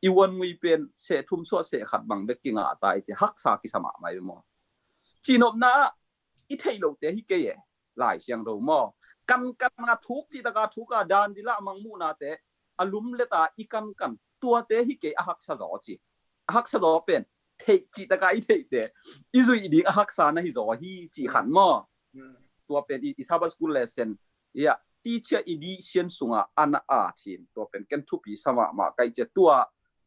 i uan ngui pen seh thum suah seh khat bang bek kingah ta hi ci, haksa kisa mahmah hi ve maw? Cinopna ah i theih lohte hi kei e, Lai Siangtho maw? Kankan a thuk cih taka thuk a dan dila mangmuhnate a lum leta i kankan tuate hi kei a haksa zaw ci. A haksa zaw pen theih cih taka i theihte i zuih ding a haksa na hi zaw hi cih khat maw? Tua pen i, i Sabbath school lesson ia teacher edition sunga ana a thin tua pen ken thupi sa mahmah kai cia tua,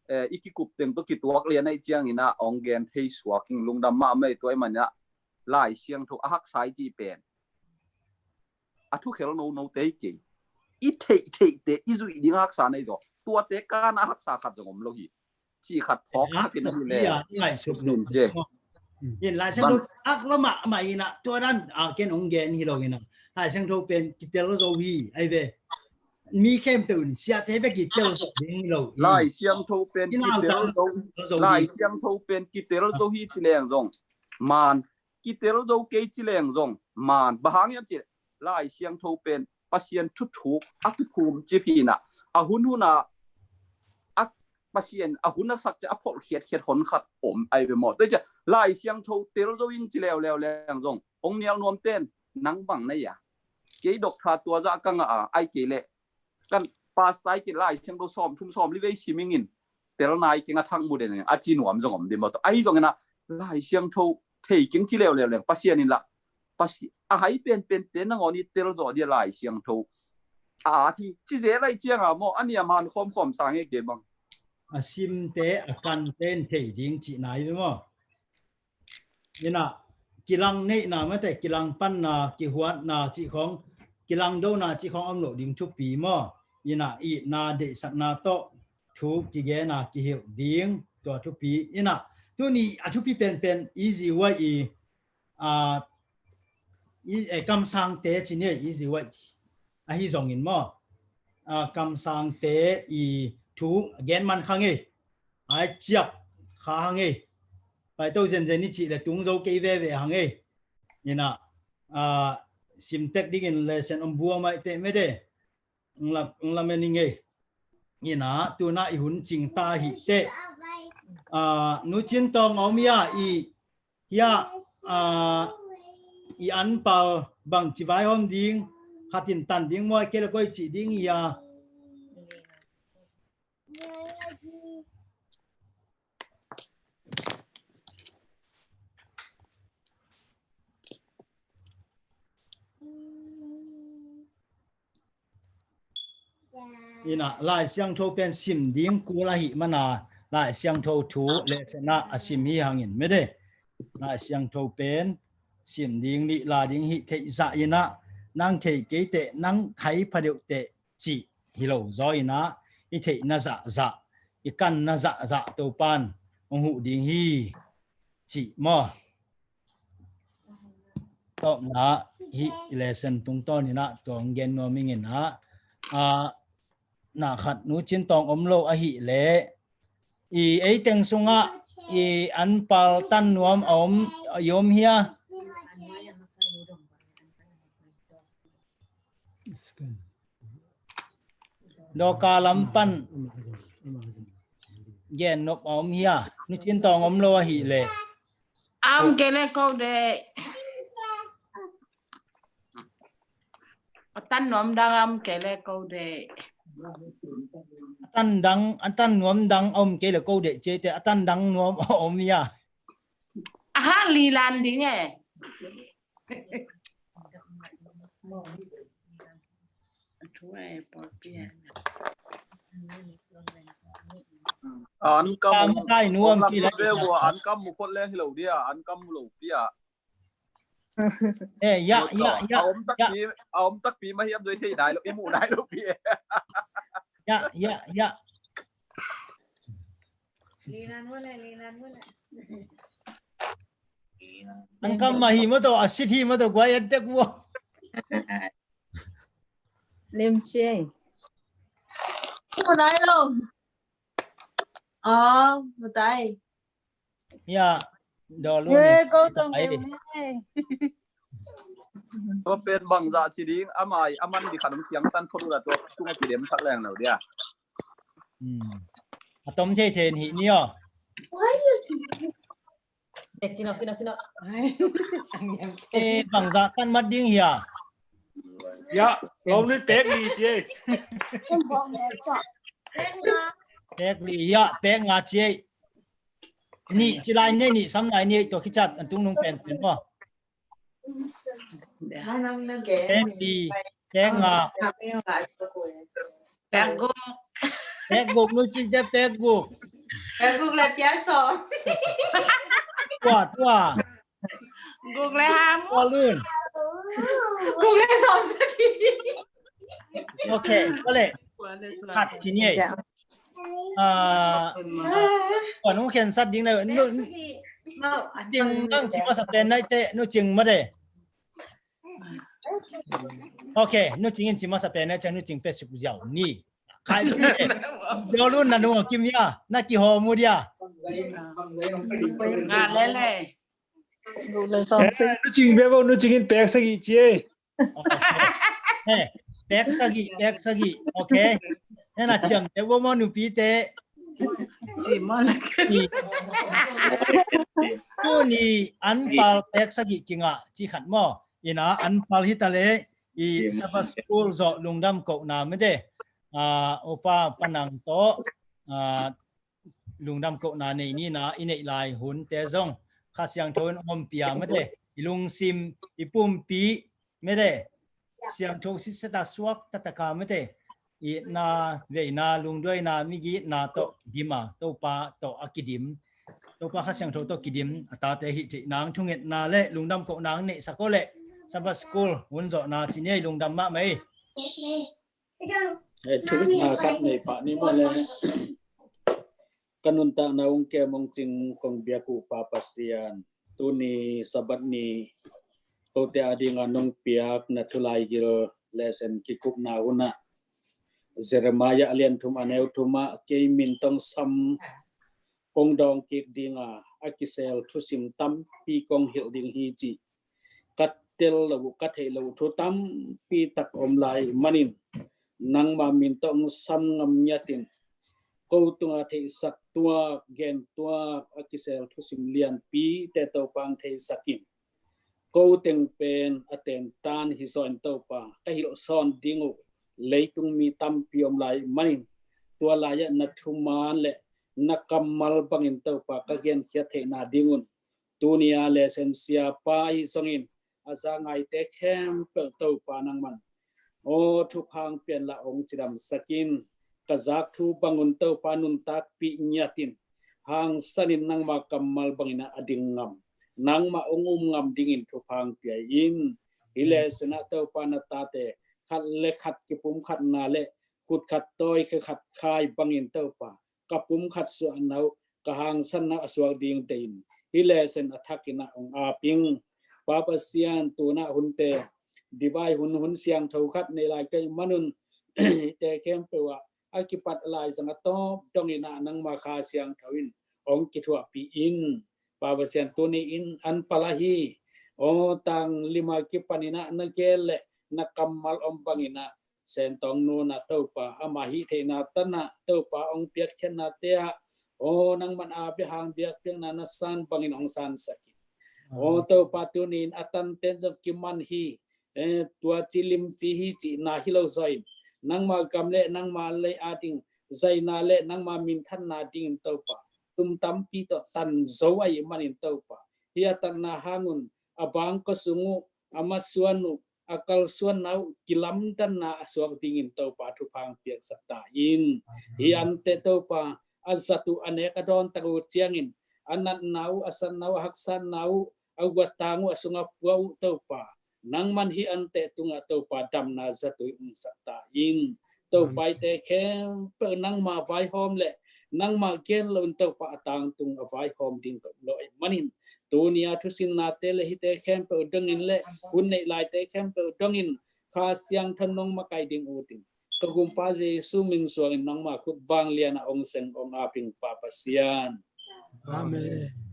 eh, i kikup teng tawh kituak lian ahi ciangin a ong gen thei suak ing lungdam mahmah i tua i man a Lai Siangtho a haksa i cih pen a thukhel nono te hi kei. I theih theihte i zuih ding a haksa na hi zaw. Tuate kana a haksa khat zong om lo hi. Cih khat phawk khat in ahi le. Ngaihsut lo. Nin ce. In Lai Siangtho ak lo mahmah in a tua dan a ken ong gen hi lo in a. Lai Siangtho pen kitel zo hi ai ve. Mi khempeuh in siate bek kitel zo ding hi lo. Lai Siangtho pen kitel zo. Lai Siangtho pen kitel zo hi ci leng zong man kitel zo kei ci leng zong man. Bang hang hiam ci le Lai Siangtho pen Pasian thuthuk a thuphum cip hi na, a hun hun a, a Pasian a hun a sak cia a pholh khiatkhiat hon khat om ai ve maw? Tua cia Lai Siangtho tel zo ing ci leuleu leng zong ong nial nuam ten nang bang na ia kei doctor tua zah ka ngah a, ai kei le kan pastor ai kei Lai Siangtho sawm thum sawm li vei siming in tel nai keng a thak mu den a ci nuam zong om ding maw? Ahi zongin a Lai Siangtho thei keng ci leuleu leng Pasian in la Pasi a hai penpente nangawn i tel zawh dia Lai Siangtho a at hi ci zel lai cianga maw? A nia man khawmkhawm sang e kei bang a simte a kante in thei ding cihna hi maw? Ina kilang neihna mate kilang panna kihuatna cih khawng kilang dona cih khawng om loh ding thupi maw? Ina itna deihsakna tawh thu kigena kihilh ding tua thupi. Ina tuni a thupi penpen easy way i a, i, eh, kamsangte ci ni easy way ahi zongin maw? A, kamsangte i thu gen man kha ngei ai ciap kha ngei. Paito zenzen i cih le tung zo kei veve hang ei. Ina a, simtek dingin lesson om bua mai te mede. Ung lam, ung lam e ning ei. Ina tuna i hun cing ta hi te. A, nu cin tawng om ia i hia, a, i anpal bang ci vaihawm ding khatin tan ding maw, kei le koi cih ding ia. Ina Lai Siangtho pen sim ding kul ahi mana Lai Siangtho thu lesson a sim hi hangin mede. Lai Siangtho pen sim ding lihla ding hi theih zah ina nang thei keite nang khai phadeuhte cih hi lo zaw ina i theihna zahzah i kanna zahzah Topan hong huh ding hi cih maw? Tawpna hih lesson tungtawn ina tuang gen nuam ing ina, a, na khat nu cin tawng om lo ahi le i eiteng sungah i anpal tan nuam a om i om hia? Dawka lam pan gen nop a om hia? Nu Cin Tawng om lo ahih leh. A om kei leh ko deh. A tan nuam dang a om kei leh ko deh. A tan dang, a tan nuam dang a om kei leh ko deh ci ei teh, a tan dang nuam a om hia? Aha, lilan ding e. An kam mu, makai nuam lam kei leh, an kam mu phot leng hi lo dia, an kam mu lo dia. Eh, ya, ya, ya, a om takpi, a om takpi mah hiam, doi thei nai lo, i muh nai lo pi. Ya, ya, ya. An kam mah hi maw tawh, a sit hi maw tawh, guai an tek uh. Lim ci ei. Mu nai lo. Aw, mu tai. Ya, dawlun. Ko tong ai. Tua pen bangzah ci ding, amai, aman di khan ong kiang tan phot uh la tua tung a kidem sak leng lo dia. Hmm. A tom thei thei hi ni aw. Eh, bangzah tan mat ding hia? Ya, lom ni pek li ci ei. Pek li, ya, pek nga ci ei. Nih ci lai ni, nih sam lai ni, tua khit ciat an tung nung pen pen maw. Pek li, pek nga. Pek guk. Pek guk, nu cing te pek guk. Pek guk le piak sawm. Tua, tua. Guk le ham. Tua lun. Guk le sawm sagih. Ok, tua le. Khat ci ni ei. Ah, tua nung khensat ding le, nu, nu cing dang ci masa pen nai te, nu cing mah de. Ok, nu cing in ci masa pen nai ciang nu cing pe suk ziau ni. Khai dawlun na nung a kim hia, na kihawm uh dia. Nga lele. Eh, nu cing bia bo, nu cing in pek sagih ci ei. Ok. Eh, pek sagih, pek sagih. Ok. Nena ciamteh uh maw nupite. Ci maw la. Tuni an pal pek sagih kingah ci khat maw. Ina an pal hi ta le i Sabbath School zawh lungdam kohna mete. Ah, upa panang tawh, ah, lungdam kohna nei nina i neih lai hunte zong Kha Siangtho in ompih a mete, i lungsim, i pumpi mete, siangtho sitset a suak taktak a mete, itna, veina, lungduaina, migitna tawh kidim a, Topa tawh a kidim, Topa Kha Siangtho tawh kidim a tate hih theih nang thungetna le lungdam kohna neihsak aw le Sabbath School hun zawhna ci ni ei, lungdam mahmah ei. Eh, thungetna khat nei pah ni maw le. Ka nuntakna ung kem ung cing kong biak uh Pa Pasian, tuni Sabbath ni kote a dinga nong piak na thu laigil lesson kikupna hunah Jeremiah a lian thum a neu thumah kei min tong sam kong dawng kik dinga a kisel thusim tampi kong hilh ding hi ci. Ka tel lo uh, ka theih lo uh thu tampi tak om lai manin nangma min tawh ong sam ngam ngiatin ko tunga theihsak tuak, gen tuak a kisel thusim lianpite Topa ong theisakin ko teng pen a tentan hi zawin Topa ka hilh sawn ding uh. Leitung mi tampi om lai manin tua lai-ah na thuman le na kammal bangin Topa ka genkhiat theihna dingun tuni a lesson siapa ahi zongin a za ngaite khempeuh Topa nangman aw thupha pian la ong cidamsakin ka zak thu bangun Topa nuntakpih ngiatin hangsanin nangma kammal bangin a ding ngam, nangma ong um ngam dingin thupha pia in. Hi lesson ah Topa na tate khat le khat kipumkhatna le khut khat tawi khe khat khai bangin Topa ka pumkhat suahna uh, ka hangsanna a suak ding teiin hi lesson a thakin ah ong aping. Pa Pasian, tunah hunte divai hun, hun siangtho khat nei lai kei manun hite khempeuh ah a kipat laizang a tawp dongin ah nangma Kha Siangtho in ong kithuahpih in. Pa Pasian, tuni in an pal ahi aw tang lima kipanin ah na gel le na kammal om bangin ah Sentong Nu in ah Topa, ama hih theihna tan ah Topa hong piakkhiatnate ah, aw nangman a bia hang biakpiakna na san bangin hong sansak in. Aw Topa, tuni in a tanten zong kiman hi, eh, tua ci lim ci hi cihna hi lo zaw in, nangma gam le nangma lei a ding zaina le nangma minthanna dingin Topa, sum tampi tawh tan zo ahih manin Topa, hih a tatna hang un a bangkua sung uh, a masuan uh, a kalsuanna uh kilamdanna a suak dingin Topa thupha hong piaksak ta in. Hih ante Topa, a zat uh a nek a dawn tak uh ciangin a natna uh, a satna uh, a haksatna uh, a guattang uh, a sungah pua uh Topa, nangman hih ante tungah Topa damna zat uh hong sak ta in. Topa, hihte khempeuh nangma vaihawm le nangma gen loin Topa a tangtung a vaihawm ding ka um lo ahih manin, tuni a thusinnate le hihte khempeuh dongin le hun neih laite khempeuh dongin Kha Siangtho in nong makaih ding uh ding, ka Gumpa Jesu min suangin nangma khut vanglian ah hong seng hong aping Pa Pasian. Amen.